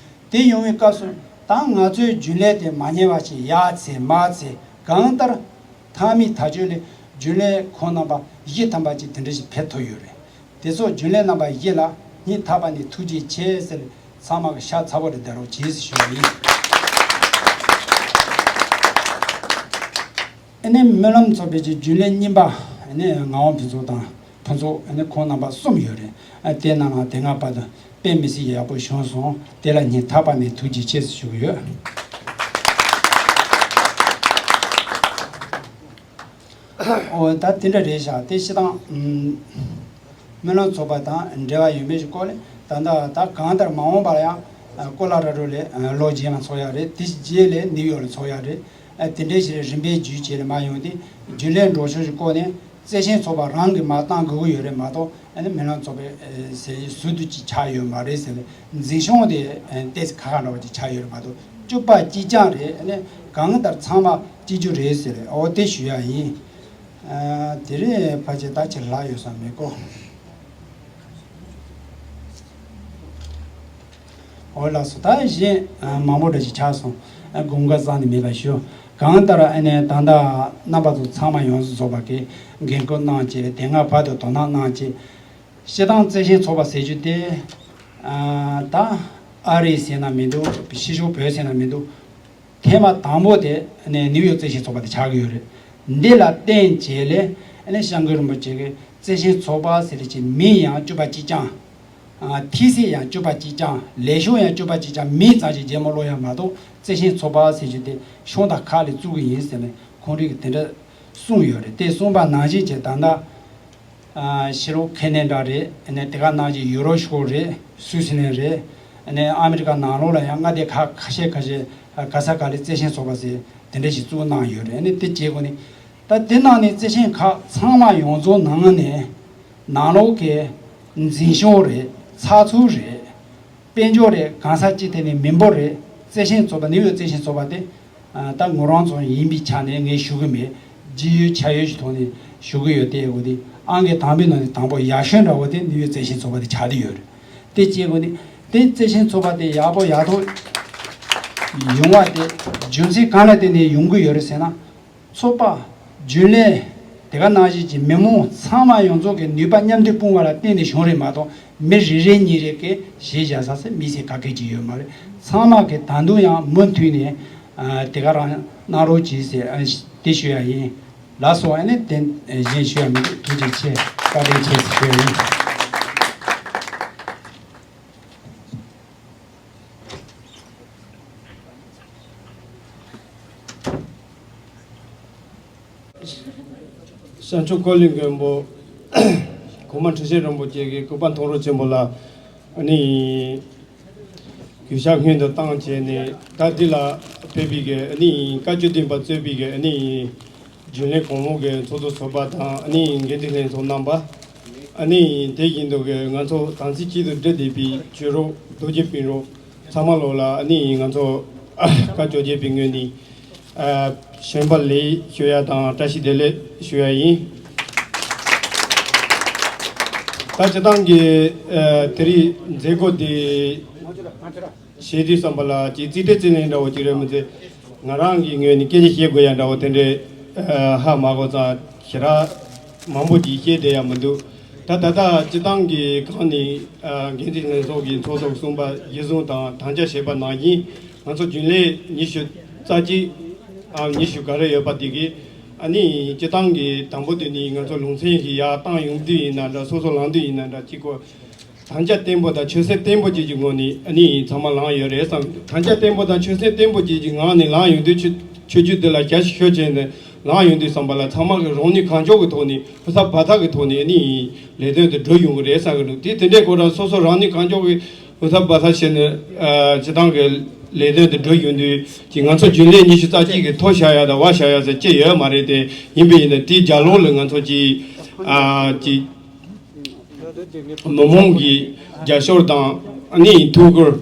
དེ་ཡོང་བའི་སྐབས་སུ་ད་ང་ཚོའི་རྒྱུན་ལས་དེ་མ་ཉེས་པ་ཞིག་ཡག་ཚེ་མ་ཚེ་གང་ལྟར་ཐག་མི་ཐག་ཆོད་ལས་རྒྱུན་ལས་ཁོང་རྣམ་པ་བཞི་ཐམ་པ་ཅིག་དེ་འདྲ་ཞིག་ཕེབས་ཐུབ་ཡོད་རེད། དེ་ཚོ་རྒྱུན་ལས་རྣམ་པ་བཞི་ལ་སྙིང་ཐག་པ་ནས་ཐུགས་རྗེ་ཆེ་ཟེར་ཚང་མ་གི་ཤ་ཚ་པོ་རེ་བསྡད་རོགས་བྱེད་ཟེར་ཞུ་བ་ཡིན། ཨ་ནི་སྨོན་ལམ་ཚོགས་པའི་གི་རྒྱུན་ལས་རྙིང་པ་ཨ་ནི་ངག་དབང་ཕུན་ཚོགས་དང་ཕུན་ཚོགས་ཨ་ནི་ཁོང་རྣམ་པ་གསུམ་ཡོད་རེད། ཨ་དེ་ནང་ལ་དེ་སྔ་བར་དུ་དཔེ་མི་སྲིད་ཡག་པོ་བྱུང་སོང་། དེ་ལ་སྙིང་ཐག་པ་ནས་ཐུགས་རྗེ་ཆེ་ཟེར་ཞུ་གི་ཡོད། ཨོ་ད་དེ་འདྲ་རེད་ཤག་དེ་སྤྱིར་བཏང་ཨུམ། སྨོན་ལམ་ཚོགས་པ་དང་འབྲེལ་བ་ཡོད་མེད་ཀྱི་སྐོར་ལས་ད་ལྟ་ད་གང་ལྟར་མ་འོངས་པར་ཡང་ཀོ་ལ་ར་རོ་ལས་ལོ་རྗེས་མ་ཚོགས་ཡག་རེད། དེ་རྗེས་ལས་ནིའུ་ཡོག་ལ་ཚོགས་ཡག་རེད། དེ་འདྲའི་ཞིག་རིམ་པས་བརྒྱུད་བྱས་ནས་མ་ཡོང་དུས་རྒྱུན་ལས་འགྲོ་ཕྱོགས་ཀྱི་སྐོར་ནས་བརྩེ་ཆེན་ཚོགས་པ་རང་གིས་མ་བཏང་དགོས་ཀྱི་ཡོད་རེད་མ་གཏོགས་ཨ་ནི་སྨོན་ལམ་ཚོགས་པའི་ཟུར་དུ་ཅིག་ཆགས་ཡོད་མ་རེད་ཟེར་ནས་འཛིན་སྐྱོང་དེ་ཏོག་ཙམ་ཁག་ཁག་འདྲ་བ་ཅིག་ཆགས་ཡོད་རེད་མ་གཏོགས་བཅུ་པ་གཅིག་རྐྱང་རེད། ཨ་ནི་གང་ལྟར་ཚང་མ་གཅིག་གྱུར་རེད་ཟེར་རེད། འོ་དེ་ཞུ་ཡ་ཡིན། ཨ། དེ་རིང་ཕལ་ཆེར་ད་ཕྱིར་ལྷག་ཡོད་ས་མེད་ཀོ། འོ་ལགས་སོ། ད་གཞན་མང་པོ་འདྲ་ཞིག་ཆགས་སོང་། ཨ། དགོངས་ཀ་རྩ་ནས་མེད་པ་ཞུ། གང་ལྟར་ཨ་ནི་ད་ལྟ་རྣམ་པ་ཚོ་ཚང་མ་ཡོངས་སུ་རྫོགས་པ་གིས་འགན་ཁུར་གནང་བྱས་དེ་སྔ་བར་དུ་དོ་སྣང་གནང་བྱས། སྤྱིར་བཏང་བརྩེ་ཆེན་ཚོགས་པ་ཟེར་རྒྱུ་དེ། ཨ། ད་ཨ་རི་ཟེར་ན་མི་འདུག་ཕྱི་ཕྱོགས་བོད་ཟེར་ན་མི་འདུག་ཐེངས་མ་དང་པོ་དེ་ནས་ནིའུ་ཡོག་བརྩེ་ཆེན་ཚོགས་པ་དེ་ཆགས་ཀྱི་ཡོད་རེད། འདི་ལ་བརྟེན་བྱས་ལས་ཨ་ནི་སྐྱབས་མགོན་རིན་པོ་ཆེ་གིས་བརྩེ་ཆེན་ཚོགས་པ་ཟེར་གྱི་མིང་ཡང་བཅུ་པ་གཅིག་རྐྱང་། ཨ། ཐི་སི་ཡང་བཅུ་པ་གཅིག་རྐྱང་། ལས་ཤོག་ཡང་བཅུ་པ་གཅིག་རྐྱང་། མིང་ཙམ་ཞིག་རྗེས་མ་ཀློག་ཡ་མ་གཏོགས་བརྩེ་ཆེན་ཚོགས་པ་ཟེར་གྱི་དེ་གཞུང་དང་ཁ་ལས་བཙུགས་ཀྱི་ཡིན་ཟེར་ནས་ཁོང་རང་གིས་དེ་འདྲ་གསུངས་ཡོད་རེད། དེ་གསུངས་པ་ནང་བཞིན་བྱས་ད་ལྟ། ཨ། ཕྱི་ལོགས་ཁེ་ནེ་ཌ་རེད། ཨ་ནི་དེ་ག་ནང་བཞིན་ཡུ་རོབ་ཕྱོགས་རེད། སུད་སི་ལན་རེད། ཨ་ནི་ཨ་མི་རི་ཀ་ནང་ལོགས་ལ་ཡང་མངའ་སྡེ་ཁག་ཁ་ཤས་ཁ་ཤས་ག་ས་ག་ལ་བརྩེ་ཆེན་ཚོགས་པ་ཟེར་དེ་འདྲ་ཞིག་བཙུགས་གནང་ཡོད་རེད། ཨ་ནི་དེ་བྱེད་དགོས་ནི། ད་དེ་ནང་ནས་བརྩེ་ཆེན་ཁག་ཚང་མ་ཡོངས་རྫོགས་ནང་ནས་ནང་ལོགས་ཀྱི་འཛིན་སྐྱོང་རེད། ཚགས་ཚུད་རེད། དཔལ་འབྱོར་རེད། གང་ཟག་སྤྱི་ཐད་ནས་མི་འབོར་རེད། བརྩེ་ཆེན་ཚོགས་པ་ནིའུ་ཡོག་བརྩེ་ཆེན་ཚོགས་པ་དེ། ཨ། ད་ངོ་རང་ཚོ་ཡིན་པའི་ཆ་ནས་ངས་ཞུ་གི་མེད། ལྗིད་ཡོད་ཆ་ཡོད་ཀྱི་ཐོག་ནས་ཞུ་གི་ཡོད། དེ་འོ་དེ་ཨང་ཀི་དང་པོའི་ནང་ནས་དང་པོ་ཡག་ཤོས་འདྲ་བོ་དེ་ནིའུ་ཡོག་བརྩེ་ཆེན་ཚོགས་པ་དེ་ཆགས་བསྡད་ཡོད་རེད། དེ་བྱེད་དགོས་ནི། དེ་བརྩེ་ཆེན་ཚོགས་པ་དེ་ཡག་པོ་ཡག་ཐོག་ཡོང་བ་དེ་རྒྱུ་མཚན་གང་ལ་བརྟེན་ནས་ཡོང་གི་ཡོད་རེད་ཟེར་ན། ཚོགས་པ། རྒྱུན་ལས། དེ་ག་ནང་བཞིན་གྱི་མི་མང་ཚང་མ་ཡོངས་རྫོགས་ཀྱི་ནུས་པ་མཉམ་དུ་སྤུངས་པ་ལ་བརྟེན་ནས་བྱུང་རེད་མ་གཏོགས་མི་རེ་རེ་གཉིས་རེ་གིས་གཞི་བཞག་ས་ཟེར་དམིགས་བསལ་ག་གེ་ཅིག་ཡོད་མ་རེད། ཚང་མ་གིས་ད་དུང་ཡང་མུ་མཐུད་ནས། ཨ། དེ་ག་རང་གནང་རོགས་གྱིས་ཟེར། ཨ། དེ་ཞུ་ཡ་ཡིན། ལགས་སོ། ཨ་ནི་དེ་གཞན་ཞུ་ཡ་མི་འདུག་ཐུགས་རྗེ་ཆེ། བཀའ་དྲིན་ཆེ་ཟེར་ཞུ་ཡ་ཡིན། ཤར་ཕྱོགས་ཀོ་ལི་མགོན་པོ་གོང་མ་ཁྲི་ཆེན་རིན་པོ་ཆེ་གི་སྐུ་པར་མཐོང་གྲོལ་ཆེན་པོ་ལ་ཨ་ནི་གུས་ཕྱག་སྔོན་དུ་བཏང་བྱས་ནས། ད་འདི་ལ་ཕེབས་པའི་གི་ཨ་ནི་བཀའ་བཅུ་བདུན་པ་གཙོས་པའི་གི་ཨ་ནི་རྒྱུན་ལས་གོང་འོག་གི་ཚོགས་གཙོ་ཟུར་པ་དང་། ཨ་ནི་འགན་འཛིན་ལྷན་ཚོགས་རྣམ་པ། ཨ་ནི་དེ་བཞིན་དུ་གི་ང་ཚོ་དམ་ཚིག་གཅིག་ཏུ་སྒྲིལ་བསྡད་པའི་ཆོས་གྲོགས་རྡོ་རྗེ་སྤུན་གྲོགས་ཚང་མ་ལོ་ལ་ཨ་ནི་ང་ཚོ་ བཀའ་བཅོ་བརྒྱད་པའི་ངོས་ནས་ཨ་ཞེན་པ་ལས་ཞུ་ཡ་དང་བཀྲ་ཤིས་བདེ་ལེགས་ཞུ་ཡ་ཡིན། ད་སྤྱི་བཏང་གི་ཨ་དེ་རིང་མཛད་སྒོ་འདི་བྱེད་དུས་ཙམ་པ་ལ་ཅིག་རྩིས་སྤྲོད་རྩིས་ལེན་འདྲ་བོ་ཅིག་རེད་མི་ཚེ། ང་རང་གི་ངོས་ནས་སྐད་ཆ་བཤད་དགོས་ཡ་འདྲ་བོ་དེ་འདྲའི་ཨ་ཧ་མ་གོ་ཙང་ཞེ་དྲག་མང་པོ་ཅིག་བཤད་བསྡད་ཡ་མི་འདུག་ད་ད་ལྟ་སྤྱི་བཏང་གི་སྒང་ནས་ཨ་འགན་འཛིན་ལྷན་ཚོགས་ཀྱི་ཚོགས་གཙོ་གསུམ་པ་གཞི་བཟུང་དང་དམ་བཅའ་བྱས་པ་ནང་བཞིན་ང་ཚོ་རྒྱུན་ལས་ཉི་ཤུ་རྩ་གཅིག་ཨ་ཉི་ཤུ་ག་རེ་ཡོད་པ་དེ་གི་ཨ་ནི་སྤྱི་བཏང་གི་དང་པོ་དེ་ནི་ང་ཚོ་ལུང་ཚན་ཞིག་ཡར་བཏང་ཡོང་དུས་ཡིན་ན་འདྲ། སོ་སོ་ལངས་དུས་ཡིན་ན་འདྲ། གཅིག་གོ་དམ་བཅའ་བརྟན་པོ་དང་ཆོད་སེམས་བརྟན་པོ་བཅས་ཀྱི་ངང་ནས་ཨ་ནི་ཚང་མ་ལངས་ཡོད་རེད་བསམ། དམ་བཅའ་བརྟན་པོ་དང་ཆོད་སེམས་བརྟན་པོ་བཅས་ཀྱི་ངང་ནས་ལངས་ཡོང་དུས་ཆོས་ཆོས་བརྒྱུད་འདི་ལ་ཞབས་ཞུ་ཞུ་བྱས་ནས་ལངས་ཡོང་དུས་ཙམ་པ་ལ་ཚང་མ་གི་རང་ནུས་གང་ལྕོགས་ཀྱི་ཐོག་ནས་ཧུར་ཐག་འབད་ཐག་གི་ཐོག་ནས་ཨ་ནི་ལས་དོན་དེ་སྒྲུབ་ཡོང་གི་རེད་བསམ་གི་འདུག་དེ་དེ་འདྲའི་སྐོར་ལ་སོ་སོ་རང་ནུས་གང་ལྕོགས་ཀྱི་ཧུར་ཐག་འབད་ཐག་བྱས་ནས་ཨ་སྤྱི་བཏང་གི་ལས་དོན་དེ་སྒྲུབ་ཡོང་དུས་ཀྱི་ང་ཚོ་རྒྱུན་ལས་ཉི་ཤུ་རྩ་གཅིག་གི་མཐོ་བཞག་ཡ་དང་དབའ་བཞག་ཡ་ཟེར་ཅི་ཡོད་མ་རེད་དེ། ཡིན་པ་ཡིན་ན་དེའི་རྒྱབ་ལོགས་ལ་ང་ཚོ་ཅིག་ཨ་ཅིག་མི་མང་གི་རྒྱབ་སྐྱོར་དང་ཨ་ནི་ཐུགས་ཁུར།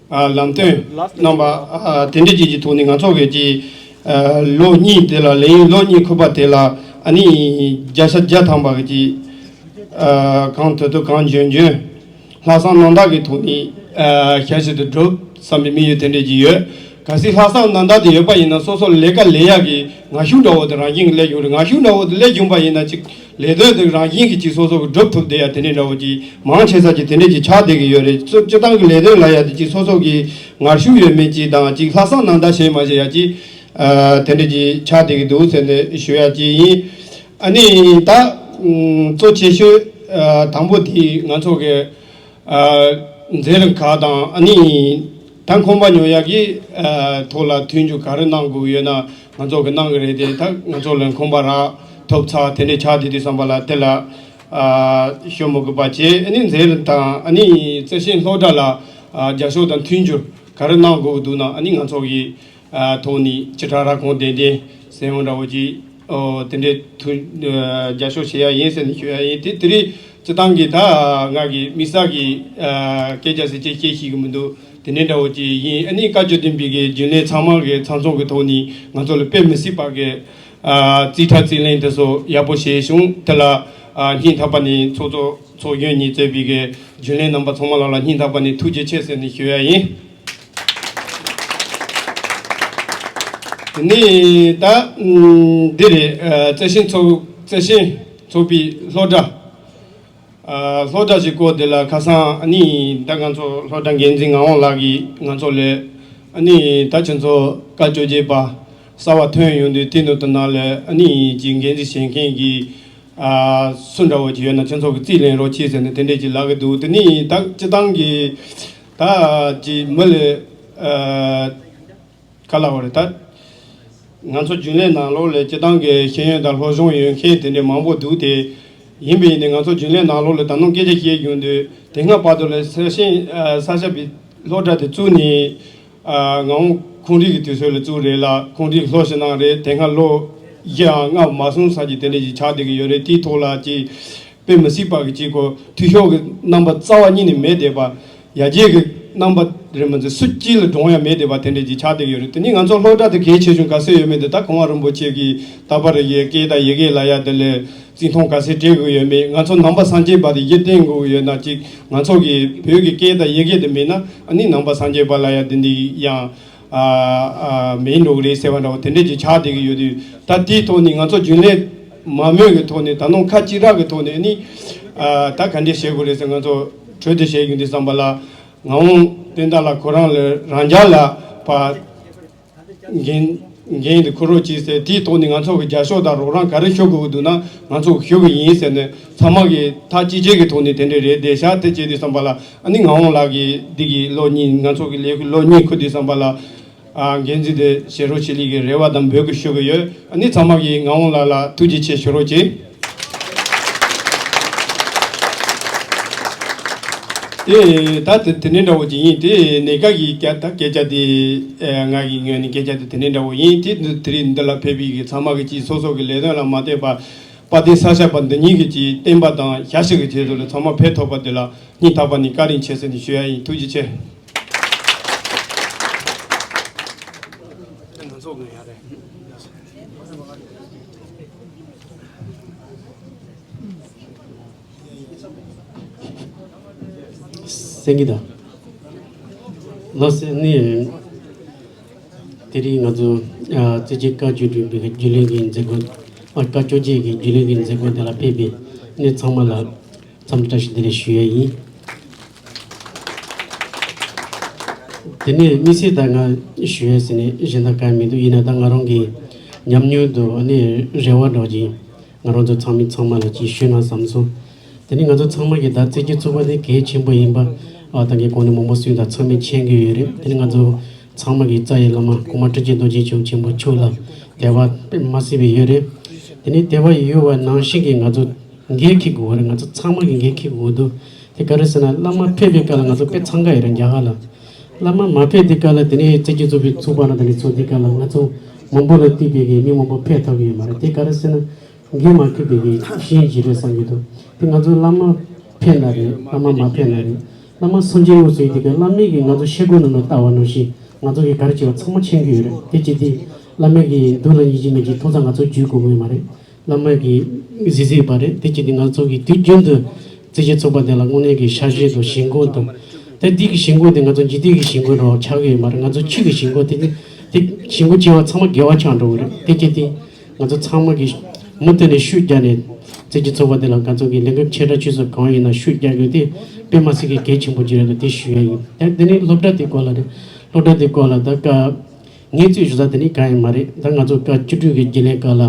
ཨ་ལམ་སྟོན་གནང་བ་ཨ་དེ་འདྲ་ཅིག་གི་ཐོག་ནས་ང་ཚོ་གི་ཅིག་ཨ་ལོ་གཉིས་དེ་ལ་ལས་ཡུན་ལོ་གཉིས་འཁོར་བ་དེ་ལ་ཨ་ནི་བརྒྱ་ཆ་བརྒྱ་ཐམ་པ་གི་ཅིག་ཨ་གང་ཐུབ་ཐུབ་གང་འཇོན་འཇོན་ལྷག་བསམ་རྣམ་དག་གི་ཐོག་ནས་ཨ་ཞབས་ཞུ་དེ་སྒྲུབ་བསམ་པའི་དམིགས་ཡུལ་དེ་འདྲ་ཅིག་ཡོད། གལ་སྲིད་ལྷག་བསམ་རྣམ་དག་དེ་ཡོད་པ་ཡིན་ན་སོ་སོ་ལས་ཀ་ལས་ཡག་གི་ངར་ཤུགས་འདྲ་བོ་དེ་རང་བཞིན་གྱིས་སླེབས་ཡོང་རེད། ངར་ཤུགས་འདྲ་བོ་དེ་སླེབས་བྱུང་པ་ཡིན་ན་ཅིག་ལས་དོན་དེ་རང་བཞིན་གྱིས་ཅིག་སོ་སོ་གི་སྒྲུབ་ཐུབ་བསྡད་ཡ་དེ་འདྲ་འདྲ་བོ་ཅིག་མང་ཆེ་ས་ཅིག་དེ་འདྲ་ཅིག་ཆགས་བསྡད་ཀྱི་ཡོད་རེད། སྤྱི་སྤྱི་བཏང་གི་ལས་དོན་ལ་ཡ་དེ་ཅིག་སོ་སོ་གི་ངར་ཤུགས་ཡོད་མེད་ཅིག་དང་ཅིག་ལྷག་བསམ་རྣམ་དག་བྱས་མ་བྱས་ཡ་ཅིག་ཨ་དེ་འདྲ་ཅིག་ཆགས་བསྡད་ཀྱི་འདུག་ཟེར་ནས་ཞུ་ཡ་ཅིག་ཡིན། ཨ་ནི་ད་ཨུམ་གཙོ་ཆེ་ཤོས་ཨ་དང་པོ་དེ་ང་ཚོ་གི་ཨ་མཛད་རིམ་ཁག་དང་ཨ་ནི་ད་ཁོམ་པ་ཉོ་ཡག་གི་ཨ་ཐོག་ལ་མཐུན་འགྱུར་ག་རེ་གནང་དགོས་ཡོད་ན་ང་ཚོ་གི་གནང་གི་རེད་དེ། ད་ང་ཚོ་ལ་ཁོམ་པ་རག་ཐོབ་ཚར་དེ་འདྲས་ཆགས་བསྡད་དུས་ཙམ་པ་ལ་དེ་ལ་ཨ་ཤོད་མི་དགོས་པ་བྱས། ཨ་ནི་མཛད་རིམ་དང་ཨ་ནི་རྩེ་ཤེན་སློབ་གྲྭ་ལ་ཨ་རྒྱབ་སྐྱོར་དང་མཐུན་འགྱུར་ག་རེ་གནང་དགོས་འདུག་ན་ཨ་ནི་ང་ཚོ་གི་ཨ་ཐོག་ནས་ཅི་དྲག་ར་གོང་ལྡན་ལྡན་ཟེར་ཡོང་འདྲ་བོ་ཅིག་ཨོ་དེ་འདྲའི་ཐུགས་ཨ་རྒྱབ་སྐྱོར་བྱེད་ཡ་ཡིན་ཟེར་ནས་ཞུ་ཡ་ཡིན། དེ་དེ་རིང་སྤྱི་བཏང་གི་ད་ང་གི་དམིགས་བསལ་གྱི་ཨ་སྐད་ཆ་ཟེར་ཅིག་བཤད་ཤེས་ཀྱི་མི་འདུག་དེ་འདྲའི་འདྲ་བོ་ཅིག་ཡིན། ཨ་ནི་བཀའ་བཅུ་བདུན་པའི་གི་རྒྱུན་ལས་ཚང་མ་གི་ཚང་ཚོགས་ཀྱི་ཐོག་ནས་ང་ཚོ་ལ་དཔེ་མི་སྲིད་པ་གི་ཨ་རྩིས་ཁྲ་རྩིས་ལེན་དེ་ཚོ་ཡག་པོ་བྱས་བྱུང་། དེ་ལ་ཨ་སྙིང་ཐག་པ་ནས་ཚོགས་གཙོ་ཚོགས་གཞོན་གཉིས་གཙོས་པའི་གི་རྒྱུན་ལས་རྣམ་པ་ཚང་མ་ལ་ལ་སྙིང་ཐག་པ་ནས་ཐུགས་རྗེ་ཆེ་ཟེར་ནས་ཞུ་ཡ་ཡིན། དེ་ནས་ད་ཨུམ་འདི་རེད། ཨ་རྩེ་ཤེན་ཚོགས་རྩེ་ཤེན་ཚོགས་པའི་སློབ་གྲྭ། ཨ་སློབ་གྲྭ་ཞིག་བསྐོར་དེ་ལ་ཁ་སང་ཨ་ནི་ད་ང་ཚོ་སློབ་གྲྭ་འགན་འཛིན་ངག་དབང་ལགས་ཀྱིས་ང་ཚོ་ལ་ཨ་ནི་ད་ཁྱེད་ཚོ་བཀའ་བཅོ་བརྒྱད་པ་གསར་པ་ཐོན་ཡོང་དུས་དེ་ནང་དུ་ནང་ལ་ཨ་ནི་ཅིག་འགན་འཛིན་བྱེད་མཁན་གྱི་ཨ་སུ་འདྲ་བོ་ཅིག་ཡོད་ན་ཁྱེད་ཚོ་གི་རྩིས་ལེན་རོགས་གྱིས་ཟེར་ནས་དེ་འདྲས་ཅིག་ལབ་གི་འདུག་དེ་ནི་ད་སྤྱི་བཏང་གི་ད་ཅིག་མི་ལ་ཨ་ག་ལབ་དགོས་རེད། ད་ང་ཚོ་རྒྱུན་ལས་ནང་ལོགས་ལ་སྤྱི་བཏང་གི་ཤེས་ཡོན་དང་སློབ་སྦྱོང་ཡོད་མཁན་དེ་འདྲས་མང་པོ་འདུག་དེ་ཡིན་པ་ཡིན་ནའི་ང་ཚོ་རྒྱུན་ལས་ནང་ལོགས་ལ་ད་ནང་སྐད་ཆ་བཤད་རྒྱུ་འདུག་དེ་སྔ་བར་དུ་ལ་ས་ཤིང་ཨ་ས་ཆ་པའི་སློབ་གྲྭ་དེ་བཙུགས་ནས་ཨ་ངག་དབང་ཁོང་རིག་གི་དུས་ཚོད་ལ་བཙུགས་རེད་ལ། ཁོང་རིག་སློབ་ཞིག་གནང་རེད། དེ་སྔ་ལོ་བཞི་ཨང་ལྔ་མ་སོང་ས་ཀྱི་དེ་འདྲས་ཅིག་ཆགས་བསྡད་ཀྱི་ཡོད་རེད། དེའི་ཐོག་ལ་ཅིག་དཔེ་མི་སྲིད་པ་གི་ཅིག་གོ་འཐུས་ཤོར་གི་རྣམ་པ་རྩ་བ་ཉིད་ནས་མེད་བསྡད་པ། ཡར་རྒྱས་ཀྱི་རྣམ་པ་རེད་མ་ཚད་སུ་གཅིག་ལ་འགྲོ་ཡ་མེད་བསྡད་པ་དེ་འདྲས་ཅིག་ཆགས་བསྡད་ཀྱི་ཡོད་རེད། དེ་ནི་ང་ཚོ་སློབ་གྲྭ་དེ་གལ་ཆེ་ཆུང་ག་ཚོད་ཡོད་མེད་དེ་ད་གོང་མ་རིན་པོ་ཆེ་གིས་ད་བར་ཡི་སྐད་དང་ཡི་གེ་ལ་ཡ་དེ་ལས་བརྩི་མཐོང་ག་ཚོད་སྤྲད་དགོས་ཡོད་མེད། ང་ཚོ་ནང་པ་སངས་རྒྱས་པ་དེ་གཞི་བརྟེན་དགོས་ཡོད་ན་ཅིག་ང་ཚོ་གི་བོད་ཀྱི་སྐད་དང་ཡི་གེ་དེ་མེད་ན་ཨ་ནི་ནང་པ་སངས་རྒྱས་པ་ལ་ཡ་དེ་འདི་ཡང་ཨ་ཨ་མེད་འགྲོ་གི་རེད་ཟེར་བ་འདྲ་བོ་དེ་འདྲས་ཅིག་ཆགས་བསྡད་ཀྱི་ཡོད་དུས། ད་དེའི་ཐོག་ནས་ང་ཚོ་རྒྱུན་ལས་མང་མོས་ཀྱི་ཐོག་ནས་ད་ནང་ཁ་གཅིག་གྲགས་ཀྱི་ཐོག་ནས་ནི་ཨ་ད་ག་འདྲས་བྱེད་དགོས་རེད་ཟེར། ང་ཚོ་གྲོས་བསྡུར་བྱས་ཡོང་དུས་ཙམ་པ་ལ་ངག་དབང་བསྟན་དར་ལགས་ཁོ་རང་ལ་རང་རྒྱལ་ལ་ཕར་འགན་འགན་དེ་འཁུར་རོགས་གྱིས་ཟེར། དེའི་ཐོག་ནས་ང་ཚོ་གི་རྒྱབ་སྐྱོར་དང་རོགས་རམ་ག་རེ་ཞུ་དགོས་ཀྱི་འདུག་ན་ང་ཚོ་གི་ཞུ་གི་ཡིན་ཟེར་ནས་ཚང་མ་གི་ཐག་གཅིག་གཅིག་གི་ཐོག་ནས་དེ་འདྲས་རེད་བསྡད་ཤག་དེ་བྱས་དུས་ཙམ་པ་ལ་ཨ་ནི་ངག་དབང་ལགས་ཀྱིས་འདི་གི་ལོ་གཉིས་ང་ཚོ་གི་ལས་ལོ་གཉིས་འཁུར་དུས་ཙམ་པ་ལ། ཨ་འགན་འཛིན་དེ་བྱེད་རོགས་བྱེད་ལས་ཀྱི་རེ་བ་དང་འབོད་སྐུལ་ཞུ་གི་ཡོད། ཨ་ནི་ཚང་མ་གིས་ངག་དབང་ལགས་ལ་ཐུགས་རྗེ་ཆེ་ཞུ་རོགས་གྱིས། དེ་ད་དེ་དེ་འདྲ་འདྲ་བོ་ཅིག་ཡིན། དེ་ནས་ཀ་གི་སྐད་ད་སྐད་ཆ་དེ་ཨ་ང་གི་ངོས་ནས་སྐད་ཆ་དེ་དེ་འདྲ་འདྲ་བོ་ཡིན། དེ་དེ་རིང་འདི་ལ་ཕེབས་པའི་གི་ཚང་མ་གི་ཅིག་སོ་སོ་གི་ལས་དོན་ལ་མ་བལྟས་པ་དཔལ་ལྡན་ས་སྐྱ་པ་འདི་ཉིད་ཀྱི་ཅིག་བསྟན་པ་དང་ཞབས་ཕྱི་གི་ཆེད་དུ་ལ་ཚང་མ་ཕེབས་ཐུབ་པ་དེ་ལ་སྙིང་ཐག་པ་ནས་བཀའ་དྲིན་ཆེ་ཟེར་ནས་ཞུ་ཡ་ཡིན། ཐུགས་རྗེ་ཆེ། ཚོགས་ངེས་ཡ་རེད། སེང་གེ་དང་། ལགས་སེ་ནི། དེ་རིང་ང་ཚོ་ཨ་རྩེ་གཅིག་བཀའ་བཅུ་བདུན་པའི་རྒྱུན་ལས་ཀྱི་མཛད་སྒོ། ཨ་བཀའ་བཅོ་བརྒྱད་ཀྱི་རྒྱུན་ལས་ཀྱི་མཛད་སྒོ་དེ་ལ་ཕེབས་པའི་ནི་ཚང་མ་ལ་འཚམས་འདྲི་བཀྲ་ཤིས་བདེ་ལེགས་ཞུ་ཡ་ཡིན། དེ་ནས་དམིགས་བསལ་ད་ང་ཞུ་ཡ་ཟེར་ནས་གཞན་དག་གང་མི་འདུག་ཡིན་ན་ད་ང་རང་གི་ཉམས་མྱོང་དུ་ནི་རེ་བ་འདྲ་ཅིག་ང་རང་ཚོ་ཚང་མི་ཚང་མ་ལ་ཅིག་ཞུས་ན་བསམ་སོང་། དེ་ནི་ང་ཚོ་ཚང་མ་གི་ད་རྩེ་གཅིག་ཚོགས་པ་དེ་གལ་ཆེན་པོ་ཡིན་པ། ཨ་ད་གའི་གོང་ནས་མང་པོ་གསུངས་དང་ཚང་མས་མཁྱེན་གྱི་ཡོད་རེད། དེ་ནི་ང་ཚོ་ཚང་མ་གི་རྩ་ཡི་བླ་མ་གོང་མ་ཁྲི་ཆེན་རྡོ་རྗེ་འཆང་ཆེན་པོ་མཆོག་ལ་དད་པ་དཔེ་མ་སྲིད་པའི་ཡོད་རེད། དེ་ནི་དད་པ་ཡོད་པ་ནང་བཞིན་གྱི་ང་ཚོ་འགན་འཁྱེར་དགོས་པ་རེད། ང་ཚོ་ཚང་མ་གི་འགན་འཁྱེར་དགོས་འདུག་དེ་ག་རེ་ཟེར་ན་བླ་མ་ཕེབས་པའི་སྐབས་ལ་ང་ཚོ་དཔེ་འཚང་ཁ་ཡོད་རེད་རྒྱ་གར་ལ། བླ་མ་མ་ཕེབས་དེ་སྐབས་ལ་དེ་ནི་རྩེ་གཅིག་ཚོགས་པའི་ཚོགས་པ་ན་དེ་ནི་ཚོགས་དེ་སྐབས་ལ་ང་ཚོ་མང་པོ་ལ་བརྟེན་པའི་གི་མི་མང་པོ་ཕེབས་ཐུབ་ཀྱི་ཡོད་མ་རེད། དེ་ག་རེ་ཟེར་ན། འགན་མ་འཁུར་བའི་གི་ཤེས་ཡོན་ཅིག་རེད་བསམ་གྱི་འདུག་དེ་ང་ཚོ་བླ་མ་ཕེབས་ན་རེད། བླ་མ་མ་ཕེབས་ན་རེད། བླ་མ་སངས་རྒྱས་འོད་ཟེར་དེ་ག་བླ་མའི་གི་ང་ཚོ་ཤེལ་སྒོ་ནང་ལ་ལྟ་བ་ནང་བཞིན་ང་ཚོ་གི་ག་རེ་བྱེད་པ་ཚང་མ་མཁྱེན་གྱི་ཡོད་རེད། དེ་བྱེད་དུས་བླ་མའི་གི་མདུན་ལ་ཡིན་གཅིག་མིན་གཅིག་ཐོག་མཚམས་ང་ཚོ་འཇུས་དགོས་ཀྱི་ཡོད་མ་རེད། བླ་མ་གི་གཟི་བརྗིད་པ་རེད། དེ་བྱེད་དུས་ང་ཚོ་གི་དུས་རྒྱུན་དུ་རྩེ་གཅིག་ཚོགས་པ་དེ་ལ་དངོས་གནས་ཀྱི་ཤ་ཞེན་དང་ཞེན་ཁོག་དང་། དེ་འདི་གི་ཞེན་ཁོག་དེ་ང་ཚོ་འཇིག་རྟེན་གྱི་ཞེན་ཁོག་རང་ཆགས་ཀྱི་ཡོད་མ་རེད། ང་ཚོ་ཆོས་ཀྱི་ཞེན་ཁོག་དེ་དེ་ཞེན་ཁོག་སྐྱེ་བ་ཚང་མ་དགེ་བ་ཆགས་འགྲོ་གི་རེད། དེ་བྱེད་དུས་ང་ཚོ་ཚང་མ་གིས་མུ་མཐུད་ནས་ཤུགས་རྒྱག་ནས་རྩེ་གཅིག་ཚོགས་པ་དེ་ལ་ང་ཚོ་གི་ལས་འགུལ་ཆེ་ཕྲ་ཆུང་ཙག་གང་ཡིན་ན་ཤུགས་རྒྱག་དགོས་དེ་དཔེ་མ་སྲིད་ཀྱི་གལ་ཆེན་པོ་ཅིག་རེད་ལ་དེ་ཞུ་ཡ་ཡིན། ད་དེ་ནས་སློབ་གྲྭ་དེ་སྐོར་ལ་རེད། སློབ་གྲྭ་དེ་སྐོར་ལ་ད་ཀ་ངས་གཙོས་ཞུ་ས་དེ་ནི་གང་ཡིན་མ་རེད། ད་ང་ཚོ་བཀའ་བཅུ་དྲུག་གི་རྒྱུན་ལས་སྐབས་ལ་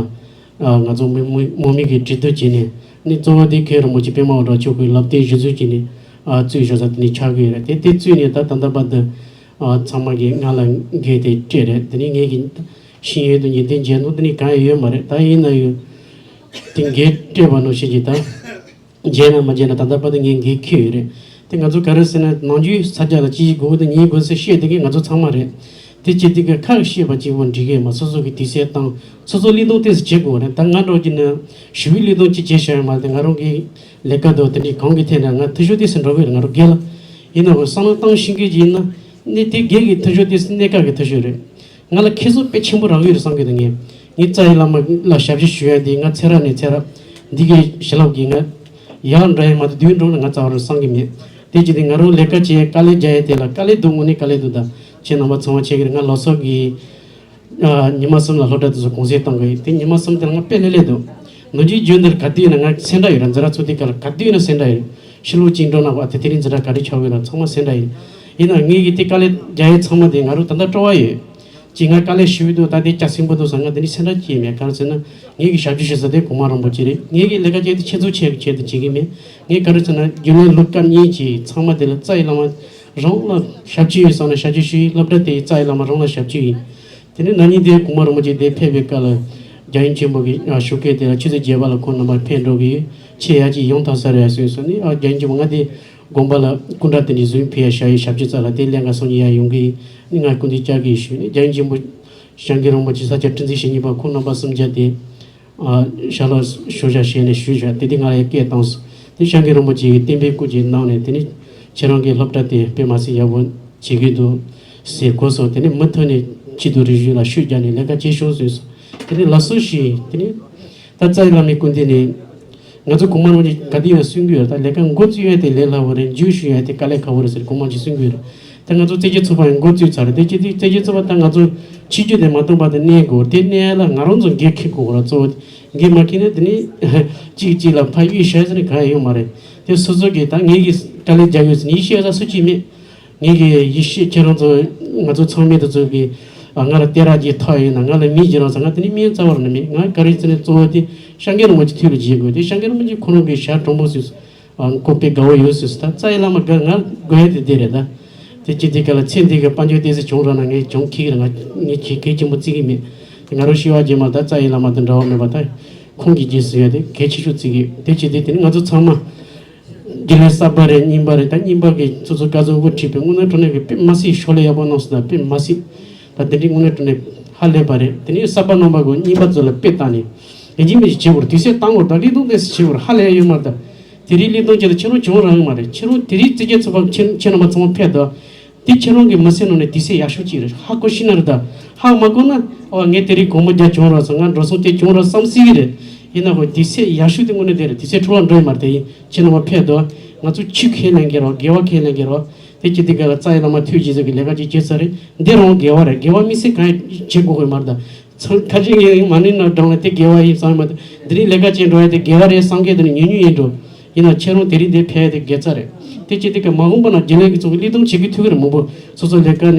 ང་ཚོ་མི་མི་མི་མི་གི་གྲོས་བསྡུར་བྱས་ནས་ནི་གཙོ་བོ་དེ་མཁན་རིན་པོ་ཆེ་པདྨ་དབང་གྲགས་མཆོག་གི་ལམ་སྟོན་གཞི་བཟུང་བྱས་ནས་གཙོས་ཞུ་ས་དེ་ནི་ཆགས་ཀྱི་ཡོད་རེད། དེ་དེ་གཙོས་ནས་ད་ད་ལྟ་བར་དུ་ཚང་མ་གིས་ང་ལ་འགན་དེ་སྤྲད་རེད། དེ་ནི་ངས་ཀྱི་ཤེས་ཡོན་དང་ཉིན་ལྟའི་འཇོན་ཐང་དེ་ནི་གང་ཡང་ཡོད་མ་རེད། ད་ཡིན་ན་ཡང་དེ་འགན་སྤྲད་པ་ནང་བཞིན་གྱི་ད། མཇལ་ན་མ་མཇལ་ན་ད་ལྟ་བར་དུ་ངས་འགན་འཁྱེར་ཡོད་རེད། དེ་ང་ཚོ་ག་རེ་ཟེར་ན་ནམ་རྒྱུན་ས་ཆ་ལ་ཅི་ཞིག་དགོས་དེ་ཉིན་དགོས་ཟེར་བཤད་དེ་གི་ང་ཚོ་ཚང་མ་རེད། དེ་བྱེད་དུས་ཀྱི་ཁག་བཤད་པ་གཅིག་པོ་འགྲིག་གི་མ་སོ་སོ་གི་དུས་ཚོད་བཏང་སོ་སོ་གླེང་སྟངས་ཏོག་ཙམ་བྱེད་དགོས་རེད། ད་ང་འདྲ་བོ་ཅིག་ནི་ཞི་བའི་གླེང་སྟངས་ཅིག་བྱེད་བཞག་ཡོད་མ་རེད། དེ་ང་རང་གི་ལས་ཀ་དང་དེ་འདྲའི་གང་གི་ཐད་ནས་ང་འཐུས་ཤོར་ཏོག་ཙམ་འགྲོ་གི་རེད། ང་རང་སྒེར་ལ་ཡིན་ན་འོ་བསམ་བློ་བཏང་ཤེས་མཁན་ཅིག་ཡིན་ན་ནི་དེ་སྒེར་གྱི་འཐུས་ཤོར་ཏོག་ཙམ་གནད་འགག་གི་འཐུས་ཤོར་རེད། ང་ལ་ཁྱད་གསོད་དཔེ་ཆེན་པོ་རག་གི་རེད་བསམ་གི་འདུག་ངས་ངའི་རྩ་བའི་བླ་མ་ལ་ཞབས་ཕྱི་ཞུ་ཡ་དེ་ང་ཚེ་རབས་ནས་ཚེ་རབས་འདི་གའི་བྱིན་རླབས་ཀྱིས་ང་ཡག་འདྲ་ཡང་མ་གཏོགས་སྡུག་འགྲོ་ན་ང་རྩ་བ་རང་བསམ་གི་མེད། དེ་བྱས་ཏེ་ང་རང་ལས་ཀ་བྱེད་དཀའ་ལས་རྒྱག་ཡ་དེ་ལ་དཀའ་ལས་འདུག་དངོས་གནས་དཀའ་ལས་འདུག་ད་ཁྱེད་རྣམ་པ་ཚང་མ་བྱེད་ཀྱི་རེད། ང་ལོ་སོགས་ཀྱི་ཉི་མ་གསུམ་ལ་སློབ་གྲྭ་དེ་ཚོ་གུང་སེང་གཏོང་གི་ཡིན། དེ་ཉི་མ་གསུམ་དེ་ལ་ང་དཔེ་ལྷོད་ལྷོད་འདུག་ནམ་རྒྱུན་རྒྱུན་འདིར་ག་དུས་ཡིན་ན་ང་སེམས་ཁྲལ་ཡོད་ར། འཛིན་གྲྭ་ཚུགས་དུས་སྐབས་ལ་ག་དུས་ཡིན་ན་སེམས་ཁྲལ་ཡོད། ཕྱི་ལོགས་གཅིག་འགྲོ་ན་བ་དེ་དེ་རིང་འཛིན་གྲྭ་ག་རེ་ཆགས་ཡོད་ན་ཚང་མ་སེམས་ཁྲལ་ཡོད། ཡིན་ན་ངེད་ཀྱི་དེ་དཀའ་ལས་རྒྱག་ཡས་ཚང་མ་དེ་ང་རང་ད་ལྟ་སྤྲོ་བ་ཡོད། ཅིག་ང་དཀའ་ལས་ཞེ་པོ་འདུག་ད་དེ་སྐྱ་སེང་པོ་འདུག་ཟེར་ང་དེ་ནི་སེམས་ཁྲལ་སྐྱེས་མེད། ག་རེ་ཟེར་ན་ངེད་ཀྱི་ཞབས་ཕྱི་ཞུ་ས་དེ་གོང་མ་རིན་པོ་ཆེ་རེད། ངེད་ཀྱི་ལས་ཀ་བྱེད་དེ་ཁྱེད་ཚོ་ཆེད་ཀྱི་ཆེད་དུ་བྱེད་ཀྱི་མེད། ངས་ག་རེ་ཟེར་ན་རྒྱུན་ལས་ལོ་སྐབས་གཉིས་ཀྱི་ཚང་མ་དེ་ལ་རྩ་བའི་བླ་མ་རང་ལ་ཞབས་ཕྱི་ཡོད་བསམ་ན་ཞབས་ཕྱི་ཞུ་ཡི། སློབ་གྲྭ་དེའི་རྩ་བའི་བླ་མ་རང་ལ་ཞབས་ཕྱི་ཡིན། དེ་ནས་ན་ནིང་དེ་གོང་མ་རིན་པོ་ཆེ་དེ་ཕེབས་པའི་སྐབས་ལ་རྒྱལ་ཡོངས་ཆེན་མོ་གི་ཞོགས་ཀས་དེ་ལ་ཆུ་ཚོད་བརྒྱད་པ་ལ་ཁོང་རྣམ་པ་ཕེབས་འགྲོ་གི་ཡོད། ཆེད་ཡག་ཅིག་ཡོང་ཐག་ས་རེད་ཟེར་སོང་ནས་ཨ་རྒྱལ་ཡོངས་ཆེན་མོ་ང་དེ་དགོན་པ་ལ་སྐུ་འདྲ་དེ་འདྲའི་བཟོས་ཕེབས་ཡ་ཞག་ཡི་ཞབས་ཕྱི་རྩ་ལ་དེ་ལས་ཀ་སོང་ཉིན་ཡ་ཡོང་གི་ཡིན། ང་སྐུ་མདུན་བཅར་གི་ཡིན་ཞུས་ནས་རྒྱལ་ཡོངས་ཆེན་མོ་བྱང་གི་རིན་པོ་ཆེ་ས་སྐྱ་ཁྲི་འཛིན་ཞེ་གཉིས་པ་ཁོང་རྣམ་པ་གསུམ་ཆ་དེ། ཨ་ཞལ་ལག་ཞུ་བྱ་བྱས་ནས་ཞུས་བྱ་དེ་དེ་ང་ལ་ཡང་སྐད་བཏང་སོང་། དེ་བྱང་གི་རིན་པོ་ཆེ་གིས་བསྟན་པའི་སྐུ་ཅིག་གནང་ནས་དེ་ནི་ཁྱེད་རང་གི་སློབ་གྲྭ་དེ་དཔེ་མ་སྲིད་ཡག་པོ་བྱེད་ཀྱི་འདུག་ཟེར་གོ་སོང་། དེ་ནི་མུ་མཐུད་ནས་སྤྱི་འཐུས་རེ་ཞུ་ལ་ཤུགས་རྒྱག་ནས་ལས་ཀ་བྱེད་ཤོག་ཟེར་སོང་། དེ་ནི་ལགས་སོ་ཞུས། དེ་ནི་ད་རྩ་བའི་བླ་མའི་སྐུ་མདུན་ནས་ང་ཚོ་གོང་མ་རང་གིས་ག་དུས་ཡང་གསུང་གི་ཡོད། ད་ལས་ཀ་འགོ་བཙུགས་ཡ་དེ་ལས་སླ་བོ་རེད། མཇུག་ཞུ་ཡ་དེ་དཀའ་ལས་ཁག་པོ་རེད་ཟེར་གོང་མ་གིས་གསུང་གི་ཡོད་རེད། ད་ང་ཚོ་རྩེ་གཅིག་ཚོགས་པ་ཡང་འགོ་བཙུགས་ཚར་རེད། དེ་རྩེ་གཅིག་རྩེ་གཅིག་ཚོགས་པ་ད་ང་ཚོ་ཕྱི་རྒྱུ་དེ་མ་གཏོགས་པ་དེ་གནས་དགོས། དེ་གནས་ལ་ང་རང་ཚོ་འགན་འཁྱེར་དགོས་ར། གཙོ་བོ་འགན་མ་འཁྱེར་ན་དེ་ནི་གཅིག་གཅིག་ལ་ཕ་གཡུལ་བཞག་ཟེར་ནས་གང་ཡང་ཡོད་མ་རེད། དེ་སོ་སོ་གིས་ད་ངེད་ཀྱིས་དཀའ་ལས་རྒྱག་ཡོད་ཟེར་ནས་ཡིད་ཆེས་ས་སུ་གཅིག་མེད། ངེད་ཀྱིས་ཡིད་ཆེས་ཁྱེད་རང་ཚོ་ང་ཚོ་ཚང་མས་དེ་ཚོ་གིས་ང་ལ་སྟེར་ར་གྱི་ཐག་ཡིན་ན་ང་ལ་མི་གྱི་རང་ཚ་ང་དེ་ནི་སྨན་རྩ་བར་ནི་མེད། ང་ག་རེ་ཟེར་ནས་གཙོ་བོ་དེ་ཤང་གི་རིན་པོ་ཆེ་ཐུགས་ལ་བཞེས་དགོས། དེ་ཤང་གི་རིན་པོ་ཆེ་ཁོ་རང་གི་ཞལ་དྲང་པོ་ཟེར། ཨ་ཁོ་དཔེ་དགའ་བོ་ཡོད་ཟེར་སོང་། ད་རྩ་བའི་བླ་མ་དགའ་ང་དགོས་ཡ་དེ་དེ་རེད། ད་དེ་ཅི་དེ་ག་ལ་ཚེ་འདི་གི་དཔལ་འབྱོར་བསྡད་ས་བྱུང་ར་ན་ངས་བྱུང་ཁྱེད་ཀྱི་ར་ང་ངས་ཁྱེད་གལ་ཆེན་པོ་བརྩི་གི་མེད། དེ་ང་རང་ཤི་བ་རྗེས་མ་ད་རྩ་བའི་བླ་མ་དང་འདྲ་བ་མེད་པ་ད་ཁོང་གི་རྗེས་སུ་ཡ་དེ་གལ་ཆེ་ཤོས་བརྩི་གི་དེ་ཅི་དེ་དེ་ནི་ང་ཚོ་ཚང་མ་རྒྱུན་ལས་གསར་པ་རེད། རྙིང་པ་རེད། ད་རྙིང་པ་གི་སོ་སོ་བཀའ་ཟུར་དབུ་ཁྲིད་པའི་དངོས་གནས་དྲང་གནས་ཀྱི་དཔེ་མ་སྲིད་ཤོག་ལེ་ཡག་པོ་གནང་སོང་། ད་དཔེ་མ་སྲིད་ད་དེ་འདྲའི་དངོས་གནས་དྲང་གནས་ཧ་ལས་པ་རེད། དེ་ནི་གསར་པ་རྣམ་པ་གི་རྙིང་པ་ཚོ་ལ་དཔེ་བལྟས་ནས་ཡིན་གཅིག་མིན་གཅིག་བྱེད་དགོས་རེད། དུས་ཚོད་བཏང་དགོས་རེད། ད་ལི་སྟོང་ཏོག་ཙམ་བྱེད་དགོས་རེད། ཧ་ལས་ཡོད་མ་རེད། ད། དེ་རིང་གླེང་སྟངས་ཅིག་ལ་ཁྱེད་རང་བྱུང་རང་ཡོད་མ་རེད། ཁྱེད་རང་དེ་རིང་རྩེ་རྒྱལ་ཚོགས་པ་ཁྱེད་ཁྱེད་རྣམ་པ་ཚང་མ་ཕེབས་དང་ དེ་ཁྱེད་རང་གི་མི་ཚེ་ནང་ནས་དུས་ཚོད་ཡག་ཤོས་ཅིག་རེད། ཧ་གོ་ཤེས་ན་རེད་ད། ཧ་མ་གོ་ན་ཨོ་ངས་དེ་རིང་དགོང་མོ་རྒྱབ་བྱུང་རོགས་སོང་། ང་འགྲོ་སོང་དེ་བྱུང་རོགས་བསམ་སྲིད་གི་རེད། ཡིན་ན་ཧོ་དུས་ཚོད་ཡག་ཤོས་དེ་དངོས་གནས་དེ་རེད། དུས་ཚོད་འཕྲོ་བརླག་འགྲོ་ཡི་མ་རེད། དེ་ཡིན་ཁྱེད་རྣམ་པ་ཕེབས་དོ། ང་ཚོ་ཆོས་ཁས་ལེན་གི་རོགས། དགེ་བ་ཁས་ལེན་གི་རོགས། དེ་ཅི་དེ་ག་ལ་རྩ་ཡི་བླ་མ་ཐུགས་རྗེ་ཆེ་གི་ལས་ཀ་ཅིག་བྱེད་ས་རེད། འདི་རང་དགེ་བ་རེད། དགེ་བ་མི་སྲིད་གང་ཡང་བྱེད་དགོས་གི་མ་རེད་ད། ཚང་ཁ་ཅིག་ངས་མ་ཎི་ན་བགྲང་ལ་དེ་དགེ་བ་ཡིན་བསམ་མ་ཐུབ། འདི་རིང་ལས་ཀ་བྱེད་འགྲོ་ཡ་དེ་དགེ་བ་རེད་བསམ་མཁན་དེ་ནི་ཉུང་ཉུང་ཡིན་འགྲོ། ཡིན་ན་ཁྱེད་རང་དེ་རིང་འདིར་ཕེབས་ཡ་དེ་དགེ་རྩ་རེད། དེ་ཅི་དེ་ག་མ་འོངས་པ་ན་རྒྱུན་ལས་ཀྱི་ཚོགས་ཀྱི་བློས་གཏོང་བྱེད་ཀྱི་ཐུབ་ཀྱི་རེད། མང་པོ་སོ་སོ་ལས་ཀ་ནས་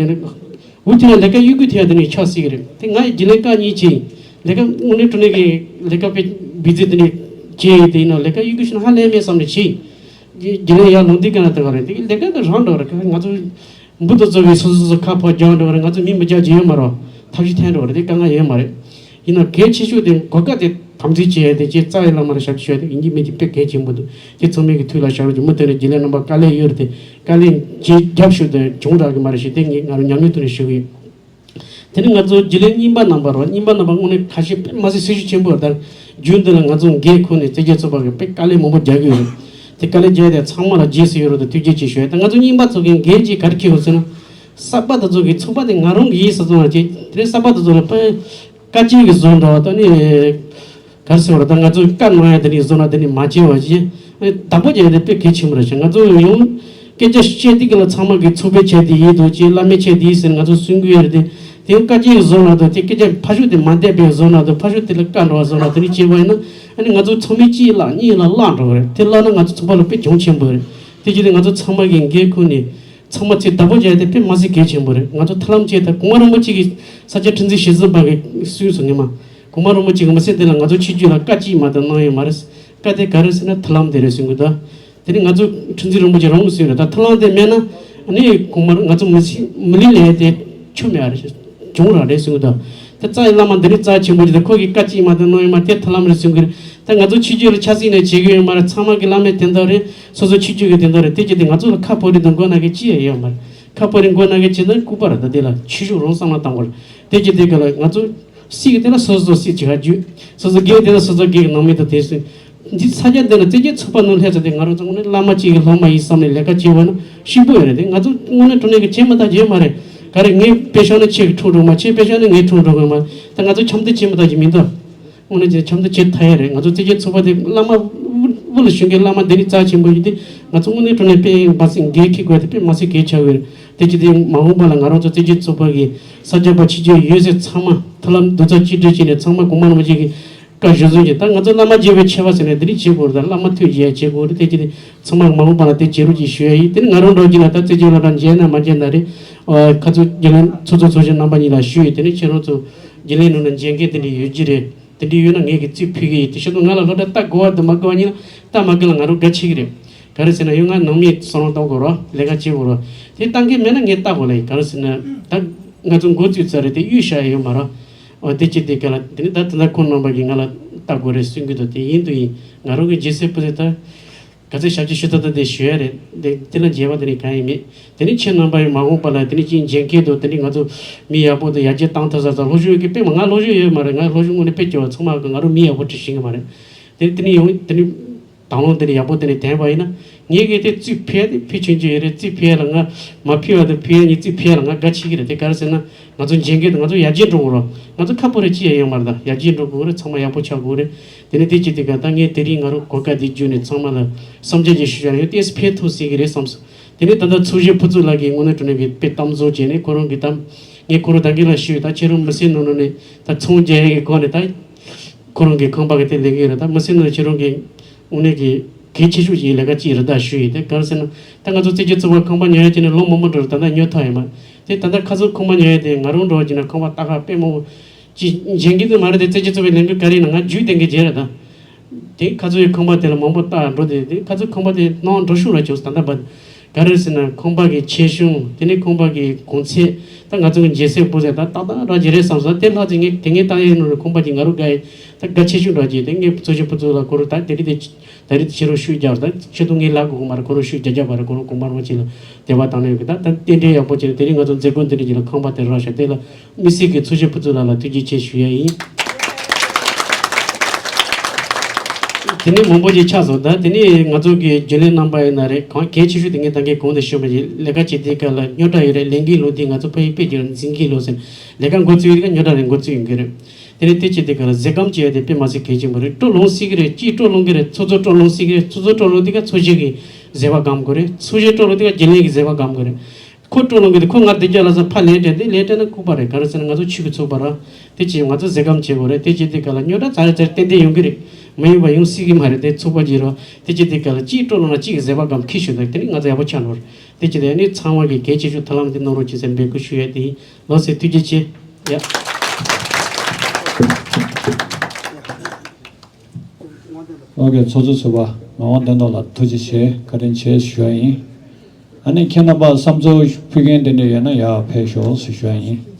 འུ་དེ་ན་ལས་ཀ་གཡུག་གུ་ཐེ་ཡ་དེ་ནི་ཆགས་སྲིད་ཀྱི་རེད། དེ་ང་ཡི་རྒྱུན་ལས་བཀའ་གཉིས་བྱས་ཡིན། ལས་ཀ་དངོས་གནས་དྲང་གནས་ཀྱི་ལས་ཀ་དཔེ་བི་ཛི་དེ་ནི་བྱས་ཡིན། དེ་ཡིན་ན་ལས་ཀ་གཡུག་གུ་ཤི་ན་ཧ་ལས་མེད་བསམ་ནས་བྱས་ཡིན། རྒྱུན་ལས་ཡར་ལངས་དུས་ག་ན་དེ་ག་རེད། དེ་ལས་ཀ་གི་རང་འགྲོ་རེད། ང་ཚོ་འབུ་དང་བཙོག་པའི་སོ་སོ་སོ་སོ་ཁ་ཕོ་རྒྱག་འགྲོ་བ་རེད། ང་ཚོ་མི་མི་རྒྱག་རྒྱུ་ཡོད་མ་རེད། ཐབས་ཤེས་འཐེན་འགྲོ་བ་རེད། དེ་དཀའ་ངལ་ཡོད་མ་རེད། ཡིན་ན་གལ་ཆེ་ཤོས་དེ་གོ་སྐབས་དེ་དམ་འཛིན་བྱེད་ཡ་དེ་ཅིག་རྩ་བའི་བླ་མ་ལ་ཞབས་ཕྱི་ཞུ་ཡ་དེ་ཡིན་གཅིག་མིན་གཅིག་དཔེ་གལ་ཆེན་པོ་འདུག་དེ་ཚང་མས་ཀྱི་ཐུགས་ལ་བཞག་རོགས་གྱིས། མུ་མཐུད་ནས་རྒྱུན་ལས་རྣམ་པ་དཀའ་ལས་ཡོད་རེད། དེ་དཀའ་ལས་ཇེ་རྒྱབ་ཤོས་དེ་བྱུང་དྲག་གི་མ་རེད་ཞེས་དེ་ངས་ང་རང་ཉམས་མྱོང་ཐོག་ནས་ཞུ་གི་ཡོད། དེ་ནི་ང་ཚོ་རྒྱུན་ལས་རྙིང་པ་རྣམ་པ་རོ། རྙིང་པ་རྣམ་པ་དངོས་གནས་ཁ་ཤས་དཔེ་མ་སྲིད་སྲི་ཞུ་ཆེན་པོ་ཡོད། ད་རྒྱུན་འདི་ལ་ང་ཚོ་འགན་ཁུར་ནས་རྩེད་འགྲན་ཚོགས་པ་གི་དཔེ་དཀའ་ལས་མང་པོ་རྒྱག་གི་ཡོད་རེད། དེ་དཀའ་ལས་རྒྱག་དེ་ཚང་མ་ལ་རྗེས་སུ་ཡི་རང་དང་ཐུགས་རྗེ་ཆེ་ཞུ་ཡ། ད་ང་ཚོ་རྙིང་པ་ཚོ་གི་འགན་ཅིག་ག་རེ་འཁྱེར་ཡོད་ཟེར་ན། གསར་པ་དེ་ཚོ་གི་ཚོགས་པ་དེ་ང་རང་གི་ཡིན་ཟེར་ཚོང་བ་ཅིག་དེ་གསར་པ་དེ་ཚོ་ལ་དཔེ་བཀའ་བཀྱོན་གྱི་བཟོ་འདྲ་བ་དང་ནི། ག་རེ་ཟེར་བ་རེད། ད་ང་ཚོས་བཀའ་གནང་ཡ་དེ་ནི་བཟོ་ན་དེ་ནི་མ་བྱེད་པ་བྱས། བདག་པོ་རྒྱག་ཡ་དེ་དཔེ་གལ་ཆེན་པོ་རེད་ཤག་ང་ཚོ་ཡང་སྐད་ཆ་བཤད་དུས་ཀྱི་ལ་ཚང་མ་གི་ཚོགས་པའི་ཆེད་དུ་ཡིན་འདུག་ཅེས་བླ་མའི་ཆེད་དུ་ཡིན་ཟེར་ང་ཚོ་གསུང་གི་ཡོད་རེད་དེ། དེ་ཡང་བཀའ་བཀྱོན་བཟོ་ན་དང་དེ་སྐད་ཆ་ཕ་ཤུགས་དེ་མ་བསྡད་པའི་བཟོ་ན་དང་ཕ་ཤུགས་དེ་ལ་བཀའ་འགྲོ་བ་བཟོ་ན་དེ་ནི་བྱས་པ་ཡིན་ན། ཨ་ནི་ང་ཚོ་ཚོགས་མི་གཅིག་བརླག་གཉིས་ལ་བརླག་འགྲོ་གི་རེད། དེ་བརླག་ན་ང་ཚོ་ཚོགས་པ་ལ་དཔེ་གྱོང་ཆེན་པོ་རེད། དེ་བྱས་ཏེ་ང་ཚོ་ཚང་མ་གི་འགན་ཁུར་ནས། ཚང་མ་ཚེ་བདག་པོ་བྱས་ཏེ་དཔེ་མ་སྲིད་གལ་ཆེན་པོ་རེད། ང་ཚོ་ཐར་ལམ་བྱས་ད་གོང་མ་རིན་པོ་ཆེ་གི་ས་སྐྱ་ཁྲི་འཛིན་ཞེ་ས་པ་གི་གསུངས་སོང་ངེ་མ། གོང་མ་རིན་པོ་ཆེ་གི་མི་ཚེ་འདི་ལ་ང་ཚོ་ཆིག་སྒྱུར་ལ་བཀའ་གཅིག་མ་གཏོགས་གནང་ཡོད་མ་རེད། བཀའ་དེ་ག་རེ་ཟེར་ན་ཐར་ལམ་དེ་རེད་གསུང་གི་འདུག་དེ་ནི་ང་ཚོ་ཁྲི་འཛིན་རིན་པོ་ཆེ་རང་གི་གསུང་རེད། ད་ཐར་ལམ་དེ་མེད་ན་ཨ་ནི་གོང་མ་ང་ཚོ་མི་ཚེ་མི་ལུས་ལས་དེ་ཆོ་མེད་ཨ་རེད། གྱོང་རག་རེད་གསུང་གི་འདུག་དེ་རྩ་ཡི་བླ་མ་འདི་ནི་རྩ་ཆེན་པོ་ཅིག་དང་ཁོ་གི་བཀའ་གཅིག་མ་གཏོགས་གནང་ཡོད་མ་རེད། ཐར་ལམ་རེད་གསུང་གི་རེད། ད་ང་ཚོ་ཕྱི་རྒྱལ་ལ་ཆབ་སྲིད་ནས་བྱེད་ཀྱི་ཡོད་མ་རེད། ཚང་མ་གི་བླ་མའི་དོན་དག་རེད། སོ་སོ་ཕྱི་རྒྱལ་གི་དོན་དག་རེད། དེ་གྱིས་དེ་ང་ཚོ་ལ་ཁ་ཕོ་རེ་དང་མགོ་ན་གི་ཅི་ཡང་ཡོད་མ་རེད། ཁ་ཕོ་རེ་མགོ་ན་གི་ཅི་ན་ལྐུགས་པ་རེད། ད་དེ་ལ་ཆོས་ཕྱོགས་རང་བསམ་བློ་བཏང་དགོས་རེད། དེ་གྱིས་དེ་ག་ལ་ང་ཚོ་སྲིད་གི་དེ་ལ་སོ་སོ་སྲིད་ཅིག་ག་རྒྱུ། སོ་སོ་སྒེར་དེ་ལ་སོ་སོ་སྒེར་གི་ནང་མི་དང་དེ་སུ། འདི་ས་སྐྱ་འདི་ལ་རྩེ་རྒྱལ་ཚོགས་པ་ནང་སླེབས་ཚར་དེ་ང་རང་ཚོ་དངོས་གནས་བླ་མ་གཅིག་གི་སློབ་མ་ཡིན་བསམ་ནས་ལས་ཀ་བྱེད་དགོས་ན་ཞིམ་པོ་ཡོད་རེད། དེ་ང་ཚོ་དངོས་གནས་དྲང་གནས་ཀྱི་བྱེད་མི་ཐུབ་ཡོད་མ་རེད། ག་རེ་ངའི་དཔེ་བཞག་ན་ཁྱེད་ཀྱི་འཁྲུངས་འགྲོ་མ། ཁྱེད་དཔེ་བཞག་ན་ངའི་འཁྲུངས་འགྲོ་དགོས་མ། ད་ང་ཚོ་འཆམ་མཐུན་བྱེད་མི་ཐུབ་ཀྱི་མི་འདུག་དངོས་གནས་ཀྱི་འཆམ་མཐུན་བྱེད་ཐུབ་ཡ་རེད། ང་ཚོ་རྩེ་རྒྱལ་ཚོགས་པ་དེ་བླ་མ་དབུ་དབུ་ལ་ཞོན་མཁན་བླ་མ་འདི་ནི་རྩ་ཆེན་པོ་ཡིན་ཏེ། ང་ཚོ་དངོས་གནས་དྲང་གནས་དཔེ་མ་སྲིད་འགན་འཁྱེར་དགོས་དེ་དཔེ་མ་སྲིད་གལ་ཆེ་བ་རེད། དེ་ཅི་སྟེ་མ་འོངས་པ་ལ་ང་རང་ཚོ་རྩེ་རྒྱལ་ཚོགས་པ་གི་ས་སྐྱ་པ་ཕྱི་རྒྱལ་ཡོད་ཚད་ཚང་མ་ཐར་ལམ་རྡོག་རྩ་གཅིག་སྒྲིལ་བྱས་ནས་ཚང་མ་གོང་མ་རིན་པོ་ཆེ་གི་བཀའ་གཞིར་བཟུང་བྱས། ད་ང་ཚོ་བླ་མ་མཇལ་བའི་ཆེ་བ་ཟེར་ནས་འདི་རིགས་བྱེད་དགོས་རེད། ད་བླ་མ་ཐུགས་རྗེ་ཡ་བྱེད་དགོས་རེད། དེ་ཅི་སྟེ་ཚང་མ་མ་འོངས་པ་ལ་དེ་བྱེད་རོགས་ཅེས་ཞུ་ཡ་ཡིན། དེ་ནི་ང་རང་འདྲ་བོ་ཅིག་ལ་ད་རྩེ་རྒྱལ་བླ་བྲང་མཇལ་ན་མ་མཇལ་ན་རེད། ཁ་ཚོ་རྒྱུན་ལས་ཚོགས་གཙོ་ཚོགས་གཞོན་རྣམ་པ་གཉིས་ལ་ཞུས་ཡོད། དེ་ནི་ཁྱེད་རང་ཚོ་རྒྱུན་ལས་ནང་ན་མཇལ་མཁན་དེ་འདྲ་ཡོད་ཀྱི་རེད། དེ་འདྲ་ཡོད་ན་ངས་ཀྱི་རྩིས་ཕུལ་གི་ཡིན། དེ་ཤོད་དུ་ང་ལ་སློབ་གྲྭ་ལྟ་དགོས་བ་དང་མ་དགོས་བ་གཉིས་ལ་ལྟ་མ་དགོས་ལ་ང་རང་དགའ་ཆེ་གི་རེད། ག་རེ་ཟེར་ན་ཡང་ང་ནང་མིའི་བསམ་བློ་གཏོང་དགོས་རོགས། ལས་ཀ་བྱེད་དགོས་རོགས། དེ་ལྟ་མཁན་མེད་ན་ངས་ལྟ་དགོས་ལ་ཡིན། ག་རེ་ཟེར་ན་ད་ང་ཚོ་འགོ་བཙུགས་ཚར་རེད། དེ་གཡུག་བཞག་ཡ་ཡོད་མ་རེད། འོ་དེ་ཅི་སྟེ་ག་ལ་དེ་ནི་ད་ད་ལྟ་ཁོང་རྣམ་པ་གིས་ང་ལ་ལྟ་དགོས་རེད་གསུང་གི་འདུག་དེ་ཡིན་དུ་ཡིན། ང་རང་གི་རྗེས་སུ་ཕུལ་ཚེ་ད། ག་ཚོད་ཞབས་ཕྱི་ཞུ་ཐུབ་ཐུབ་དེ་ཞུ་ཡ་རེད། དེ་དེ་ལ་མཇལ་བ་དེ་ནི་གང་ཡང་མེད། དེ་ནི་ཁྱེད་རྣམ་པ་ཡི་མ་འོངས་པ་ལ་དེ་ནི་ཅིག་མཇལ་མཁན་དང་དེ་ནི་ང་ཚོ་མི་ཡག་པོ་དང་ཡར་རྒྱས་བཏང་ཐུབ་ས་ཚོ་སློབ་སྦྱོང་ཡོད་མཁན་དཔེ་མ། ང་སློབ་སྦྱོང་ཡོད་མ་རེད། ང་སློབ་སྦྱོང་དངོས་གནས་དཔེ་སྐྱོ་བ། ཚང་མ་གི་ང་རང་མི་ཡག་པོ་ཁྲིད་ཤེས་གི་མ་རེད། དེ་ནི་དེ་ནི་ཡོང་དེ་ནི་དང་བླངས་དེ་ནི་ཡག་པོ་དེ་ནི་ལྡན་པ་ཡིན་ན་ངས་གི་དེ་རྩིས་ཕུལ་ཡ་དེ་ཕུལ་ཆོག་ཆོག་ཡོད་རེད། རྩིས་ཕུལ་ཡ་ལ་ང་མ་ཕུལ་བ་དང་ཕུལ་ཡ་གཉིས་རྩིས་ཕུལ་ཡ་ལ་ང་དགའ་ཆེ་གི་རེད། དེ་ག་རེ་ཟེར་ན། ང་ཚོ་མཇལ་མཁན་དང་ང་ཚོ་ཡར་རྒྱས་འགྲོ་དགོས་རོགས། ང་ཚོ་ཁ་ཕོ་རེ་ཅི་ཡང་ཡོད་མ་རེད། ད་ཡར་རྒྱས་འགྲོ་དགོས་རེད། ཚང་མ་ཡག་པོ་ཆགས་དགོས་རེད། དེ་ནས་དེ་ཅི་དེ་ག་ད་ངས་དེ་རིང་ང་རང་གོ་སྐབས་འདི་བརྒྱུད་ནས་ཚང་མ་ལ་བསམ་འཆར་ཅིག་ཞུ་བྱ་ཡང་ཏོག་ཙམ་ཕན་ཐོགས་སྲིད་ཀྱི་རེད་བསམ་སོང་། དེ་ནས་ད་ལྟ་ཚོགས་གཞོན་ཕུན་ཚོགས་ལགས་ཀྱིས་དངོས་གནས་དྲང་གནས་ཀྱི་དཔེ་གཏམ་བཟོ་བྱས་ནས་ཁོ་རང་གི་གཏམ། ངས་ཁོ་རང་ད་གིན་ལ་ཞུས། ད་ཁྱེད་རང་མི་སེར་ནང་ནས་ད་ཚོང་རྒྱག་ཡས་ཀྱི་སྒོ་ནས་ད། ཁོ་རང་གི་ཁང་པ་གི་དེ་ལས་ཀྱི་ཡོད་རེད། ད་མི་སེར་ནང་ཁྱེད་རང་གི་དངོས་གནས་ཀྱི་གལ་ཆེ་ཤོས་ཀྱི་ལས་ཀ་ཅིག་རེད་ད་ཞུ་ཡིན། དེ་ག་རེ་ཟེར་ན། ད་ང་ཚོ་རྩེ་རྒྱལ་ཚོགས་པ་ཁང་པ་ཉོ་ཡ་བྱས་ནས་ལོ་མང་པོ་འགྲོ་རེད། ད་ལྟ་ཉོ་ཐུབ་ཡོད་མ་རེད། དེ་ད་ལྟ་ཁ་སང་ཁང་པ་ཉོ་ཡ་དེ་ང་རང་འགྲོ་བྱས་ན་ཁང་པ་ལྟ་ག་དཔེ་མང་པོ་ཅིག་མཇལ་གི་འདུག་མ་རེད། དེ་རྩེ་རྒྱལ་ཚོགས་པའི་ལས་འགུལ་ག་རེ་ཡིན་ན་ང་རྒྱུགས་ལྡན་གི་བྱས་རེད་ད། དེ་ཁ་ཚོ་ཡི་ཁང་པ་དེ་ལ་མང་པོ་ལྟ་འགྲོ་དེ་དེ་ཁ་ཚོ་ཁང་པ་དེ་ནང་འགྲོ་ཤུགས་ར་བྱུང་ད་ལྟ་བར། ག་རེ་ཟེར་ན་ཁང་པ་གི་ཆེ་ཆུང་དེ་ནས་ཁང་པ་གི་གོང་ཚད་ད་ང་ཚོ་གི་མཇལ་སའི་སྤུས་ཚད་ད་ཏག་ཏག་རག་གི་རེད་བསམ་སོང་། དེ་ལྷག་ཙམ་ངས་དེ་ངས་ལྟ་ཡས་ནོར་ཁང་པ་གི་ང་རུ་དགའ་ཡི་ད་དགའ་ཆེ་ཆུང་རག་གི་དེ་ངས་ཚོགས་གཞོན་ཕུན་ཚོགས་ལ་ཁོ་རུ་ད་དེ་རིང་དེ་ད་རིང་ཁྱེད་རང་ཤུགས་རྒྱག་ད་ཆེད་དུ་ངས་ལབ་དགོས་གི་མ་རེད། ཁོ་རང་ཤུགས་རྒྱག་རྒྱག་པ་རེད། ཁོ་རང་གོང་མ་རང་བྱས་ལ་དེ་བ་དང་ནས་ཡོད་གི་ད་ད་རྟེན་འབྲེལ་ཡག་པོ་བྱས་ནས་དེ་རིང་ང་ཚོ་མཛད་སྒོ་འདི་རིང་གི་ལ་ཁང་པ་དེ་རག་ཤག་དེ་ལ་དམིགས་བསལ་གྱི་ཚོགས་གཞོན་ཕུན་ཚོགས་ལགས་ལ་ཐུགས་རྗེ་ཆེ་ཞུ་ཡ་ཡིན། དེ་ནས་མང་པོ་ཅིག་ཆགས་སོང་། ད་དེ་ནས་ང་ཚོ་གི་རྒྱུན་ལས་རྣམ་པ་ཡིན་ན་རེད། གང་གལ་ཆེ་ཤོས་དེ་ངས་ད་གིན་གོང་དུ་ཞུས་པ་ཡིན། ལས་ཀ་བྱེད་དུས་སྐབས་ལ་རྙོག་དྲ་ཡོད་རེད། ལས་འགན་ལོ་དེ་ང་ཚོ་ཕ་ཡུལ་སྤེལ་རྒྱུ་རེད། འཛིན་གྱི་ལོ་ཟེར་ལས་ཀ་འགོ་བཙུགས་ཡོད་དུས་ཀ་རྙོག་དྲ་རེད་འགོ་བཙུགས་ཡོང་གི་རེད། དེ་ནས་དེ་བྱེད་དུས་སྐབས་ལ་ཟས་སྐོམ་བྱེད་ཡ་དེ་དཔེ་མ་སྲིད་གལ་ཆེན་པོ་རེད། སྤྲོ་ལོང་སྲིད་ཀྱི་རེད། གཅིག་སྤྲོ་ལོང་གི་རེད། ཚོགས་གཙོ་སྤྲོ་ལོང་སྲིད་ཀྱི་རེད། ཚོགས་གཙོ་སྤྲོ་ལོང་དུས་ཀ་ཚོགས་གཞོན་གྱི་བཟོད་པ་སྒོམ་དགོས་རེད། ཚོགས་གཞོན་སྤྲོ་ལོང་དུས་ཀ་རྒྱུན་ལས་ཀྱི་བཟོད་པ་སྒོམ་དགོས་རེད། ཁོ་སྤྲོ་ལོང་གི་དེ་ཁོ་ང་བདེ་རྒྱ་ལ་ས་ཕ་ལན་སྤྲད་དེ་ལན་སྤྲད་ན་ལྐུགས་པ་རེད། ག་རེ་ཟེར་ན་ང་ཚོ་ཆོས་ཀྱི་ཚོགས་པ་ར། དེ་བྱས་ང་ཚོ་ཟས་སྐོམ་བྱེད་དགོས་རེད། དེ་བྱེད་དུས་སྐབས་ལ་རྙོག་དྲ་ཚར་རེ་ཚར་རེ་ཏན་ཏན་ཡོང་གི་རེད། མ་ཡོང་པ་ཡོང་སྲིད་ཀྱི་མ་རེད། དེ་ཚོགས་པ་གྱིས་ར། དེ་བྱེད་དུས་སྐབས་ལ་གཅིག་སྤྲོ་ལོང་ན་གཅིག་གི་བཟོད་པ་སྒོམ་ཁྱི་ཞུ་དང་དེ་ནི་ང་ཚོ་ཡག་པོ་ཆགས་ནོར། དེ་བྱེད་དུས་ནི་ཚང་མ་གི་གལ་ཆེ་ཤོས་ཐབས་ལམ་དེ་གནང་རོགས་བྱེད་ཟེར་འབོད་སྐུལ་ཞུ་ཡ་དེ་ཡིན། ལགས་སེ་ཐུགས་རྗེ་ཆེ། ཡ། ཨོ་ཀེ། ཚོགས་གཙོ་ཟུར་པ་ངག་དབང་བསྟན་རྡོར་ལགས་ཐུགས་རྗེ་ཆེ། བཀའ་དྲིན་ཆེ་ཞུ་བ་ཡིན། ཨ་ནི་ཁྱེད་རྣམ་པ་བསམ་ཚུལ་ཕུལ་མཁན་དེ་འདྲ་ཡོད་ན་ཡར་ཕེབས་ཤོག་ཞེས་ཞུ་བ་ཡིན།